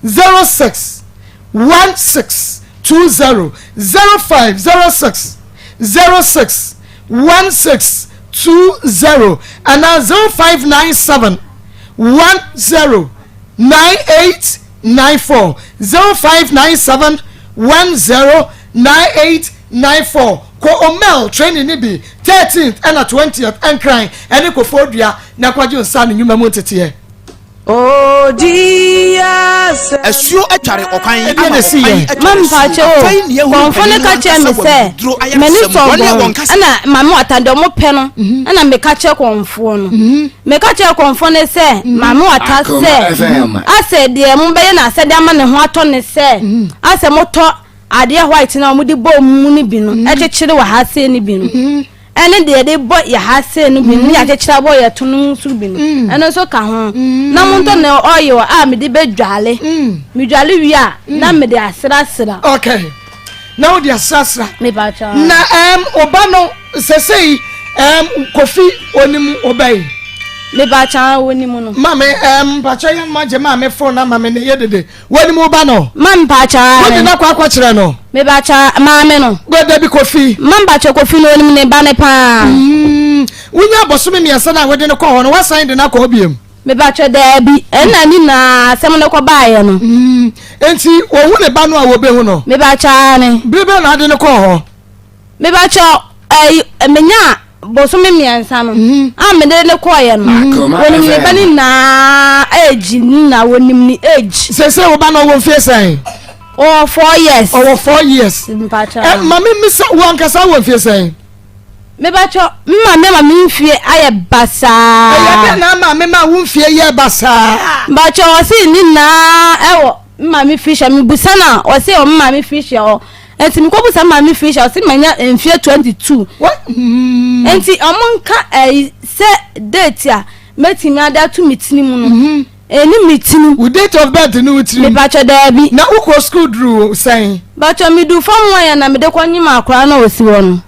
S1: 06 16 20 05 06 06 16 20 anaa 0597 10 98 94 0597 10 98 94 kɔ Omel training no bi 13th ɛna 20th Nkran ɛne Koforidua na kɔgye nsa ne nnwuma mu nteteɛ.
S11: Asuo atware ɔkwan
S1: Ɛdeɛ
S11: ama
S1: na ɛsi
S11: ɔkwan
S1: yɛn.
S11: atware
S4: Mam
S11: asuo.
S4: mpakyɛ o,
S11: Afei nea ehunu
S4: kɔnfo no
S11: panin
S4: ka kyerɛ
S11: ankasa
S4: me
S11: wɔ
S4: sɛ
S11: abibiduro
S4: m'ani
S11: ayaresɛm
S4: sɔ
S11: mu. Wɔn a
S4: wɔn
S11: wɔn kasa.
S4: ɛna maame wata deɛ ɔmo pɛ no ɛna meka kyerɛ kɔnfoɔ no meka kyerɛ kɔnfoɔ no sɛ maame wata
S5: Akoma
S4: sɛ
S5: FM.
S4: asɛ deɛ mobɛyɛ no asɛde ama ne ho atɔ ne sɛ asɛ motɔ adeɛ white no a wɔde bɔ mu no bi no ɛkyekyere wɔ ha sei no bi no ɛne deɛ yɛde bɔ yɛ ha sei no bi no ne yɛakyekyere abɔ yɛ to no nso bi no mm. ɛno nso ka ho mm. na montɔ na ɔyɛ a mede bɛdwale mm. medwale wie a na mede asrasra
S1: okay na wode asrasra na um, ɔba no sɛsɛi um, kofi onim ɔba yi
S4: mebakyɛ wonim no
S1: maame um, mpakyɛ yɛ ma gye maame fon na maame ne yɛ dede W'anim wo ba no.
S4: Ma mpakyɛ.
S1: Wode no akɔ akɔkyerɛ no.
S4: Mebakyɛ maame no.
S1: Gbɛ dabi Kofi.
S4: Ma mpakyɛ Kofi no onim ne ba no paa.
S1: Mm, wonya abɔsome mmiɛnsa no a wode no kɔ hɔ no woasan de no akɔ hɔ biom?
S4: Mebakyɛ daabi, ɛnna ne nyinaa asɛm no kɔbaeɛ no.
S1: Mm, enti wɔhu ne ba no a wɔbɛhu no?
S4: Mebakyɛ aane.
S1: Bere bɛn na ade no kɔɔ hɔ?
S4: Mebakyɛ ɛyi menya bosome mmiɛnsa no mhm. a mede ne kɔɔeɛ no mhm. wɔnim ne ba no nyinaa age ne nyinaa wɔnim ne age.
S1: sese wo ba no ɔwɔ mfie sɛn.
S4: ɔwɔ four years.
S1: ɔwɔ 4 years.
S4: mpakyɛ
S1: ɛ maame misa wo ankasa wɔ mfie sɛn.
S4: mebakyɛ me maame ma me mfie ayɛ basaa.
S1: ɛyɛ dɛ na maame ma wo mfie yɛ basaa.
S4: mpakyɛ ɔsi ne nyinaa ɛwɔ me maame firihyia mebusa na ɔsi ɔmo maame firihyia hɔ. Nti mekɔ busa maame Felicia ɔsi manya mfie 22.
S1: Mm.
S4: Nti ɔmo nka ɛyi sɛ date a mɛtumi ade ato me tiri mu no. Mhm. Ɛni me tiri.
S1: Wo date of birth ni wo tiri mu.
S4: Mepatwɔ daabi.
S1: Na wokɔ school duru sɛn?
S4: Batwɔ me du form one yɛ na mede kɔ nyim akora na osi hɔ no.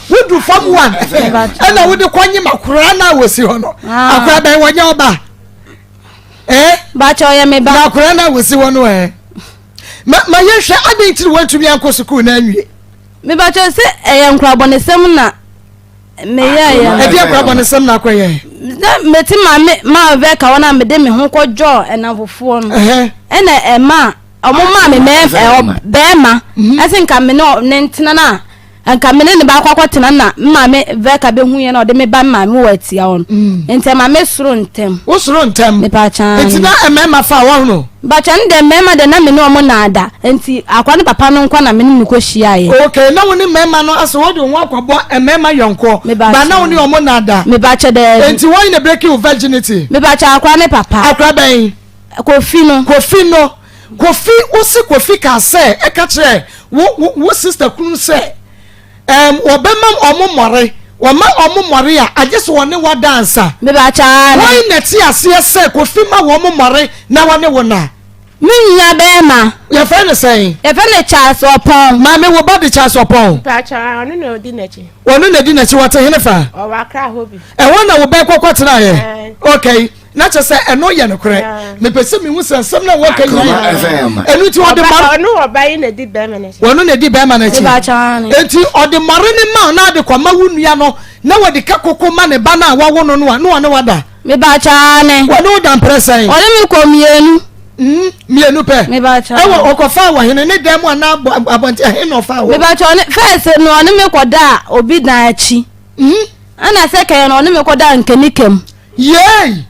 S1: Wodu form one ɛna wode kɔ nyim akora na osi hɔ no. Ah. Akora bɛn wɔnyɛ ɔba.
S4: Bakyɛ ɔyɛ me ba.
S1: Na akwadaa no a wɔsi hɔ no ɛ? Ma ma yɛnhwɛ adɛn nti na wantumi ankɔ sukuu na anwie?
S4: Mebakyɛ sɛ ɛyɛ nkorabɔnesɛm na meyɛɛyɛ no.
S1: Ɛdeɛ nkorabɔnesɛm na akɔyɛ?
S4: Na mete maame maa bɛka wɔn a mede me ho kɔdwɔɔ ɛnamfofoɔ no. Ɛna ɛma ɔmo maa me bɛɛma ɛsɛ nka me ne ne ntena no a Anka me ne ne baakɔ akɔtena na me maame Vɛka bɛhu yɛn na ɔde me ba me maame wɔ atia hɔ no. Mm. Nti ɛma me soro ntɛm.
S1: Wo soro ntɛm?
S4: Mepakyaa.
S1: Nti na mmarima fa wɔn no?
S4: Mpakyaa no deɛ mmarima deɛ na me ne wɔn na ada. Nti akwa ne papa no nkwa na me ne no kɔ hyiaeɛ.
S1: Okay, na wo ne mmarima no asɛ wɔde wɔn akɔbɔ mmarima yɔnkoɔ. Ba na wo ne wɔn na ada.
S4: Mepakyɛ daabi.
S1: Nti wɔn na break your virginity?
S4: Mepakyɛ akwa ne papa.
S1: Akwa bɛn?
S4: Kofi no.
S1: Kofi no. Kofi wo se Kofi kaa sɛ ɛka kyerɛ wo wo wo sister kunu sɛ ɛɛm wɔbɛma ɔmo mmɔre wɔma ɔmo mmɔre a agye sɛ wɔne wo ada ansa.
S4: Mebakyɛ aane.
S1: Hwan na ɛte aseɛ sɛ Kofi ma wɔn mmɔre na wɔne wo na?
S4: Me nua bɛɛma.
S1: Yɛfrɛ no sɛn?
S4: Yɛfrɛ no Charles Ɔpɔn.
S1: Maame wo ba de Charles Ɔpɔn?
S3: Mepakyɛ aane ɔno na odi n'akyi.
S1: Ɔno na edi n'akyi wɔte hene fa?
S3: Ɔwɔ Accra hɔ bi.
S1: Ɛhɔ na wo bɛ kɔkɔ tenaeɛ? Ɛɛ. Okay. na kyerɛ sɛ ɛno yɛ nokorɛ mepɛ sɛ mehu sɛ nsɛm no a wɔka nyinaa ɛno nti ɔde mare
S3: ɔno ɔba yi na di bɛrima n'akyi
S1: ɔno na di bɛrima n'akyi nti ɔde mare ne ma na ade kɔma wo nua no na wɔde ka koko ma ne ba no a wawo no no a na ɔne wada
S4: mebakyane
S1: wɔne wo da mprɛ sɛn
S4: ɔne me kɔ mmienu
S1: hmm, mmienu pɛ ɛwɔ ɔkɔfa wɔ hene ne dan mu anaa abɔnten ɛhe na ɔfa wɔ
S4: mebakyɛ ɔne fɛs no ɔne me kɔda obi dan akyi hmm. ɛna sɛ kɛyɛ no ɔne me kɔda nkanika
S1: Yei!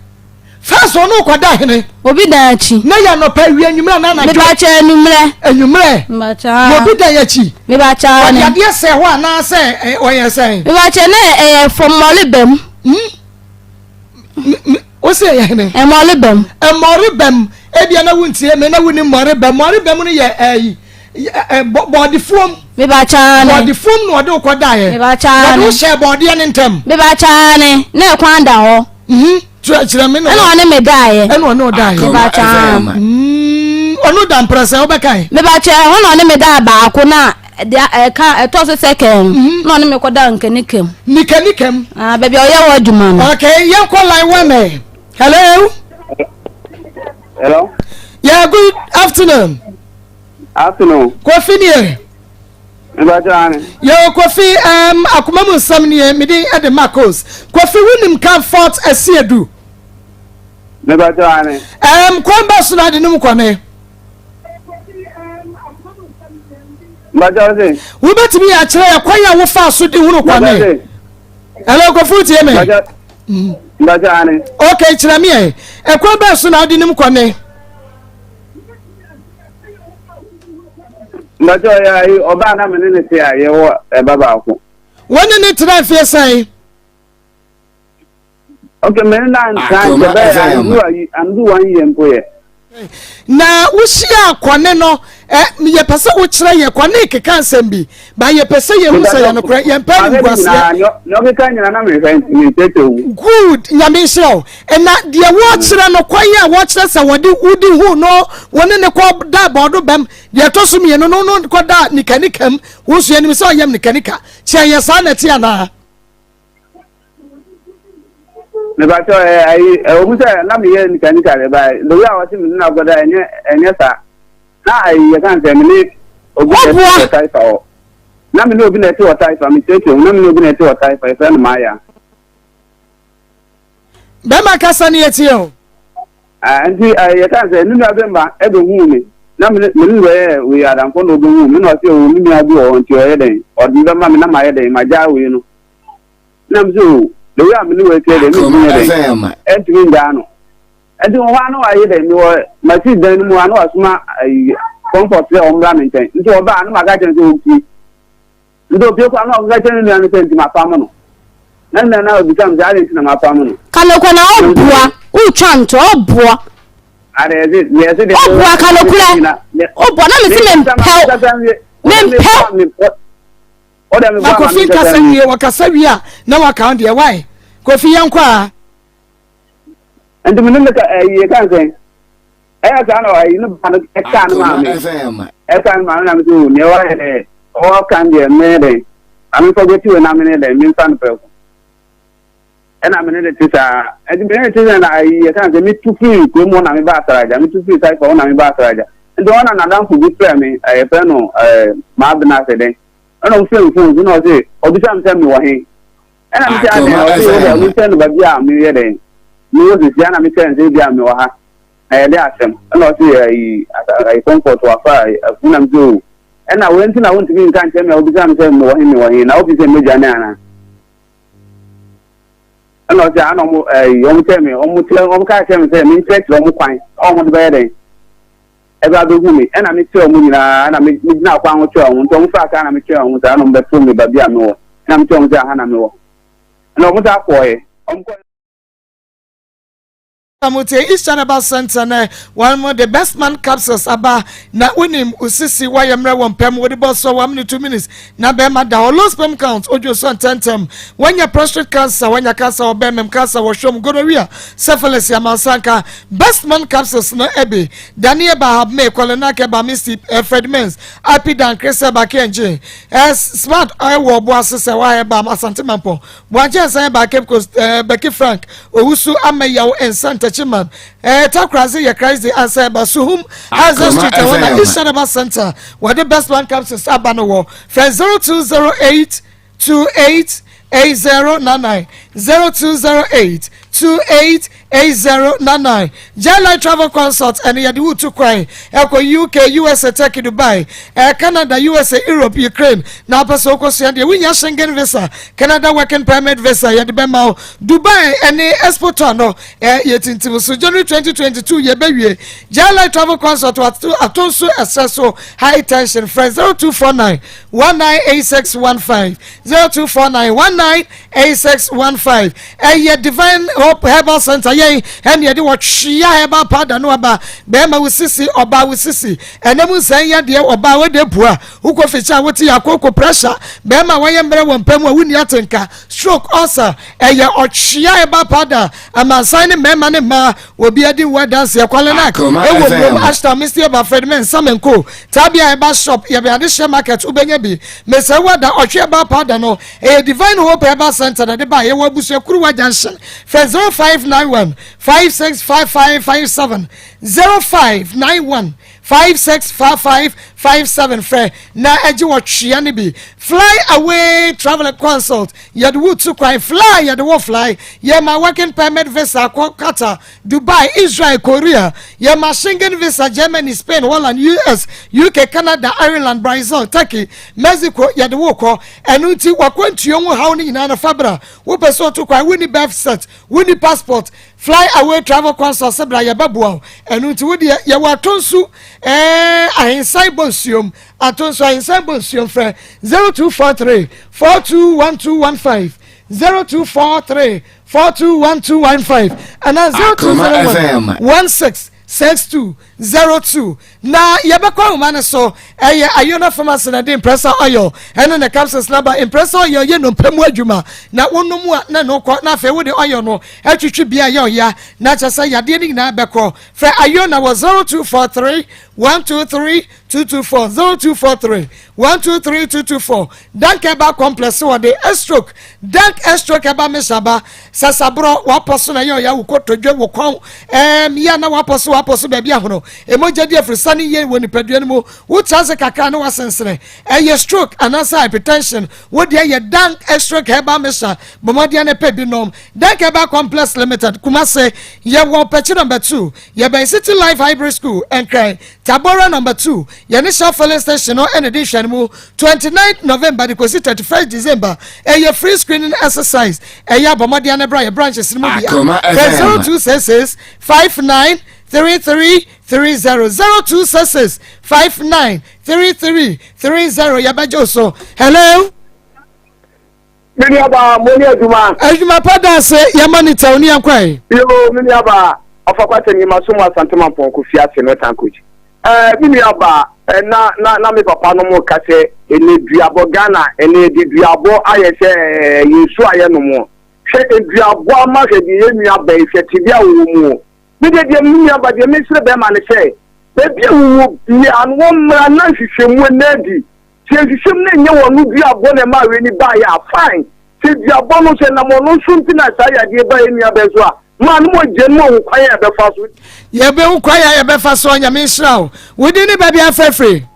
S1: First ɔno kɔda hene.
S4: Obi dan akyi.
S1: Na yɛ anɔpa awia anwummerɛ anaa anadwo.
S4: Mebakyɛ anwummerɛ.
S1: Anwummerɛ.
S4: Mebakyɛ.
S1: Na obi dan akyi.
S4: Mebakyɛ
S1: ane. Ɔde adeɛ sɛ hɔ anaa sɛ ɔyɛ sɛn.
S4: Mebakyɛ na ɛyɛ fam mɔle bɛm.
S1: Hmm? Wo sɛ ɛyɛ hene.
S4: Mmɔre bɛm.
S1: Mmɔre bɛm. Ebia na wontie me na wonim mmɔre bɛm. Mmɔre bɛm no yɛ ɛyi bɔɔdefuom.
S4: Mebakyɛ ane.
S1: Bɔɔdefuom na ɔde wokɔ daeɛ.
S4: Mebakyɛ ane.
S1: Wɔde wo hyɛ bɔɔdeɛ ne ntɛm.
S4: Mebakyɛ ane. Na ɛkwan da hɔ.
S1: Mhm. Kyerɛ me na.
S4: Ɛna ɔne me daeɛ.
S1: Ɛna ɔne ɔdaeɛ.
S4: Mebakyɛ ane.
S1: Mm, ɔno da mprɛsɛ wobɛkae.
S4: Mebakyɛ ɛhɔ na ɔne me daa baako na deɛ ɛka ɛtɔ so sɛkɛn no mhm. na ɔne me kɔda nkanikam.
S1: Nikanikam.
S4: Ah, baabi a ɔyɛ wɔ adwuma no.
S1: Okay, yɛn kɔ line one ɛ. Hello.
S6: Hello.
S1: Yeah, good afternoon.
S6: Afternoon.
S1: Kofi nie.
S6: Mbàjẹ́ ani.
S1: Yo Kofi um, akoma mu nsɛm nie mede ɛde Marcos. Kofi wonim Comfort Asiedu.
S6: Mbàjẹ́ ani.
S1: Um, kwan bɛ so na ade nom kwane.
S6: Mbàjẹ́ ɔse.
S1: Wobɛtumi yɛ akyerɛ yɛ kwan a wofaa so de hunu kwane. Hello Kofi wotie me.
S6: Mbàjẹ́ ani.
S1: Okay kyerɛ me ɛ. Ɛkwan bɛ so na ade nom kwane.
S6: Mbàjẹ́ ɔyɛ ayi ɔbaa na me ne ne te a yɛwɔ ɛba baako.
S1: Wɔne ne tena mfeɛ sɛn?
S6: Okay, me ne na ntra nkyɛ bɛyɛ andu ayi andu one year mpo yɛ.
S1: Na wohyia kɔne no ɛ yɛpɛ sɛ wokyerɛ yɛ kɔne keka nsɛm bi ba yɛpɛ sɛ yɛhu sɛ yɛ nokorɛ yɛmpɛ no nguaseɛ.
S6: Nea ɔkeka nyina na mehwɛ nti mekyerɛkyerɛ wo.
S1: Good nyame nhyira wo. Na deɛ wɔkyerɛ no kwan a wɔkyerɛ sɛ wɔde wodi hu no wɔne ne kɔ da bɔɔdo bɛm deɛ ɛtɔ so mmienu no no kɔ da nikanikam wo nso yɛnim sɛ ɔyɛm nikanika kyerɛ yɛ saa na ɛte anaa.
S6: Mepakyɛ ɛ ayi ɛwɔ mu sɛ na meyɛ nikanika de ba the way a wɔte me ne no akɔda ɛnyɛ ɛnyɛ saa na ayi yɛ kan sɛ me ne obi na ɛte wɔ taifa hɔ na me ne obi na ɛte wɔ taifa me kyerɛkyerɛ mu na me ne obi na ɛte wɔ taifa yɛfrɛ no Maya.
S1: Bɛma kasa ne yɛtie o.
S6: Nti yɛ kan sɛ ne nua bɛma ɛbɛhuu me na me ne me ne bɛyɛ wei adamfo na ɔbɛhuu me na ɔsɛ o me nua bi wɔ hɔ nti ɔyɛ dɛn ɔde me bɛma me na mayɛ dɛn magyaa wei no. Na me sɛ o, the way a me ne wo ɛteɛ deɛ, mentumi nyɛ dɛn, ɛntumi ngyaa no. Nti wɔ hɔ a na wayɛ dɛn, mewɔ masi dan no mu a na wasoma ayi comfort sɛ ɔmmra me nkyɛn. Nti ɔbaa na maka kyerɛ no sɛ ɔmpie. Nti ɔpie kɔ a na ɔkɔka kyerɛ ne nua no sɛ nti mapam no. Na ne nua no abisa me sɛ adɛn nti na mapam no.
S4: Ka nokorɛ na ɔboa, wotwa ntorɔ, ɔboa. Ɔboa ka nokorɛ, ɔboa na mese mempɛw, mempɛw.
S1: Ma Kofi nkasa nwie, wɔkasa wie a na waka wo deɛ why? Kofi yɛnkɔ a.
S6: Nti me ne no ka ɛyi yɛ kan sɛn ɛyɛ saa na ɛyi no ba no ɛka no maame ɛka no maame na me sɛ o nea wayɛ dɛ ɔwɔ kan deɛ mmɛyɛ dɛn maame nfa gye tiwe na me ne dɛn me nfa no pɛko. Ɛna me ne no te saa. Ɛnti me ne no te saa na ayi yɛka no sɛ metu firi kurom hɔ na meba Asaraja. Metu firi Saifa hɔ na meba Asaraja. Nti hɔ na n'adamfo bi frɛ me, ɛɛ yɛfrɛ no ɛɛ Maabena sɛ dɛn. Ɛna ɔfrɛ me phone so na ɔse ɔbisa me sɛ mewɔ he. Ɛna mese adɛn, ɔse wo deɛ menkyerɛ no baabi a meyɛ dɛn mewɔ sisi ɛna mekyerɛ no sɛ ebia mewɔ ha na yɛde asɛm. Ɛna ɔse ayi ayi comfort wafa afu na mese o ɛna wei nti na wontumi nka nkyerɛ me a wobisa me sɛ mewɔ he mewɔ he na wofi sɛ mɛdwane anaa. Ɛna ɔsɛ ana ɔmo ɛyi ɔmo kyerɛ me ɔmo kyerɛ ɔmo kaa kyerɛ me sɛ menkyerɛkyerɛ ɔmo kwan a ɔmo de bɛyɛ dɛn ɛbɛ abɛhu me ɛna me kyerɛ ɔmo nyinaa ɛna me me gyina kwan ho kyerɛ ɔmo nti ɔmo faa kaa na me kyerɛ ɔmo saa ɛna ɔmo bɛto me baabi a mewɔ ɛna me kyerɛ ɔmo sɛ aha na mewɔ ɛna ɔmo saa kɔɔɛ ɔmo kɔɛ.
S1: Mo tie Eastern Herbal Center nɛ wɔn mo de best man capsules aba na wonim osisi wayɛ mmerɛ wɔ mpɛm wode bɔ so 1 minute 2 minutes na bɛrima da hɔ low sperm count odwo so ntɛntɛm wanya prostate cancer wanya cancer wɔ bɛrima cancer wɔ hwɛm gonorrhea syphilis yamansanka best man capsules no ɛbi Daniel Bahab May Kwalenak ɛba Misty eh, Fred Mens Apidan Chris ɛba KNG eh, Smart ɛwɔ ɔbo ase sɛ wa ɛba Asante Mampɔn Boakye Nsan baa Cape Coast eh, Becky Frank Owusu Ameyaw Nsa Ntakyiman eh, Takoradi yɛ Christ Day ansa ɛba Suhum Haza Street ɛhɔ na Eastern Herbal Center wɔde Best One Capsules aba no wɔ frɛ 0208 28 8099 0208 28 8099 Jai Travel Consult ɛne yɛde wo tu kwan ɛkɔ UK, USA, Turkey, Dubai, ɛɛ Canada, USA, Europe, Ukraine na apɛ sɛ wokɔsua deɛ wonya Schengen visa, Canada working permit visa yɛde bɛma wo Dubai ɛne Expo Tour no ɛɛ yɛtintim so January 2022 yɛbɛwie Jai Travel Consult ato ato nso ɛsɛ so high tension frɛ 0249 198615 0249 19 8615 ɛyɛ Divine Hope Herbal Center yɛn ɛne yɛde wɔtwea herbal powder no aba bɛrima wo sisi ɔbaa wo sisi ɛnam nsɛn yadeɛ ɔbaa wode pua wokɔ fikyɛ a wote yɛ akoko pressure bɛrima wɔyɛ mmerɛ wɔ mpa mu a wonni atenka stroke ulcer ɛyɛ ɔtwea herbal powder amansan ne mmarima ne mmaa obi adi wo adanseɛ kwalenak ɛwɔ kurom ashtown misty eba fred men samenko tabia herbal shop yɛbɛn adehyɛ market wobɛnya bi mesɛ wada ɔtwe herbal powder no Ɛyɛ Divine Hope Herbal Center na ɛde ba. Yɛwɔ Abusuakuruwa Junction. Frɛ 0591 565557, 0591 565557 frɛ na ɛgye wɔ twea no bi. Fly Away Travel Consult, yɛde wo tu kwan. Fly, yɛde wo fly. Yɛma working permit visa kɔ Qatar, Dubai, Israel, Korea, yɛma Schengen visa, Germany, Spain, Holland, US, UK, Canada, Ireland, Brazil, Turkey, Mexico, yɛde wo kɔ. Ɛno nti, w'akwantuo ho haw no nyinaa no fa bra. Wopɛ sɛ otu kwan, wonni birth cert, wonni passport, Fly Away Travel Consult sɛ bra yɛbɛboa wo. Ɛno nti wo deɛ yɛwɔ Atonsu ɛɛ Ahensan bɔ nsuom, Atonsu Ahensan bɔ nsuom frɛ 0243 421215, 0243 421215 anaa 0201 166202 na yɛbɛkɔ ahoma no so. Ɛyɛ Ayona Pharmacy na de Impressa Oil ɛne ne capsules na ba. Impressa Oil yɛ nnompe mu adwuma na wonom a na ne wokɔ na afei wode oil no atwitwi bea yɛ ɔya na kyɛ sɛ yadeɛ no nyinaa bɛkɔ. Frɛ Ayona wɔ 0243 123 224, 0243 123 224. Dank Herbal Complex wɔde stroke Dank stroke ɛba mesaba sasaborɔ wapɔ so na ɛyɛ ɔya wo kotodwe wo kɔn ɛɛm yɛ na wapɔ so wapɔ so baabi ahono emogya di afirisa ne yie wɔ nipadua no mu wotra ase kakra ne wasensene ɛyɛ stroke anaasɛ hypertension wo deɛ yɛ Dank stroke herbal mixture bɔmmɔdeɛ ne pɛ bi nom. Dank Herbal Complex Limited, Kumase yɛwɔ Pɛkyi number 2 yɛbɛn City Life Hybrid School, Nkran Tabora number 2 yɛne Shell filling station no ɛna di nhwɛne mu. 29 November de kɔsi 31 December ɛyɛ free screening exercise. Ɛyɛ abɔmmɔdeɛ no bra yɛ branches no mu bi a
S5: Akoma
S1: frɛ
S5: FM.
S1: 0266 59 33 30, 0266 59 33 30 yɛbɛgye wo so. Hello.
S6: Me nuabaa, mo ne adwuma.
S1: Adwuma pa da ase, yɛma ne tɛw ne yɛnkɔe.
S6: Yoo, me nuabaa, ɔfa kwata ni ma so mu Asante Mampɔn Kofi ase no tankoji. Ɛɛ, me nuabaa, eh, na, na, na me papa no mo ka sɛ, ɛnɛ duabɔ Ghana, ɛnɛ yɛde duabɔ ayɛ sɛ ɛɛ, yɛn nsuo a yɛnom. Hwɛ duabɔ ama hwɛ deɛ yɛn nuabaa yi, hwɛ tebea a wɔwɔ mu o. Me deɛ deɛ me nuabaa deɛ mesrɛ bɛrima ne sɛ, baabi a wɔwɔ biara no wɔmmra na nhwehwɛmu nna adi. Sɛ nhwehwɛmu no nyɛ wɔn no duabɔ na ɛmaa wei ni baeɛ a, fine. Sɛ duabɔ no sɛ nam ɔno nso nti na saa yadeɛ ba yɛn nua bɛn so a, maa no mo agye no mo ahu kwan a yɛbɛfa so.
S1: Yɛbɛhu kwan a yɛbɛfa so Nyame nhyira wo. Wo din ne baabi afrɛfiri?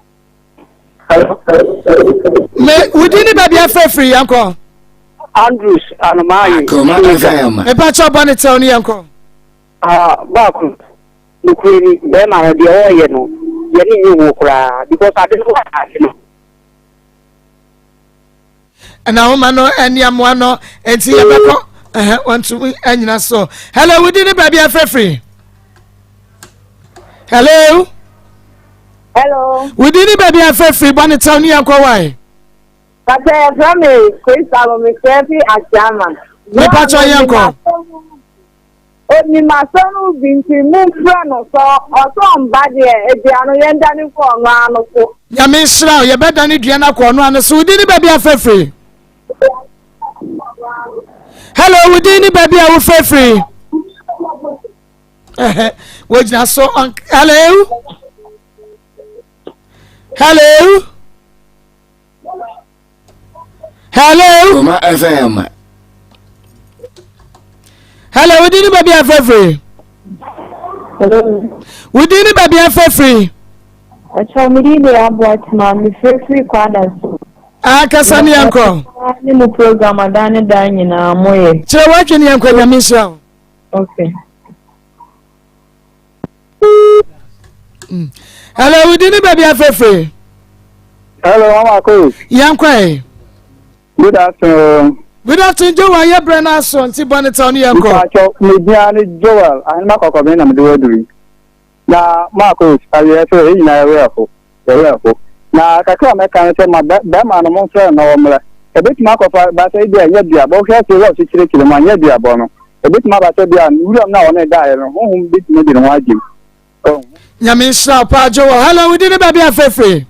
S1: Me wo din ne baabi afrɛfiri yɛnkɔ.
S6: Andrews Anomaye.
S5: Akoma FM.
S1: Mepa kyɛw bɔ ne tɛw ne yɛnkɔ.
S6: Ah, baako nokorɛ ni bɛrima no deɛ ɔreyɛ no yɛne nyɛ wuo koraa because ade no wɔ ade no.
S1: Ɛna woma no ɛne amoa no nti yɛbɛkɔ ɛhɛ wɔntumi anyina so. Hello, wodi ne baabi afrɛfiri? Hello.
S12: Hello.
S1: Wodi ne baabi afrɛfiri bɔ ne tɛw ne yɛnkɔ wae.
S12: Pàtẹ ẹ̀fọ́ mi Crystal mi fẹ́ fi Àkíámà.
S1: Mepa kyɛw yɛnkɔ.
S12: Onim asɛm no bi nti momfrɛ no sɛ ɔsɛ ɔmba deɛ dua no yɛndane nkɔ ɔno ara no so.
S1: Nyame nhyira wo, yɛbɛdane dua no akɔ ɔno ano so. Wo din ne baabi a frɛfiri? Hello, wo din ne baabi a wofrɛfiri? Wogyina so. Hello? Hello? Hello.
S5: Koma FM.
S1: Hello, wodi ni baabi afɛfiri.
S12: Hello.
S1: Wodi ni baabi afɛfiri.
S12: Ɛkyɛw mi di de aboa tema mi firifiri kwada so.
S1: Akasa ni yankɔ.
S12: Ne mu program adan ne dan nyinaa mo yɛ.
S1: Kyerɛ wadwe ni yankɔ nyame nhyira wo.
S12: Okay.
S1: Hello, wodi ni baabi afɛfiri.
S6: Hello, Mama Koos.
S1: Yankɔ ɛ.
S6: Good afternoon.
S1: Good afternoon, Joel. Yɛ brɛ no aso nti bɔ ne tɛw ne yɛnkɔ.
S6: Mpakyɛw, me din ne Joel. Ahenema kɔkɔbɛn na mede waduri. Na Marcos, awiɛ sɛ yɛn nyinaa yɛwerɛ ho. Yɛwerɛ ho. Na kakra a mɛka ne sɛ ma bɛrima no momfrɛ no na wɔmmrɛ. Ɛbɛtumi akɔfa ba sɛ ebia ɛnyɛ duabɔ. Wohwɛ sɛ wɔ so kyerɛkyerɛ mu a, ɛnyɛ duabɔ no. Ɛbɛtumi aba sɛ bia wuram no a wɔne daeɛ no, honhom bɛtumi de ne ho agyem.
S1: Nyame nhyira wo paa Joel. Hello, wodi ne baabi afrɛfrɛ?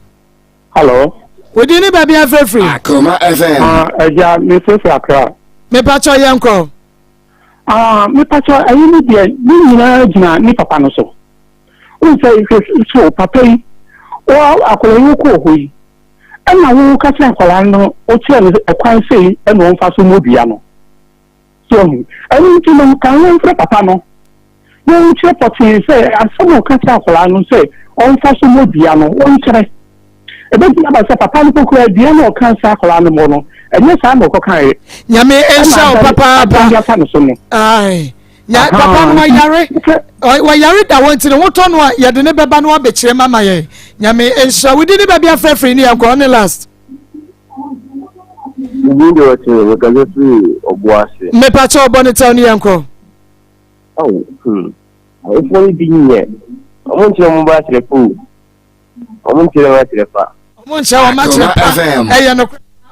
S6: Hello.
S1: Wodi ne baabi afrɛfrɛ?
S5: Akoma FM.
S6: Ah, ɛgya mefrɛfrɛ Accra.
S1: Mepakyɛ yɛnkɔ.
S6: Ah, mepakyɛ ɛyi ne deɛ ne nyinaa gyina ne papa no so. Wohu sɛ so papa yi, wɔ akwadaa yi wokɔɔ hɔ yi, ɛna wo ka kyerɛ akwadaa no, wokyerɛ no ɛkwan sei ɛna ɔmfa so mmɔ dua no. So ahu? Ɛno nti no, ka wɔmfrɛ papa no na ɔnkyerɛ pɔtee sɛ asɛm a ɔka kyerɛ akwadaa no sɛ ɔmfa so mmɔ dua no, ɔnkyerɛ. Ɛbɛtumi aba sɛ papa no mpo koraa, dua no a ɔka sɛ akwadaa no mmɔ no, ɛnyɛ saa na ɔkɔkaeɛ.
S1: Nyame nhyira wo papaapa.
S6: Ɛna adane afa ne so no.
S1: Ae. Nya papa no wɔyare wɔyare da wɔn ti ne ho tɔ no a yɛde ne bɛba no abɛkyerɛ ma ma yɛn. Nyame nhyira wo di ne baabi afrɛfrɛ ne yɛn kɔ ne last.
S13: Medin de ɔkyere, mekasa firi Ɔboase.
S1: Mepakyɛw bɔ ne tɛw ne yɛnkɔ.
S13: Ao hmm, awofoɔ no bi nyɛ, ɔmo nkyerɛ ɔmo ba akyerɛ pa o, ɔmo nkyerɛ ɔmo akyerɛ pa.
S1: Ɔmo nkyerɛ ɔmo akyerɛ pa, ɛyɛ no.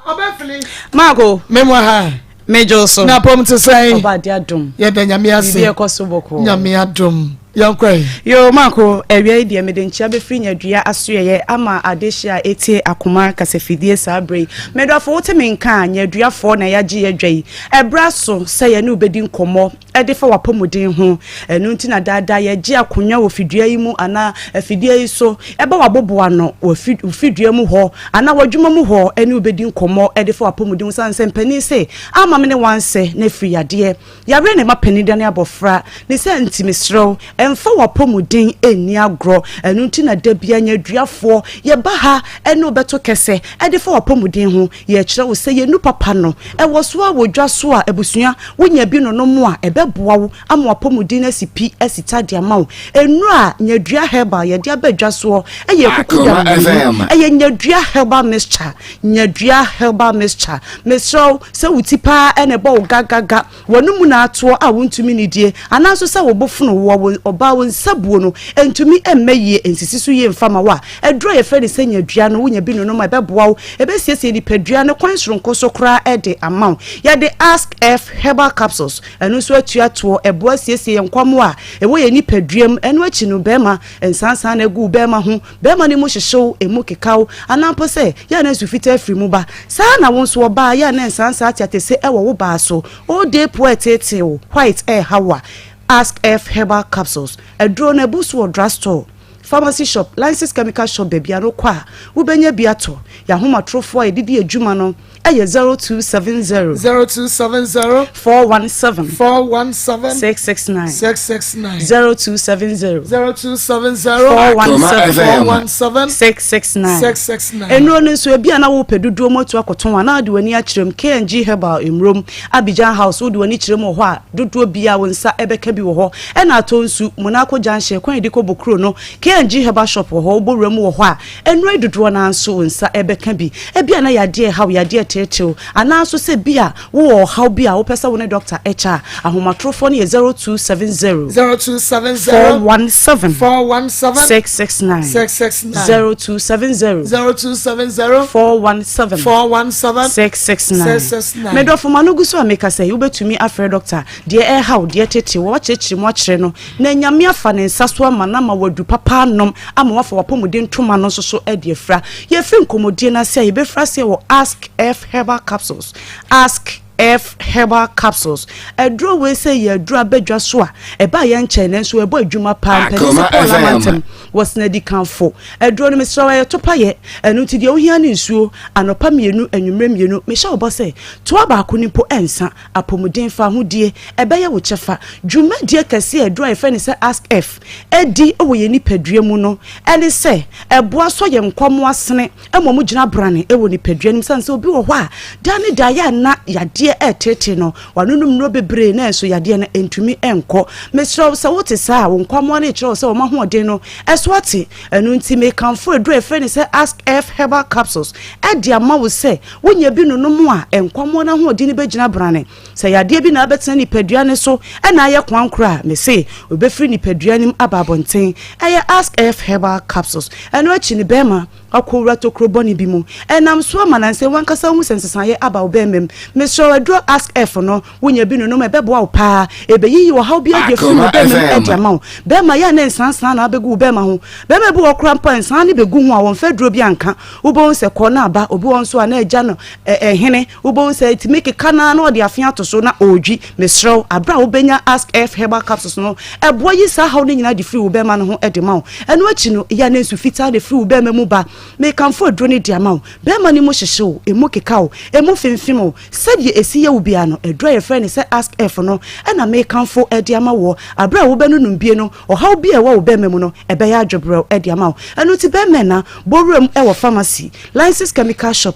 S1: Ɔbɛfili.
S7: Maako.
S1: Memu ha.
S7: Mejo so.
S1: Na pɔm te sɛn.
S7: Ɔba ade adom.
S1: Yɛda nyame ase.
S7: Biribi ɛkɔ so bɔkɔɔ.
S1: Nyame adom. Yɛnkɔ ɛ.
S7: Yoo Marko, awia yi deɛ mede nkyea bɛfiri Nyadua asoɛeɛ ama adehyeɛ a ɛtie akoma kasafidie saa berɛ yi. Me dɔfo wote me nka a, Nyaduafoɔ na yɛagye yɛn dwa yi. Ɛberɛ aso sɛ yɛne wo bɛdi nkɔmmɔ de fa w'apɔmuden ho. Ɛno nti na daa daa yɛgye akonnwa wɔ fidua yi mu anaa afidie yi so ba w'aboboano wɔ wo fidua mu hɔ anaa w'adwuma mu hɔ ne wo bɛdi nkɔmmɔ de fa w'apɔmuden ho sane sɛ mpanin se ama me ne wansɛ na afiri yadeɛ. Yareɛ na ɛma panin dane abɔfra. Ne saa nti mesrɛ wo, mfa w'apɔmuden nni agorɔ. Ɛno nti na da biara nyaduafoɔ yɛba ha ne wo bɛto kɛsɛ de fa w'apɔmuden ho. Yɛkyerɛ wo sɛ yɛn nu papa no, ɛwɔ so ara wɔ dwa so a abusua wonya bi nonom a, ɛbɛboa wo ama w'apɔmuden asi pi asi ta de ama wo. Nnuro a Nyadua Herbal yɛde aba dwa soɔ yɛ akukudam mmienu. Ɛyɛ Nyadua Herbal Mixture. Nyadua herbal mixture. Mesrɛ wo, sɛ wo ti paa na ɛbɔ wo gagaga, w'anomu na atoɔ a wontumi nnidie, anaa nso sɛ wo bo fono woɔ, wo ɔbaa wo nsabuo no ntumi mma yie, nsisi so yie mfa ma wo a, aduro a yɛfrɛ no sɛ nyadua no, wonya bi nonom a, ɛbɛboa wo, ɛbɛsiesie nipadua no kwan soronko so koraa de ama wo. Yɛde Ask F herbal capsules, ɛno nso atua toɔ, ɛboa siesie yɛn nkwammoa a ɛwɔ yɛn nipadua mu, ɛno akyi no bɛrima nsansan na agu wo bɛrima ho, Bɛrima no mu hyehyew, emu kekaw, anaa mpo sɛ, yɛ a na nsu fitaa firi mu ba. Saa ara na wo nso, ɔbaa, yɛ a na nsaansaa ateatese wɔ wo baa so, old day po reteetee wo, white reha wo a, Ask F Herbal Capsules, aduro no abu so wɔ drugstore, pharmacy shop, licensed chemical shop baabiara no wokɔ a, wobɛnya bi atɔ. Yɛn ahomatorofoɔ a yɛde di adwuma no.
S14: yɛ 0270.
S1: 0270.
S14: 417.
S1: 417.
S14: 669.
S1: 669.
S14: 0270.
S1: 0270.
S14: 417.
S1: 417.
S14: 669.
S1: 669.
S14: Nnuro no nso ebi a na wopɛ dodoɔ mu atu akɔtɔn a na wode w'ani akyerɛ mu KNG Herbal Mmurom Abidjan House wode w'ani kyerɛ mu wɔ hɔ a dodoɔ biara wo nsa ɛbɛka bi wɔ hɔ ɛna atɔ nsu Monaco Junction kwan yɛde kɔ Bokuro no KNG Herbal Shop wɔ hɔ wobɔ wura mu wɔ hɔ a nnuro yi dodoɔ no ara nso wo nsa ɛbɛka bi ebia na yadeɛ ɛha wo yadeɛ ɛteetew anaa nso sɛ bi a Wowɔ ɔhaw bi a wopɛ sɛ wo ne dɔkta kyɛ a, ahomatorofoɔ no yɛ 0270.
S1: 0270.
S14: 417.
S1: 417.
S14: 669.
S1: 669.
S14: 0270.
S1: 0270.
S14: 417.
S1: 417.
S14: 669.
S1: 669.
S14: Me dɔfo ma no gu so a meka sɛ wobɛtumi afrɛ dɔkta deɛ ɛreha wo deɛ tete wɔ wakyerɛkyerɛ mu akyerɛ no na nyame afa ne nsa so ama no ama wadu papa anom ama wafa wapɔmuden ntoma no nso so de afira. Yɛfiri nkɔmmɔdie no ase a yɛbɛfiri aseɛ wɔ Ask F Herbal Capsules. Ask F Herbal Capsules. Aduro wei sɛ yɛ aduro abadwa so a ɛbaa yɛn nkyɛn nanso ɛbɔ adwuma paa mpanin sɛ Paul Amantam wɔ Senadikanfo. Aduro no mesrɛ wo ɛyɛ topayɛ ɛno nti deɛ wohia ne nsuo anɔpa mmienu anwummerɛ mmienu mehyɛ wo bɔ sɛ toa baako no mpo ɛnsa apɔmuden fa ahodie ɛbɛyɛ wo kyɛfa. Dwumadie kɛseɛ a aduro a yɛfrɛ no sɛ Ask F ɛdi wɔ yɛn nipadua mu no ɛne sɛ ɛboa sɔ yɛn nkɔmoa sene ma wɔgyina brane wɔ nipadua no mu sane sɛ obi wɔ hɔ a daa ne daa yɛ ana yadeɛ ɛreteetee no wanonom nnuro bebree na nso yadeɛ no ntumi nkɔ. Mesrɛ wo sɛ wote saa a wo nkwammoa no rekyerɛ wo sɛ wɔn ahoɔden no ɛso ate. Ɛno nti mekamfo aduro a yɛfrɛ no sɛ Ask F Herbal Capsules de ama wo sɛ wonya bi nonom a nkwammoa no ahoɔden no bɛgyina brane. Sɛ yadeɛ bi na abɛtena nipadua no so na ayɛ koankorɔ a, mese ɔbɛfiri nipadua no mu aba abɔnten. Ɛyɛ Ask F Herbal Capsules. Ɛno akyi no bɛrima akɔwura tokuro bɔne bi mu. Ɛnam so ama nansa yi w'ankasa wohu sɛ nsesaeɛ aba wo bɛrima mu. Mesrɛ wo aduro Ask F no, wonya bi nonom a ɛbɛboa wo paa. Ɛbɛyiyi ɔhaw biara de afiri wo bɛrima mu de ama wo. Bɛrima yɛ a na nsansan na abɛgu wo bɛrima ho. Bɛrima bi wɔ hɔ koraa mpo a nsan no bɛgu ho a wɔmfa aduro bi anka. Wobɛhu sɛ kɔ na aba. Obi wɔ hɔ nso a na agya no ɛhene. Wobɛhu sɛ ɛtumi keka no ara na ɔde afe ato so na ɔredwi. Mesrɛ wo, aberɛ a wobɛnya Ask F Herbal Capsules no, ɛboa yi saa haw no nyinaa de firi wo bɛrima no ho de ma wo. Ɛno akyi no, yɛ a na nsu fitaa na ɛfiri wo bɛrima mu ba. Mekamfo aduro no de ama wo. Bɛrima no mu hyehye wo, ɛmu keka wo, ɛmu femfem wo. Sɛdeɛ ɛsi yɛ wo biara no, aduro a yɛfrɛ no sɛ Ask F no na mekamfo de ama woɔ. Aberɛ a wobɛnonom bie no, ɔhaw bi a ɛwɔ wo bɛrima mu no, ɛbɛyɛ adwobrɛw de ama wo. Ɛno nti bɛrima ɛna, bɔ wuram wɔ pharmacy, License Chemical Shop,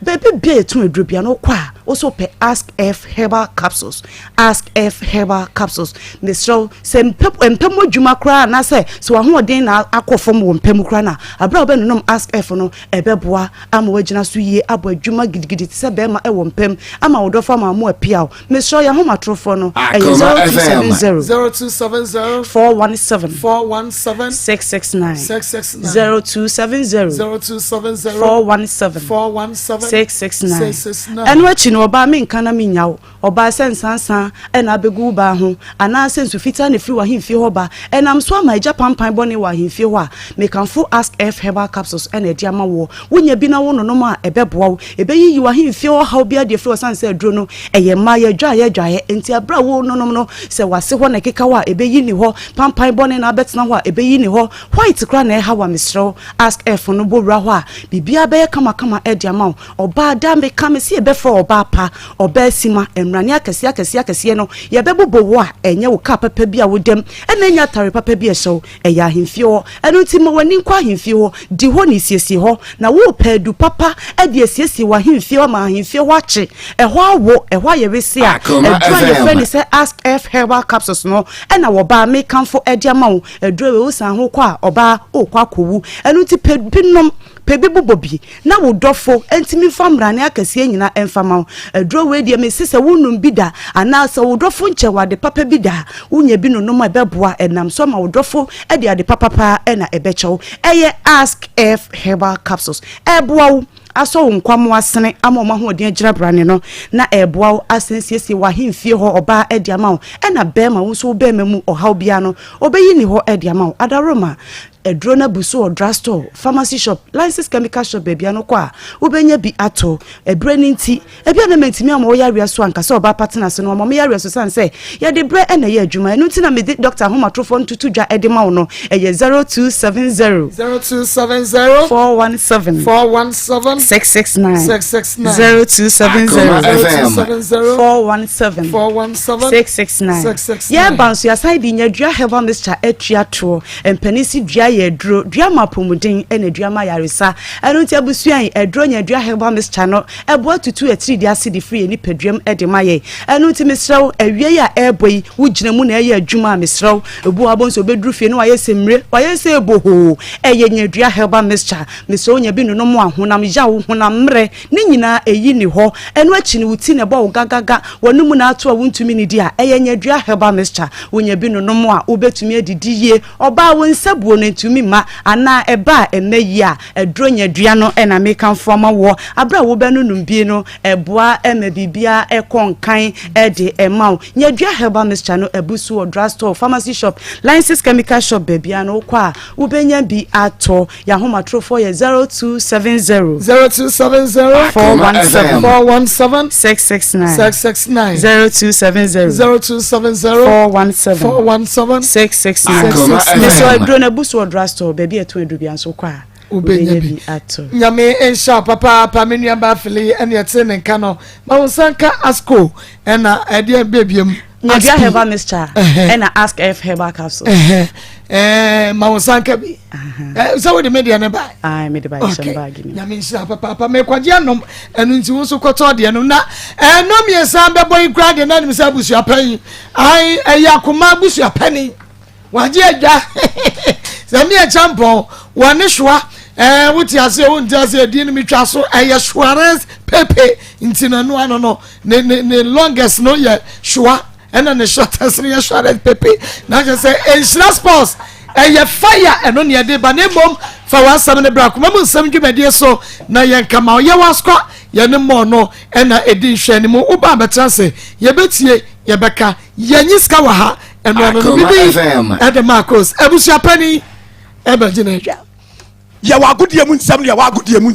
S14: Baabi bia yɛtɔn aduro bia no wokɔ a wo so wopɛ Ask F Herbal Capsules, Ask F Herbal Capsules. Mesrɛ wo sɛ mpɛ mpɛ mu adwuma koraa anaasɛ sɛ w'ahoɔden na akɔ fam wɔ mpɛ mu koraa na abere a wobɛnonom Ask F no ɛbɛboa ama woagyina so yie abɔ adwuma gidigidi te sɛ bɛrima ɛwɔ mpɛ mu ama wo dɔfo ama mo apia wo. Mesrɛ wo yɛn ahomatorofoɔ no ɛyɛ 0270
S1: 0270
S14: 417
S1: 417
S14: 669
S1: 669
S14: 0270
S1: 0270
S14: 417
S1: 417
S14: 669
S1: 669.
S14: Ɛno akyi no ɔbaa menka na mennya wo ɔbaa sɛ nsansa na abɛgu wo baa ho anaasɛ nsu fitaa na ɛfiri w'ahemfie hɔ ba ɛnam so ama agya pampan bɔne wɔ ahemfie hɔ a mekamfo Ask F Herbal Capsules na ɛde ama woɔ Wonya bi na wononom a, ɛbɛboa wo. Ɛbɛyiyi w'ahemfie hɔ haw biara de afiri hɔ ɛsiane sɛ aduro no, ɛyɛ mmaa, yɛdwaeɛ adwaeɛ. Enti berɛ a wononom no, sɛ w'ase hɔ na ɛkeka wo a, ɛbɛyi ne hɔ. Pampan bɔne na abɛtena hɔ a, ɛbɛyi ne hɔ. White koraa na ɛha wo a, mesrɛ wo, Ask F no bɔ wura hɔ a, biribiara bɛyɛ kamakama de ama wo. Ɔbaa daa meka, mese yɛbɛfrɛ wo ɔbaa pa, ɔbaa sima, mmrane akɛseɛ akɛseɛ akɛseɛ no, yɛbɛbobɔ wo a, ɛnyɛ wo kaa papa bi a woda mu, ɛna ɛnyɛ atare papa bi a ɛhyɛ wo. Ɛyɛ ahemfie hɔ. Ɛno nti ma w'ani nkɔ ahemfie hɔ, di hɔ ni, siesie hɔ. Na worepɛ adu papa de asiesie w'ahemfie hɔ ama ahemfie hɔ akye, ɛhɔ awo, ɛhɔ ayɛ wesee a,
S5: Akoma
S14: aduru a yɛfrɛ no
S5: FM.
S14: sɛ Ask F Herbal Capsules no na wɔbaa mekamfo de ama wo. Aduru wei wosan ho kɔ a, ɔbaa, worekɔ akɔwu. Ɛno nti pɛ bi nom. Pɛ bi bobɔ bi na wo dɔfo ntumi mfa mmrane akɛseɛ nyina mfa ma wo. Aduro wei deɛ mese sɛ wonnom bi da anaa sɛ wo dɔfo nkyɛ wo ade papa bi da a, wonya bi nonom a ɛbɛboa ɛnam so ama wo dɔfo de ade papa paa na ɛbɛkyɛ wo. Ɛyɛ Ask F Herbal Capsules. Ɛboa wo asɔ wo nkwammoa sene ama wɔn ahoɔden agyina brane no na ɛboa wo asan siesie w'ahemfie hɔ ɔbaa de ama wo ɛna bɛrima wo nso wo bɛrima mu ɔhaw biara no ɔbɛyi ne hɔ de ama wo. Adaworoma. Aduro no abu so wɔ drugstore, pharmacy shop, licensed chemical shop baabi a no kɔ a wobɛnya bi atɔ. Ɛberɛ no nti, ebia na mantumi amma wo yareɛ so anka sɛ ɔbaa pa tena ase no wama me yareɛ so sane sɛ yɛde berɛ na ɛyɛ adwuma. Ɛno nti na mede dɔkta ahomatorofoɔ no toto dwa de ma wo no. Ɛyɛ 0270.
S1: 0270.
S14: 417.
S1: 417.
S14: 669.
S1: 669.
S14: 0270.
S1: 0270.
S14: 417.
S1: 417.
S14: 669.
S1: 669.
S14: Yɛreba nso yɛasan de nyadua herbal mixture atua toɔ. Mpanin se dua yɛ aduro, dua ma apɔmuden ɛna dua ma ayaresa. Ɛno nti abusua yi, aduro nya dua herbal mixture no, ɛboa tutu atiridii ase de firi yɛn nipaduam de ma yɛn. Ɛno nti mesrɛ wo, awia yi a ɛrebɔ yi, wogyina mu na ɛyɛ adwuma a, mesrɛ wo, ebi wɔ hɔ a wobɛhu sɛ obɛduru fie na wayɛ sɛ mmire, wayɛ sɛ ebohoo. Ɛyɛ nya dua herbal mixture. Mesrɛ wo nya bi nonom a, honam yaw, honam mmerɛ, ne nyinaa ɛyi nni hɔ. Ɛno akyi no, wo ti na ɛbɔ wo gagaga, w'anomu na ato a wontumi nnidi a, ɛyɛ nyadua herbal mixture. Wonya bi nonom a, wobɛtumi adidi yie. Ɔbaa, wo nsa buo no ntumi mma anaa ɛba a ɛmma yie a, aduro nyadua no na mekamfo ama woɔ. Aberɛ a wobɛnonom bi no, ɛboa ma biribiara kɔ nkan de ma wo. Nyadua herbal mixture no abu so wɔ drugstore, pharmacy shop, License chemical shop, baabiara no wokɔ a, wobɛnya bi atɔ. Yɛn ahomatorofoɔ yɛ 0270.
S1: 0270.
S14: 417.
S1: 417.
S14: 669.
S1: 669.
S14: 0270.
S1: 0270.
S14: 417.
S1: 417.
S14: 669.
S1: 669.
S14: Mesɛ aduro no abu so wɔ drugstore baabi a ɛtɔn aduro bi nso kɔ a
S1: wobɛnya bi
S14: ato.
S1: Nyame nhyɛ papaapa me nua ba afele ɛne ɛte ne nka no ma wo nsa nka asco ɛna ɛdeɛ bɛbiam.
S14: Nyadua herbal mixture ɛna ask f herbal capsule.
S1: Ɛɛ ma wo nsa nka bi. Sɛ wode me deɛ ne ba.
S14: Ayi me de ba ɛhyɛ baagi mi.
S1: Nyame nhyira papaapa mekɔgye anom ɛno nti wo nso kɔtɔ deɛ nom na ɛno mmiɛnsa bɛbɔ yi koraa deɛ na nim sɛ abusua panyin ayi ɛyɛ akoma abusua panyin wagye adwa sɛ mi ɛkyɛ mpɔn wɔne soa ɛɛ wote aseɛ wonte aseɛ din no metwa so ɛyɛ soares pepe nti na ɛno ano no ne ne ne longest no yɛ soa ɛna ne shortest no yɛ soares pepe na kyerɛ sɛ nhyira sports ɛyɛ fire ɛno ne ɛde ba na mmom fa w'asɛm no bra akoma mu nsɛm dwumadie so na yɛn kama ɔyɛ w'asokɔ yɛne mmɔɔ no ɛna ɛdi nhwɛ ne mu woba abɛtena ase yɛbɛtie yɛbɛka yɛnyi sika wɔ ha ɛno ano no bibi ɛde Marcos abusuapani ɛbɛgye no adwa
S11: yɛwɔ agodie mu nsɛm ne yɛwɔ agodie mu.